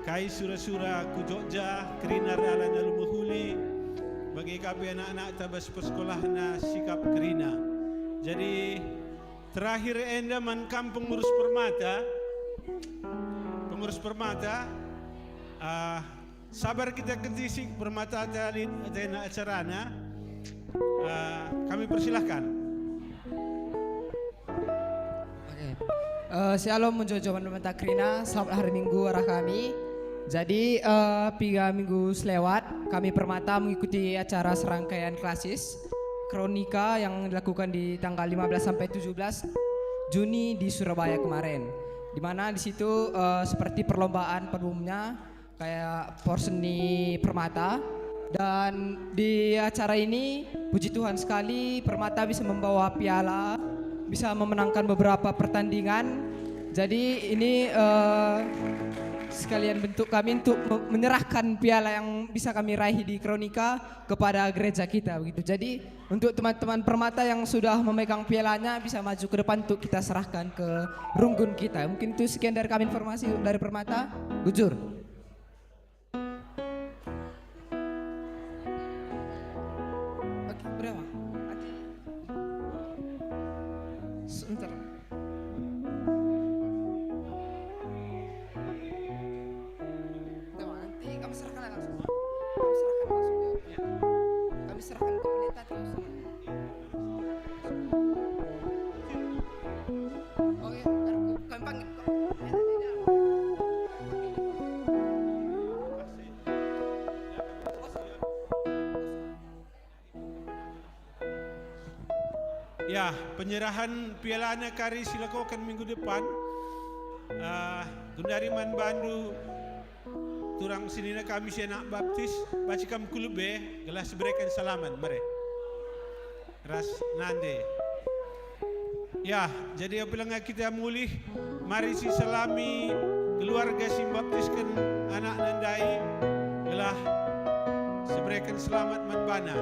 kai sura-sura ku Jogja, kerina dalan alu mehuli, bage ka pe anak-anakta bas persekolahna sikap kerina. Jadi, terakhir enda man kam pengurus Permata, pengurus Permata, ah, sabar kita kentisik Permata ate lit atena acarana. Ah, kami persilahkan. Oke. Eh, shalom, mejuah-juah man banta kerina. Selamat hari Minggu arah kami. Jadi, eh, piga minggu selewat, kami Permata mengikuti acara serangkaian klasis Kronika yang dilakukan di tanggal lima belas sampai tujuh belas Juni di Surabaya kemarin. Di mana di situ, eh, seperti perlombaan pada umumnya, kayak porseni Permata. Dan di acara ini, puji Tuhan sekali, Permata bisa membawa piala, bisa memenangkan beberapa pertandingan. Jadi ini, eh, sekalian bentuk kami untuk me-, menyerahkan piala yang bisa kami raih di Kronika kepada gereja kita, begitu. Jadi untuk teman-teman Permata yang sudah memegang pialanya, bisa maju ke depan untuk kita serahkan ke runggun kita. Mungkin itu sekian dari kami informasi dari Permata. Bujur. Oke, berapa? Ati. Sebentar. Enggak, nanti kami serahkan langsung. Kami serahkan langsung. Ya. Kami serahkan ke pendeta terus. Oke, ntar kami panggil. Ya, penyerahan pialana kari silakoken minggu depan. Ah, gundari man bandu turang senina kami si anak baptis, banci kam ku lebe, gelah sibereken salaman, mare. Ras nande. Ya, jadi apabila kita mulih, mari sisalami keluarga si mbaptisken anakna ndai, gelah sibereken selamat man bana.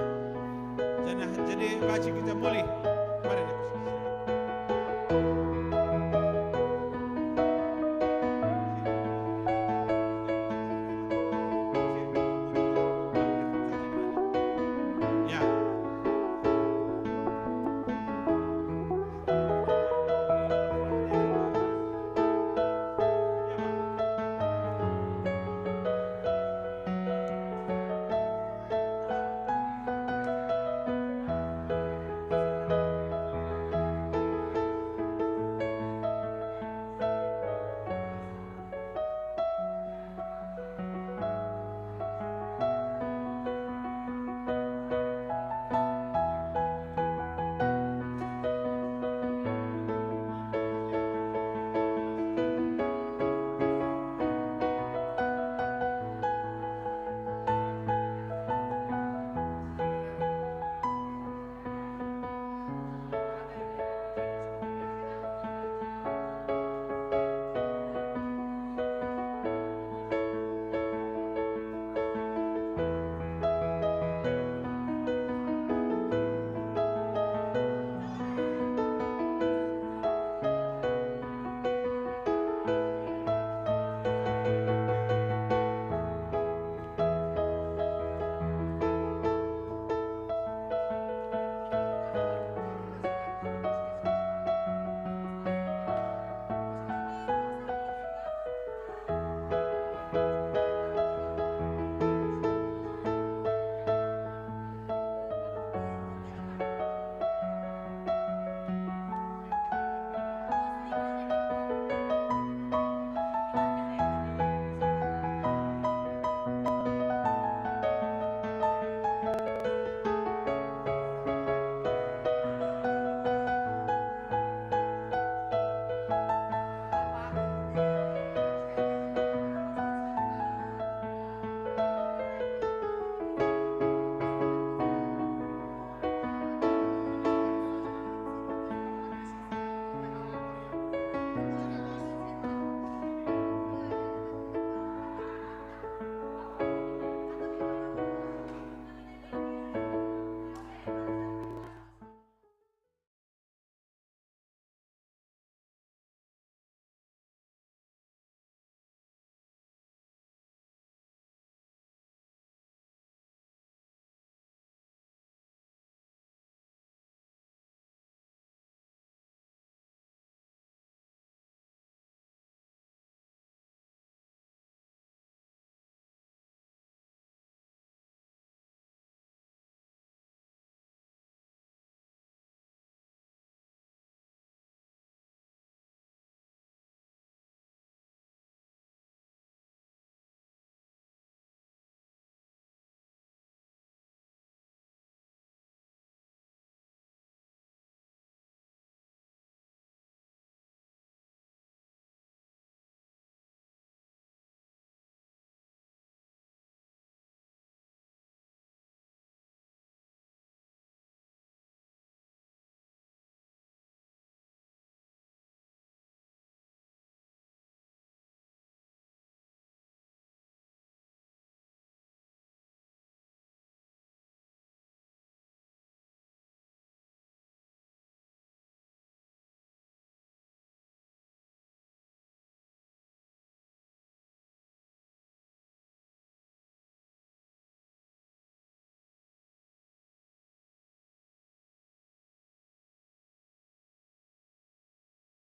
Janah jadi banci kita mulih. Mari.